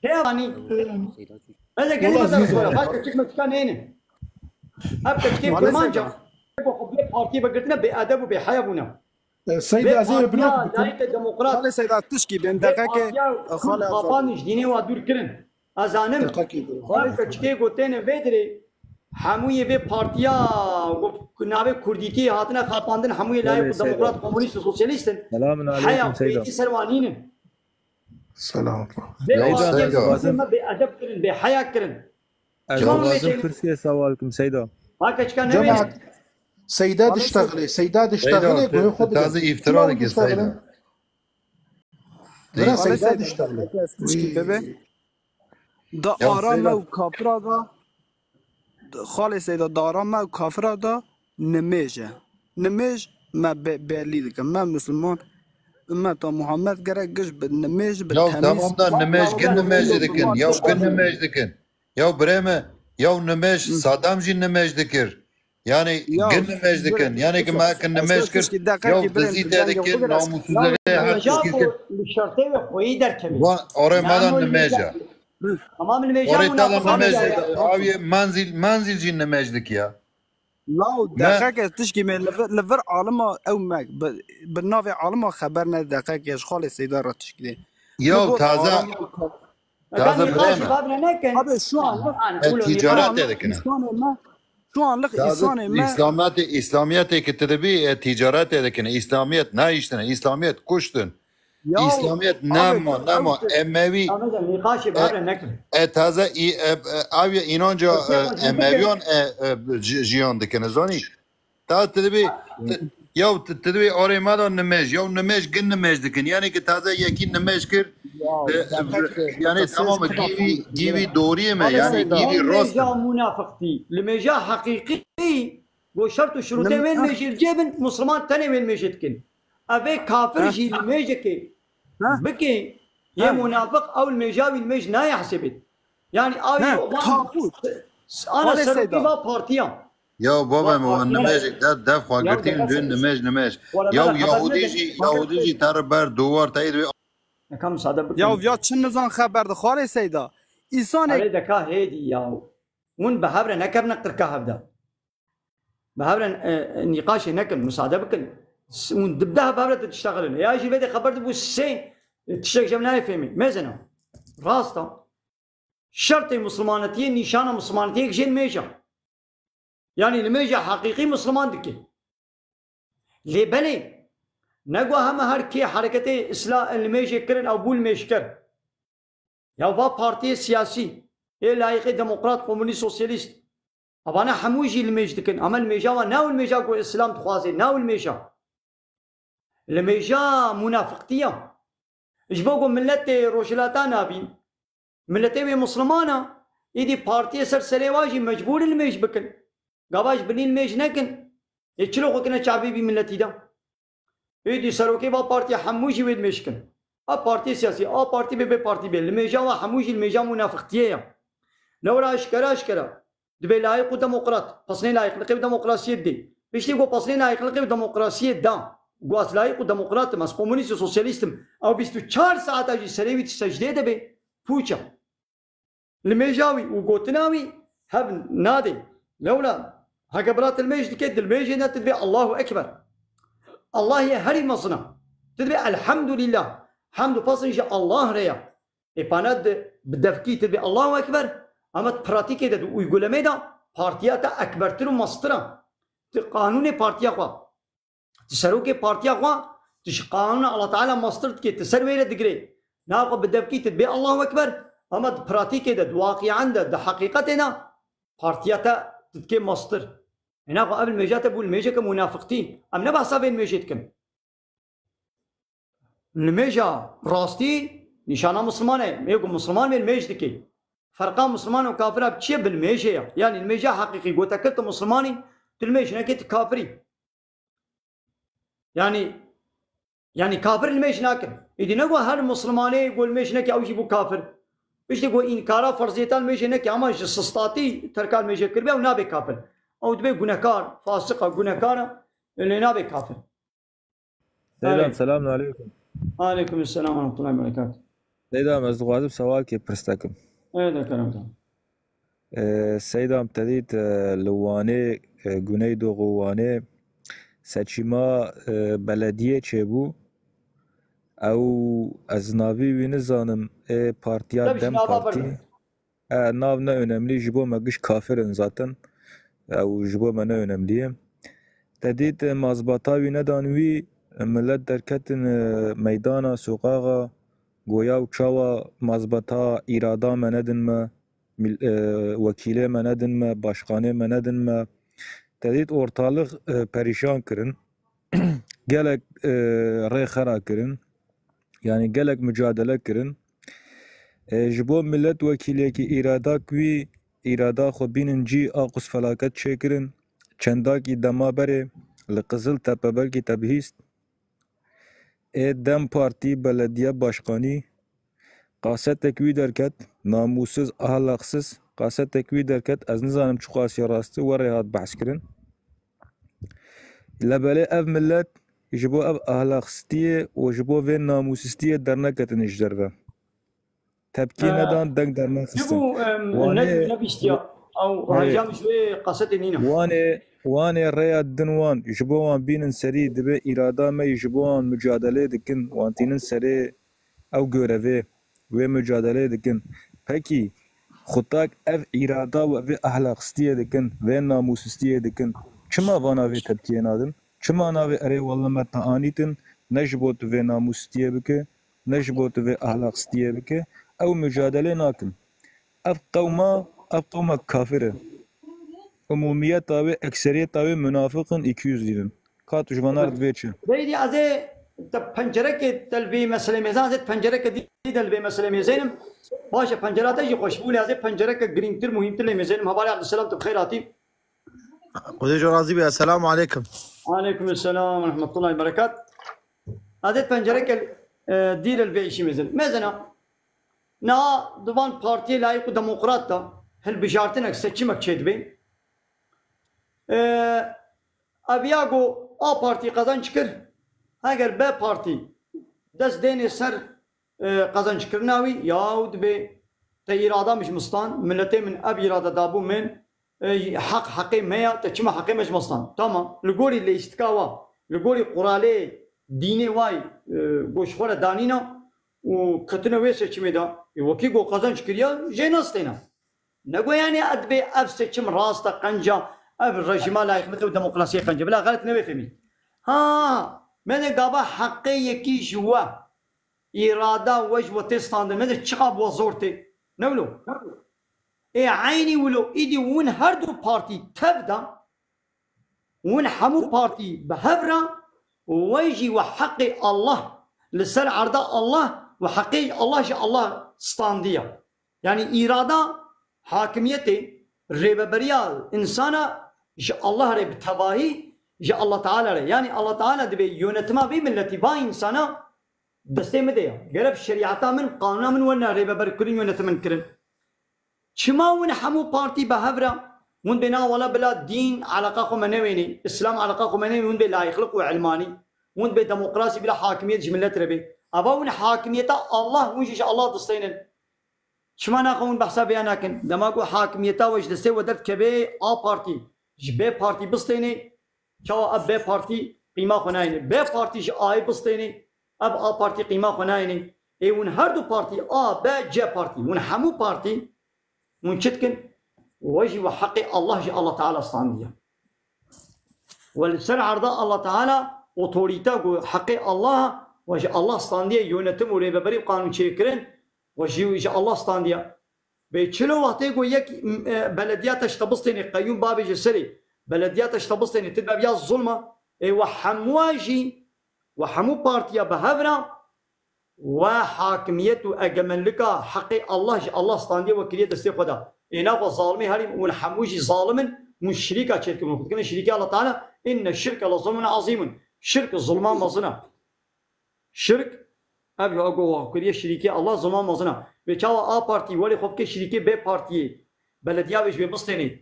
Hê anî. Ez ê gelî Wala mezin zî xwara. Bak keçik meçika neyne. Hep keçikê Wala Kurmanca. Seyda. Bo xwe bê partiyê vegirtine bê edeb û bê heya bûne. E, Seyda, Vê ez ê partiya bilok bikim. Layîk demokrat. Wala Seyda, tişkî bên Vê deqeke, partiya e, xwala Kurd xapan ji dînê wa dûr kirin. Ez zanim. Deqekî bin. Her keçikê ku têne vê dirê, hemûyê vê partiya ku navê Kurdîtiyê hatine xapandin, hemûyê layîk Belê, û Seyda. Demokrat, komunîst û sosyalîst in. Selamun Heya aleyküm, Seyda. Kurdîtî ser wan nînin. Selam. Vê Seyda, partiya Seyda. Dixwazin me bê edeb kirin, bê heya kirin. Ez Çima dixwazim vê pirsê sewal kim, Seyda. Ha keçika Cemaat, newê. Seyda Wala diştexile, Seyda diştexile, Seyda, guhê xwe tu bidin. Taze iftira Çima dike, diştexile? Seyda. Bira Xalê Seyda Seyda, diştexile. Kes tişkî bebe. Da Ya ara me Seyda. Û kafira da, xalê Seyda, da ara me û kafira da nimêj e. Nimêj me be-, belî dikin. Me Müslüman, ümmeta Muhammed gerek giş bi nimêj, bi Ya temiz. Tamam da nimêj, gin nimêj dikin. Ya gin nimêj dikin. Ya birê me, ya nimêj, Hı. Sadam jî nimêj dikir. Yani Ya, gin nimêj dikin. Yani ki me ki nimêj kir, ya dizî te dikin, namûsuzlixê her tişkî kir. Li şertê ve xweyî derkevin. Wan orê me da nimêj e. Tamam, nimêj Orê te da nimêj e. Aviye manzil, manzil jî nimêj dikiya. Law, Me- deqeke tişkî me li vir, li vir alima ew me, bi, bi navê alima xeber ne deqeke ji xalê Seyda re tişkî dê. Ya Li gor taze, alima- taze Gani bireme. Abi şu anlık, Ana, E, ulo ticaret şu anlık dikine. İslamê me, şu anlık Taze İslamê me. İslamiyetê, İslamiyetê ki tu dibî, e, ticaret dikine. İslamiyet ne iştine? İslamiyet kuştin. Ya, İslamiyet abi, nema, nema, abi, Emevi, Ahmet abi, nîqaşê e, bavre nekin. E, taze, i, e, e, aviye inanca, Okey, e, okey. Emeviyan, e, e, ji-, jiyan dikine, zanî? Ta tu dibî, tu, ya tu, tu dibî orê me da nimêj, ya nimêj gin nimêj dikin. Yani ki taze yekî nimêj kir, Ya, e, e, demek ki, yani taze tamam, gîvî, gîvî doriyê me, Abi yani Seyda. Gîvî rost. Nimêja munafiqtî, nimêja heqîqî, go şert û şurûtê Nim- wên mêjê li cê bin, Musliman tenê wên mêjê dikin. Ev ê kafir Heh. Jî li mêjekê Heh. Bikê, yê Heh. Munafiq ew li mêja wî li mêj nayê hesêbê. Yani avî Heh. Tabût. Ana Xalê serokê Seyda. Va partiya. Ya baba me wan nimêjek de dev xwe girtî dibên nimêj nimêj. Ya Yahudî jî, Yahudî jî te re ber dowar te yê divê. Neka misade bikin. Ya ya çi nizan xeber de xalê Seyda. Îsanê Erê deka hêdî ya. Hûn bi hev re nekevine qirka hev de. Bi hev re, e, e, nîqaşê nekin, misade bikin. S-, hûn dibde hev hev re tiştexilin. Ya jî vê de xeber dibû sê, e, tiştek jev nayê fêmî. Mêzena. Rast a. Şertê Muslimanetiyê, nîşana Muslimanetiyê jê nimêja. Yani nimêja heqîqî Musliman dike. Lê belê, ne go heme her kê hereketê Îsla-, nimêjê kirin ew bû nimêjker. Ya va partiyê siyasî, ê layîqê demokrat, komunîst, sosyalîst. Evane hemû jî limêj dikin. Ama limêja wan ne ew limêja ku Îslam dixwaze, ne ew limêja. Limêja munafiqtî ya. Ji bo ku miletê Rojhilata nabîn, miletê wê Muslimana, êdî partiyê ser serê wa jî mecbûr in limêj bikin. Gava ji binî limêj nekin. Ê çilo xwe kine çavê vî miletî de? Êdî serokê va partiyê hemû jî wê dimêşkin. A partiyê siyasî, a partî bê, bê partî bê. Limêja wa hemû jî limêja munafiqtiyê ya. Lewra eşkere eşkere. Dibê layîq û demokrat. Pesnê layîqliqê û demokrasiyê didê. Piştî ku pesnê layîqliqê û demokrasiyê da. Ku ez layîq û demokrat im, ez komunîst û sosyalîst im. Ew bîst û çar saeta jî serê wî di secdê de bê. Pûç e. Limêja wî û gotina wî hev nadê. Lewla heke bira tu limêj dikê, tu limêjê ne, tu dibê Allahu Ekber. Allah yê herî mezin e. Tu dibê Elhamdulillah. Hemd û pesn ji Allah re ya. Ê pana di, bi devkî tu dibê Allahu Ekber. Ama di pratîkê de, di uygulemê de partiya te ekbertir û mestir e. Tu qanûnê partiya xwe. Tu serokê partiya xwe, tu ji qanûna Allah Teala mastir dikê, tu ser wê re digirê. Naxwe bi devkî tu dibê Allahu Ekber, ama di pratîkê de, di waqiyan de, di heqîqetê de partiya te tu dikê mastir. Ê naxwe ev limêja te bû limêjeke munafiqtî. Em ne behsa vê limêjê dikin. Limêja rastî nîşana Musliman e. Ê ku Musliman vê limêj dikê. Ferqa Musliman û kafira bi çi ye? Bi limêjê ye. Yanî limêja heqîqî, ku te kir tu Muslimanî, tu limêj nekê, tu kafirî. Yanî, yanî kafir limêj nakin. Îdî ne ku her Muslimanê ku limêj neke ew jî bû kafir. Piştî ku înkara ferziyeta limêjê neke, ama ji sistatî terka limêjê kiribe, ew nabe kafir. Ew dibe gunekar, fasiq e, gunekar e. Lê nabe kafir. Seydam, Aleyh. Selamun aleykum. Aleykum selam ve rahmetullahi ve berekatuh. Seydam, ez dixwazim sewalkê pirs te kim. Evet, kerem. Ee, Seydam, te dît, e, li Wanê, e, Güneydoğu Wanê seçîma, e, belediyê çêbû. Ew, ez navî wî nizanim, ê partiya Dem Partî. E, nav ne önemlî, ji bo me giş kafir in zaten. Ew ji bo me ne önemlî ye. Te dît, e, mazbata wî nedan wî, e, millet derketin, e, meydana, soqaxa, goya û çawa mazbata îrada me nedin me, mil-, e, wekîlê me nedin me, başkanê me nedin me. Te dît ortalix, e, perîşan kirin. Gelek, e, rê xera kirin. Yanî gelek mucadele kirin. E, ji bo millet wekîliyekî îradak wî, îrada xwe bînin cî, a qus felaket çêkirin. Çendakî dema berê li Qiziltepe belkî te bihîst. Ê Dem Partî belediye başkanî qasetek wî derket, namûsiz, ahlaqsiz, qasetek wî derket, ez nizanim çiqasî rast e, werê hat behs kirin. Lebelê ev millet ji bo ev ahlaqsistiyê û ji bo vê namûsistiyê derneketin ji derve. Tepkî Ee, nedan, deng dernexistin. Çi bû, em, Wanê ne, nebîstiya? Ew Hayê. Hacam ji wê qasetê nîne. Wanê, Wanê rêya din wan, ji bo wan bînin serî, dibe îrada me yî ji bo wan mucadelê dikin, wan tînin serê ew görevê, wê mucadelê dikin. Pekî, xutak ev îrada û vê ahlaqistiyê dikin, vê namûsistiyê dikin. Çima vana vê tepkiyê nadin? Çima navê erê welle me te anîtin, ne ji bo tu vê namûsistiyê bike, ne ji bo tu vê ahlaqistiyê bike, ew mucadelê nakin. Ev qewma, ev qewma kafir e. Umûmiyeta wê, ekseriyeta wê munafiq in, îkî yüzlî in. Ka tu ji vana re divê çi? Beydî ez ê te pencereke te li vê meselê mêzan, ez ê pencereke dî de li vê meselê mêzenim. Baş e, pencera te jî xweş bû, lê ez ê pencereke girîngtir, muhîmtir lê mêzenim. Hevalê Abdulselam, tu bi xêr hatî. Xwedê ji razî be. Esselamu aleykum. Aleykum selam ve rahmetullahi ve berekat. Ez ê pencereke, e, dî re li vê îşî mêzin. Mêzena, niha di van partiyê layîq û demokrat de hilbijartinek, seçimek çêdibe. E, ev ya ku A Partî qezenc kir, heger B Partî dest dênê ser, e, qezencikirina wî, yaw dibê te îrada min ji min stand, miletê min ev îrada dabû min, e, heq heqê me ya, te çima heqê me ji me stand? Tamam. Li gorî lêstika wa, li gorî quralê dînê wa, e, ku ji xwe re danîna û ketine wê seçimê de, e, wekî ku qezenc kiriya, jê nestêne. Ne ku yanî ez dibê ev seçim rast e, qenc e, ev rejîma layîq min e û demokrasiyê qenc e. Bila xelet newê fêmî. Ha, me de gava heqê yekî ji we, îrada we ji we tê standin, me de çiqa bi we zor tê. Ne wilo? Ê eynî wilo, îdî hûn her du partî tev de, hûn hemû partî bi hev re, we jî we heqê Allah, li ser erda Allah, we heqê Allah ji Allah standiye. Yanî îrada hakimiyetê, rêveberiya însana ji Allah re bi tevahî, ji Allah Teala re. Yanî Allah Teala dibê yönetima vê milletî, va însana destê min de ye. Gerek şerîeta min, qanûna min werne rêveberkirin, yönetimin kirin. Çima hûn hemû partî bi hev re, hûn bê na wela bila dîn eleqa xwe me newênê, Îslam eleqa xwe me newênê, hûn bê layîqlik û ilmanî, hûn bê demokrasî bila hakimiyet ji millet re bê. Eva hûn hakimiyeta Allah, hûn jî ji Allah distênin. Çima naxwe hûn behsa vêya nakin? Dema ku hakimiyeta we ji destê we derdikeve, A Partî ji B Partî bistênê, çawa ev B Partî qîma xwe nayêne? B Partî ji A'yê bistênê, ev A Partî qîma xwe nayêne. Ê hûn her du partî, A, B, C Partî, hûn hemû partî, hûn çi dikin? We jî we heqê Allah ji Allah Teala standiye. We li ser erda Allah Teala otorîte ku heqê Allah, we ji Allah standiye, yönetim û rêveberî û qanûnçêkirin, we jî ji Allah standiye. Bê çilo wextê ku yek, e, belediya te ji te bistênê, qeyûm babê ji serê, belediya te ji te bistênê, tu dibe ya zulm e, ê we hemû jî, we hemû partiya bi hev re, we hakimiyet û egemenlika heqê Allah ji Allah standiye, we kiriye destê xwe de. Ê naxwe zalimê herî, hûn hemû jî zalim in, hûn şirîka çêdikin, hûn xwe dikine şirîkê Allah Teala, inne şirke le zulmun azîmun. Şirk zulma mezin e. Şirk, ev ya ku we kiriye şirîkê Allah, zulma mezin e. Vê çawa A Partî welê xwe bike şirîkê B Partiyê, belediya wê ji wê bistênê.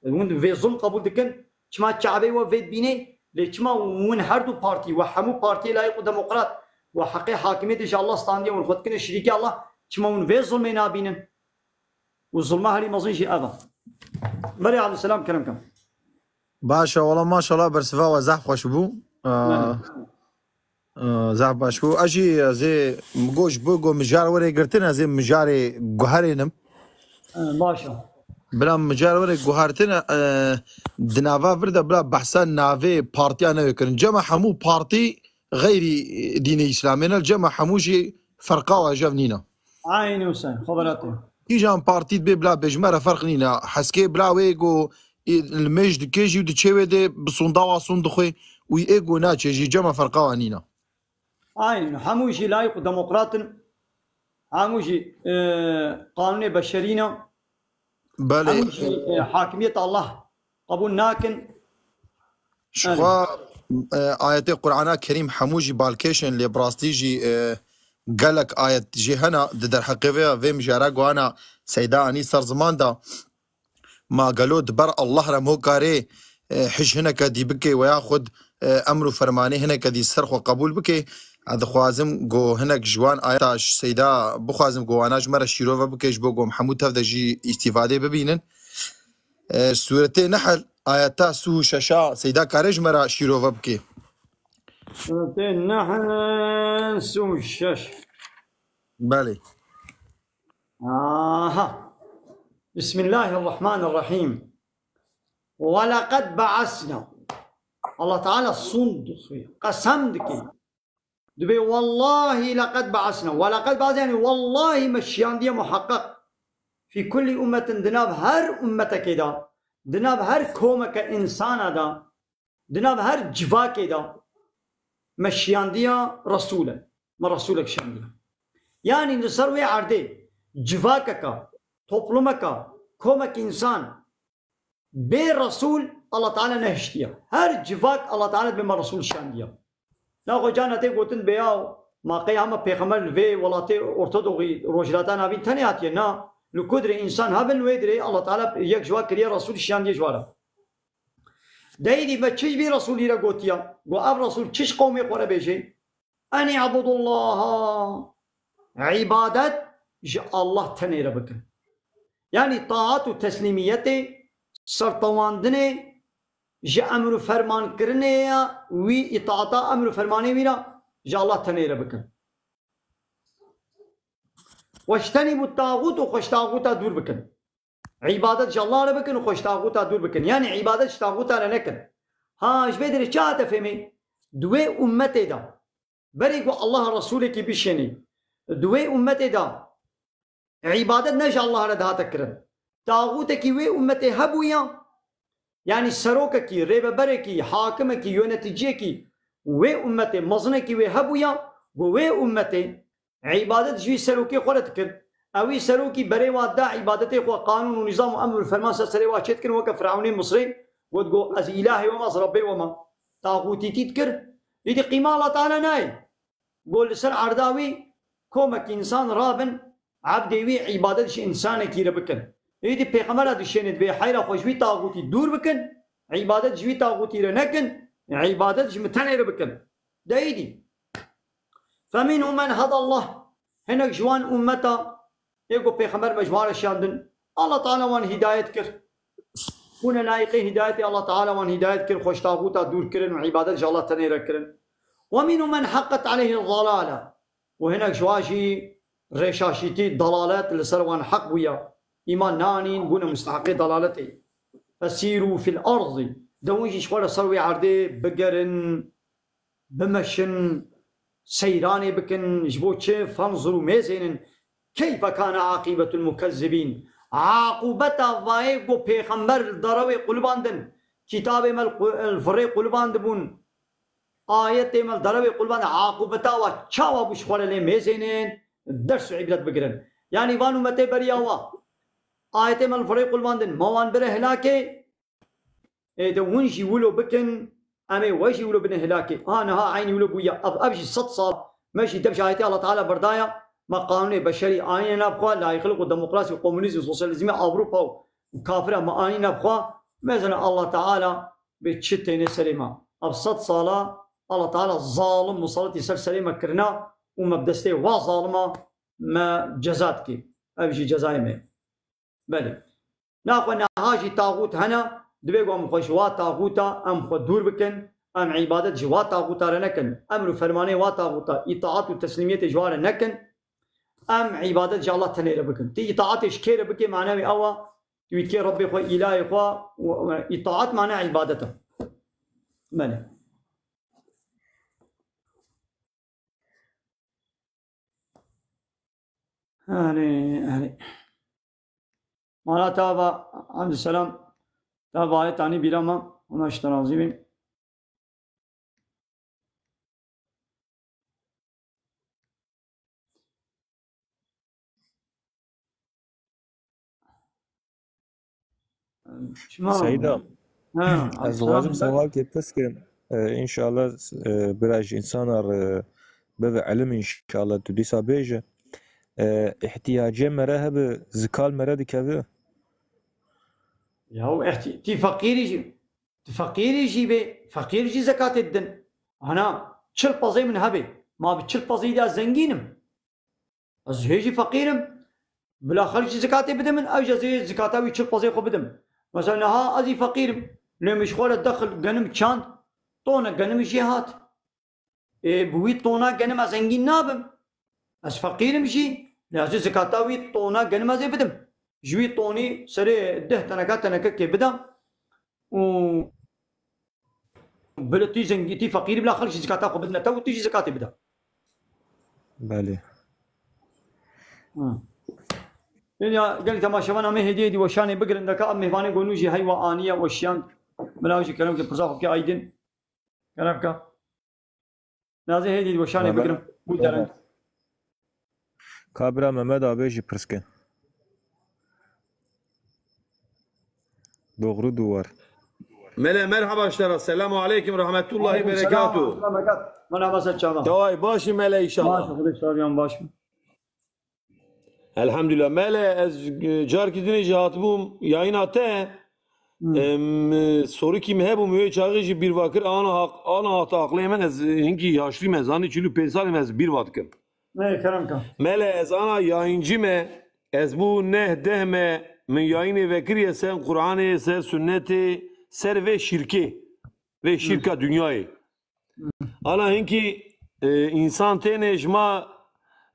Hûn vê zulm qebûl dikin? Çima Kabe we vê dibînê? Lê çima hûn her du partî we hemû partiyê layîq û demokrat we heqê hakimiyetê ji Allah standiye, hûn xwe dikine şirîkê Allah, çima hûn vê zulmê nabînin? Û zulma herî mezin jî ev e. Belê Abdulselam, kerem ke. Baş e, wala maşallah, bersiva we zehf xweş bû. Ee, Belê. Ee, zehf baş bû. Ez jî, e, zê goş bû, go mijar were girtin, ez ê mijarê guherênim. Ee, baş e. Bila mijar were guhertin, e, di nava vir de bila behsa navê partiya newê kirin. Cema hemû partî xeyrî dînê Îslamê ne, cema hemû jî ferqa wa jev nîne. Eynî wisa, xebera te. Kîjan partî dibê bila bêj me re ferq nîne. Heskê bila wê go, e, li mêj dikê jî û diçê wê dê bi sonda wa son dixwê û ê go naçê jî cema ferqa wa nîne. Eynî, hemû jî layîq û demokrat in. Hemû jî, e, qanûnê beşerî ne. Belê. Hemû jî, e, hakimiyet Allah qebûl nakin. Ji Belê. xwe, e, ayetê Qur'ana Kerîm hemû jî balkêş in, lê bi rastî jî, e, gelek ayet jî hene di derheqê vê, vê mijara guhana Seyda anî ser ziman de. Ma gelo di ber Allah re mo karê, e, hij hineke dî bikê we ya xud, e, emr û fermanê hineke dî ser xwe qebûl bikê? Ez dixwazim ku hinek ji wan ayeta ji Seyda bixwazim ku wana ji me re şîrove bike, ji bo ku em hemû tev de jî îstîfadê bibînin. E, Sûretê Nehl, ayeta sî û şeş a Seyda kare ji me re şîrove bike. Sûretê Nehl sî û şeş. Belê. Aha. Bismillahirrahmanirrahim. Ve leqed ba'asna. Allah Teala sund dixwe, qesem dike. Dibê wellahî leqed ba'asna. Ve leqed ba'asna, yani wellahî me şiyandiye muhaqqeq. Fî kullî ummetin, di nav her ummetekê de, di nav her komeke însana de, di nav her civakê de me şiyandiya Resûl e. Me Resûlek şiyandiya. Yanî li ser wê erdê civakeka, toplumeka, komek însan bê Resûl Allah Teala nehiştiye. Her civak Allah Teala bê me Resûl şiyandiye. Naxwe carna tê gotin bê ya, ma qey hema pêxember li vê welatê Ortodoxî Rojhilata Navîn tenê hatiye? Na, li ku dirê însan hebin wê dirê Allah Teala yek ji wa kiriye Resûl şiyandiye ji wa re. Deyî dî me çi ji vî Resûlî re gotiya? Got, ev Resûl çi ji qewmê xwe re bêjê? En i'budullaha. Îbadet ji Allah tenê re bikin. Yanî taat û teslîmiyetê, sertewandinê, ji emr û fermankirinê ya wî, îtaata emr û fermanê wî re ji Allah tenê re bikin. Weştenî bû taxût û xwe ji taxûta dûr bikin. Îbadet ji Allah re bikin û xwe ji taxûta dûr bikin. Yanî îbadet ji taxûta re nekin. Ha, ji vê derê çi hate fêmê? Di wê ummetê de, berê ku Allah Resûlekî bişênî, di wê ummetê de îbadet ne ji Allah re dihate kirin. Taxûtekî wê ummetê hebûya, yanî serokekî, rêveberekî, hakimekî, yöneticiyekî wê ummetê, mezinekî wê hebûya, ku wê ummetê îbadet ji wî serokê xwe re dikir. Ew wî serokî berê wa da îbadetê xwe, qanûn û nîzam û emr û ferman ser serê wa çêdikirin, weke Firewnê Misrê, got, got, ez îlahê we me, ez Rebbê we me. Taxûtîtî dikir. Îdî qîma Allah Teala nayê. Got, li ser erda wî komek însan rabin, ebdê wî îbadet ji însanekî re bikin. Êdî pêxemera dişênê divê heyra xwe ji wî taxûtî dûr bikin, îbadet ji wî taxûtî re nekin, îbadet ji min tenê re bikin. De êdî. Feminhum men hedallah. Hinek ji wan ummeta ê ku pêxember me ji wan re şiyandin, Allah Teala wan hîdayet kir. Bûne layiqê hîdayetê, Allah Teala wan hîdayet kir, xwe ji taxûta dûr kirin û îbadet ji Allah tenê re kirin. Ve minhum men heqqet aleyhi dalale. Û hinek ji wan jî rêşaşîtî, dalalet li ser wan heq bûye. Îman nanîn, bûne musteheqê dalaletê. Fesîrû fil erdî. De hûn jî ji xwe re ser wê erdê bigerin, bimeşin, seyranê bikin. Ji bo çi? Fenzurû, mêzênin. Keyfe kane aqîbetul mukezzibîn. Aqûbeta vayê ku pêxember li derewê qulibandin, kitabê me li qu-, li virê qulibandibûn, ayetê me li derewê qulibandin, aqûbeta wa çawa bû, ji xwe re lê mêzênin, ders û îbret bigirin. Yanî van ummetê beriya wa, ayetê me li virê qulibandin, me wan bire hilakê, Ê de hûn jî wilo bikin, em ê we jî wilo bine hilakê. Ha niha eynî wilo bûye. Ev, ev jî sed sal me jî dev ji ayetê Allah Teala berdaya. Me qanûnê beşerî anîne nav xwe, layîqlik û demokrasî û komunîzm, sosyalîzmê Ewropa û kafira me anîne nav xwe. Mezene Allah Teala bê çi têne serê me. ev sed sala Allah Teala zalim musallit ser serê me kirina û me bi destê wa zalima me ceza dikê. Ev jî cezayê me ye. Belê. Naxwe niha jî taxût hene, divê ku em xwe ji wa taxûta em xwe dûr bikin, em îbadet ji wa taxûta re nekin, emr û fermanê wa taxûta, îtaat û teslîmiyetê ji wa re nekin, em îbadet ji Allah tenê re bikin. Ti îtaatê ji kê re bikê, mane wî ew e, tu wî dikê Rebbê xwe, îlahê xwe, û, û îtaat mane îbadet e. Belê. Erê, erê. Mala te ava, Abdüselam, te ava ayet anî bîra me, ona ji te razî bîm. Çima? Seyda, ha, ez dixwazim sewalkê pirs kim. E, înşallah, e, bira ji însana re bibe ilim înşallah tu dîsa bêje. E, îhtiyacê me re hebe, zikal me re dikeve. Ya, ehtî-, tî feqîrî jî, tî feqîrî jî bê, feqîr jî zekatê didin. Ana, çil pezê min hebe. Ma bi çil pezê de zengîn im. Ez hê jî feqîr im. Bila xelk jî zikatê bide min, ew jî ez ê zikata wî çil pezê xwe bidim. Mesela niha ez jî feqîr im. Lê min ji xwe re dexil genim çand, tone genim jê hat. Ê, bi wî tona genim ez zengîn nabim. Ez feqîr im jî. Lê ez ê zikata wî tona genim ez ê bidim. Ji wî tonî serê deh teneke teneke kê bida. Û Bila tu zengî, tu feqîrî bila xelk jî zikata xwe bidine te û tu jî zikatê bide. Belê. Ha. Ya gelî temaşevana me hêdî hêdî weşanê bigirin deka ev mêvanê gonû jî heywa aniye weşiyan. Bila jî kerem ke pirza xwe ke aydin. Kerem ka. Nazê hêdî weşanê bigirim. Bû dereng. Kabira Mehmet abi jî pirs ke. Doğru duvar. Mele, merhaba ji te re. Selamu aleykum, rahmetullahi berekatuh. Merhaba, sen çava. Daway, başî mele, inşallah. Baş, Xwedê şadiyan, baş. Elhamdülillah. Mele, ez, e, carkî dinê jî hatibûm yayîna te. Hmm. Em, e, sorikî min hebû, min wê çaxê jî bîr va kir, ana haq-, ana hate aqlê min, ez, e, hinkî yaşlî me, zanî çil û pênc salî me, ez bîr va dikim. Ey, kerem ka. Mele, ez ana yayîncî me, ez bû neh deh me, min yayînê vekiriye ser Qur'anê, ser sunnetê, ser vê şîrkê, vê şîrka dinyayê. Ana hinkî, e, însan têne ji ma,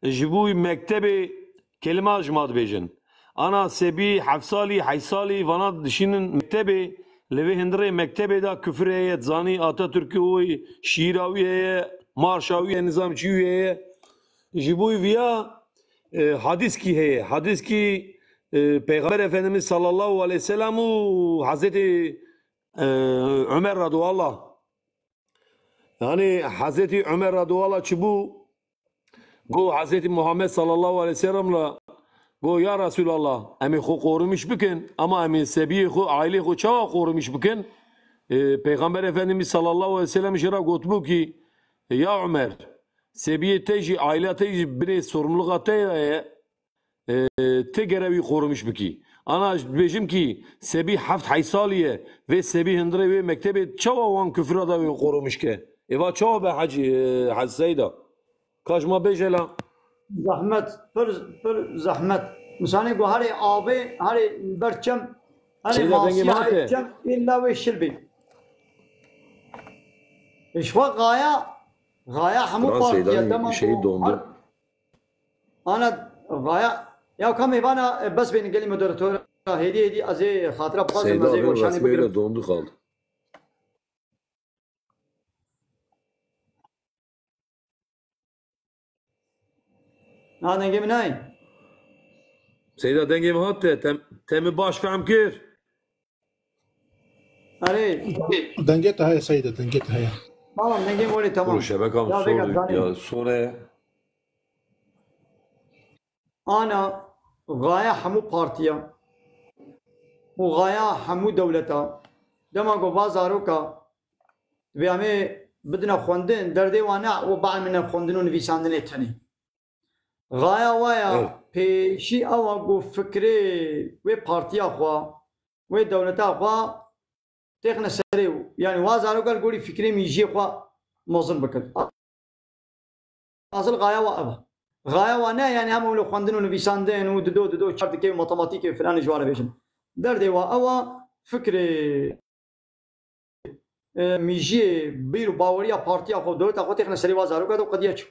ji bo mektebê kelima ji ma dibêjin. Ana sebî, heft salî, heşt salî vana dişînin mektebê, li vê hundirê mektebê de kufir heye, zanî Atatürk'ü wî, şiîra wî heye, marşa wî heye, nizam çî wî heye. Ji bo viya, e, hadîskî heye. Hadîskî, e, Peyxamber Efendimiz sallallahu aleyhi ve sellem û Hazreti, e, Ömer radıyallahu anh. Yani Hazreti Ömer radıyallahu anh çi bû? Go Hazreti Muhammed sallallahu aleyhi ve sellem la go, ya Resulallah, em ê xwe qorumuş bikin, ama em ê sebiyê xwe, ailê xwe çawa qorumuş bikin? E, Peyxamber Efendimiz sallallahu aleyhi ve sellem ji ra gotibû ki, ya Ömer, sebiyê te jî, aila te jî binê sorumluluğa te ye, e, te gere wî qorumuş bikî. Ana ez dibêjim kî sebî heft heyt salî ye, vê sebî hundirê wê mektebê çawa wan kufra da wê qorumuş ke? Êva çawa be hecî, e, Hecî Seyda? Ka ji ma bêje la. Zehmet, pir, pir zehmet. Misalê ku herê avê, herê li ber çem, herê Seyda, dengê masiya me hate. Çem, illa wê şil bê. Ji xwe gaya, gaya hemû Lan partiya Seyda, dema şeyi ku dondu. Ana vaya, ya ka mêvana, e, bes bênin gelî moderatora, hêdî hêdî ez ê xatira bixwazim, Seyda ez ê abi weşanê resmi bigirim. Öyle dondu kaldı. Na dengê min nayê. Seyda dengê min hat te, tem-, te min baş fehm kir. Erê. Dengê te heye Seyda, dengê te heye. Tamam, dengê min were tamam. Dur, şebekam Ya, sor, vega, ya, sor e. Ana, gaya hemû partiya û gaya hemû dewleta, dema ku va zaroka, divê em ê bidine xwendin, derdê wan ne û bielmîne xwendin û nivîsandinê tenê. Gaya wa ya Evet. pêşî ew e ku fikrê wê partiya xwe, wê dewleta xwe têxine serê û, yanî wa zaroka li gorî fikrê mîjiyê xwe mezin bikin. Asıl gaye wa ev e. Gaye wa ne, yanî hema wilo xwendin û nivîsandin û dido, dido, çar dikê û matematîkê û filanê ji wan re bêjin. Derdê wa ew e, fikrê, e, mîjiyê, bîr û baweriya partiya xwe, dewleta xwe têxine serê wa zaroka de û qediya çû.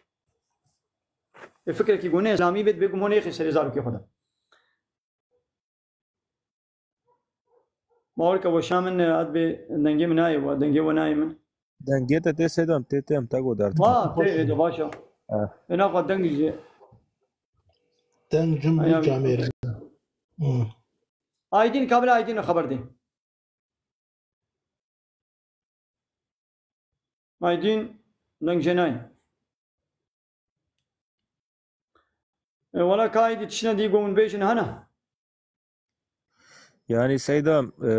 E, fikrekî ku ne îslamî bê, bêguman nêxê serê zarokê xwe de. Bawer ke weşa min, e, ad bê dengê min nayê we, dengê we nayê min. Dengê te tê Seydam, tê, tê em te godart. Ha, tê, ê, de baş e. Ha. Ê, naxwe deng jî. Deng cim Aya, camêre. Hmm. Aydin, kabile Aydin xeber dê. Aydin, deng jê nayê. E, wela ka Aydin tiştine dî ku min bêjin hene. Yani Seydam, e,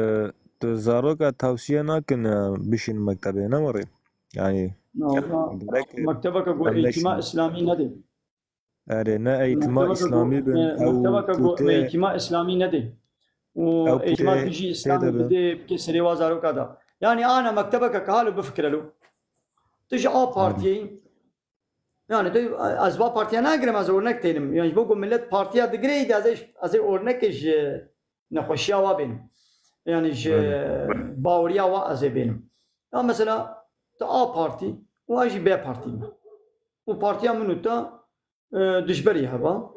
tu zaroka tavsiye nakin, e, bişîn mektebê, ne were? Yani, na, wela, gerek mektebeke ku eğitime İslamî nedê. Erê, ne eğitime İslamî bin, e, ew mektebeke ku eğitime İslamî nedê. Û eğitime dijî İslamî bidê, bike serê wa zaroka da. Yani, ana mektebeke ke halo bifikire lo. Tu ji A Partiyê, yani, tu, ez va partiya nagirim, ez örnek tênim. Yani, ji bo ku millet partiya digire, ez ê, ez ê örnekê ji nexweşiya wa bênim. Yani, ji baweriya wa ez ê bênim. Ya mesela, tu A Partî û ez jî B Partî me. Û partiya min û te, e, dijberî heva.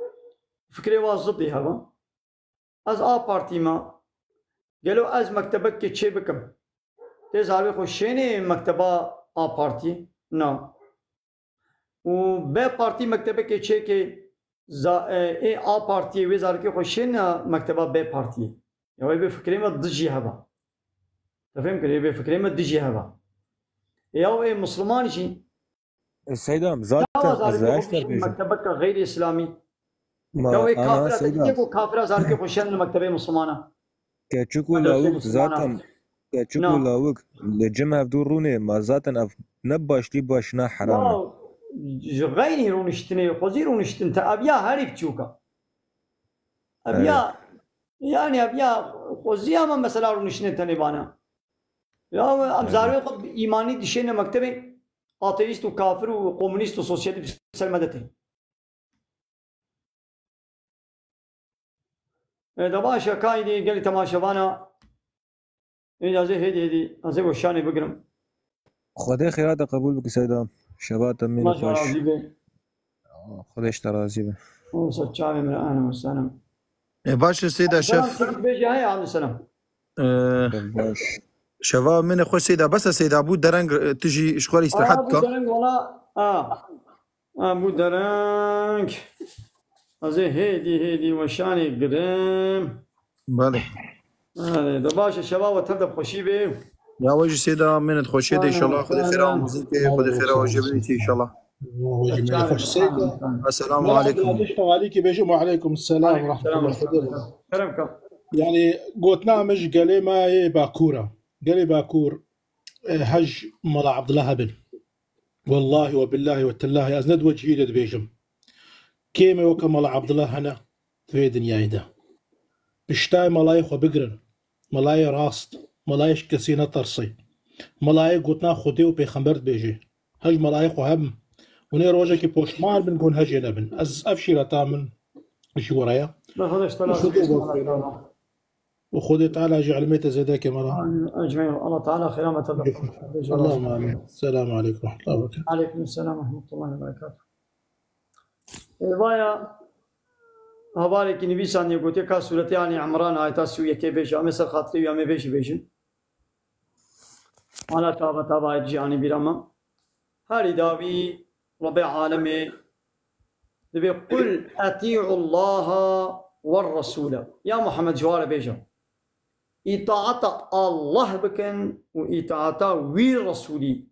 Fikrê wa zidî heva. Ez A Partî me. Gelo ez mektebekê çê bikim? Tê zarê xwe şênê mekteba A Partî? Na. Û B Partî mektebekê çêkê za-, e, ê A Partiyê wê zarokê xwe şêne mekteba B Partiyê. Ya wê bê fikrê me dijî heva. Te fêm kir, ê bê fikrê me dijî heva. Ya wê Musliman jî E, Seydam, zaten ez zarê xwe bişîn mektebeke xeyrî îslamî. Ma, ya wê ana kafira te Seydam, dîtiye ku kafira zarokê xwe şêne mektebê Muslimana. Keçik û lawik zaten, keçik û lawik li cem hevdû rûnê, ma zaten ev ne başlî baş ne heram e. Ya, ji xeynî rûniştinê, xwezî rûniştin te, ev ya herî biçûk e. Ev ya, yani ev ya xwezî ama mesela rûniştinê tenê vana. Ya, em zarê xwe bi îmanî dişêne mektebê ateîst û kafir û komunîst û sosyalîst ser me de tê. E, de baş e, kaydê gelî temaşevana. Ê, ez ê hêdî hêdî, ez ê weşanê bigirim. Xwedê xêra te qebûl bike Seyda. Şeva te mîn xweş. Xwedê ji te razî be. Wisa çavê min re, ahlen we sehlen. E, baş e Seyda şef. Selam, çêdibêje heye, ahlen selam. E, baş. Şeva min xweş Seyda. Bes e Seyda, bû dereng, e, tu jî ji xwe re îstirahat bike. Bû dereng wala. A. A, bû dereng. Ez ê hêdî hêdî weşanê girim. Belê. Belê, de baş e, şeva we tev de bi xweşî bê. Ya we jî Seyda, mênet xweşê de inşallah. Xwedê xêra amozî ke, Xwedê xêra we jê bibîtî inşallah. Xweş Seyda. Esselamu aleykum. Xwedê bibîtî. Kerem ke. Yani gotina me ji gelê me yê Bakur e. Gelê Bakur, e, hej Mela Abdullah hebin. Wellahî we billahî we tillahî ez ne di we cihî de dibêjim. Kêm e weke Mela Abdullah hene di vê dinyayê de. Piştayê melayê xwe bigirin. Melayê rast, melayê ji kesî netersê. Melayê gotina Xwedê û Pêxember dibêje. Hej melayê xwe hebin. Hûn ê rojekê poşman bin, gon hejê nebin. Ez ev şîreta min ji we re ye. Û Xwedê bol. Û Xwedê Teala jî ilmê te zêde ke mela. Amîn. Ecmaîn. Allah Teala xêra me te de. Allahümme amîn. Selamun aleykum ve rahmetullahi ve berekatuhu. Aleykum selam ve rahmetullahi ve berekatuhu. Ê, vaya hevalekî nivîsandiye gotiye ka sûretê Alî Imran ayeta sî û yekê bêje, em ê ser xatirê wî em ê bêjî bêjin. Ala tava tava ayet jî anî bîra me. Herî dawî Rebê alemê dibê, "Qul etî'ullaha werresûle." Ya Muhammed, ji wan re bêje, îtaeta Allah bikin û îtaeta wî Resûlî,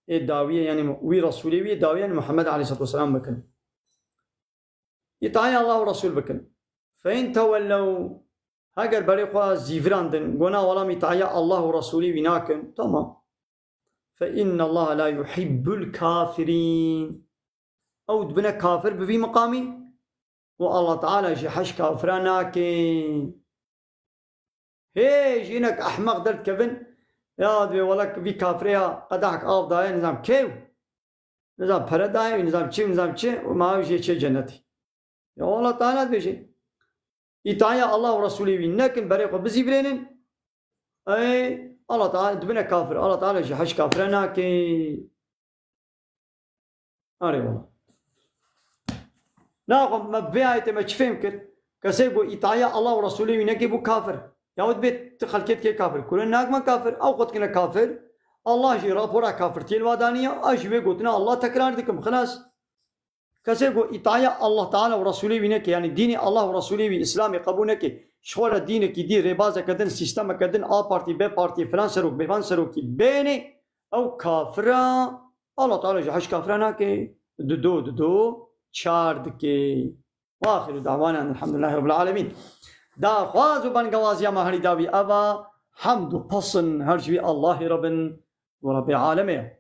ê dawiyê, yanî wî Resûlê wî yê dawiyê, yanî Muhammed aleyhisselatu vesselam bikin. Îtaeta Allah û Resûl bikin. Fe in tewellew, heger berê xwe zîvirandin, gona welam îtaeta Allah û Resûlê wî nakin, tamam. Fe innallaha la yuhibbul kafirîn. Ew dibine kafir bi vî miqamî û Allah Teala jî hej kafira nake. Hê ji hinek ehmeq derdikevin, Ya dibê wele vî kafirê ya qedehek av daye nizam kê û nizam pere daye û nizam çi û nizam çi û ma ew jê çê cennetê. Ya Allah Teala dibêje. Îtaya Allah û Resulê wî nekin, berê xwe bizîvirênin. Ey Allah Teala dibine kafir. Allah Teala ji heş kafire nake. Arê wala. Naxwe me vê ayetê me çi fêm kir? Kesê ku îtaya Allah û Resulê wî neke bû kafir. Ya wê dibê ti xelkê dikê kafir. Kurê nakme kafir. Ew xwe dikine kafir. Allah jî rapora kafirtiyê li wa daniye. Ez jî wê gotina Allah tekrar dikim. Xilas. Kesê ku îtaya Allah Teala û Resulê wî neke, yani dînê Allah û Resulê wî, Îslamê qebûl neke, ji xwe re dînekî dî, rêbazeke din, sîstemeke din, A partî, B partî, filan serok, bêvan serokî bênê, ew kafir e. Allah Teala ji heş kafira nake, dido, dido, çar dike. Wa axiru da'wana elhamdulillahi rabbil alemin. Daxwaz û bengewaziya me herî dawî eva, hemd û pesin her ji wî Allahê re bin û Rebbê alemê ye.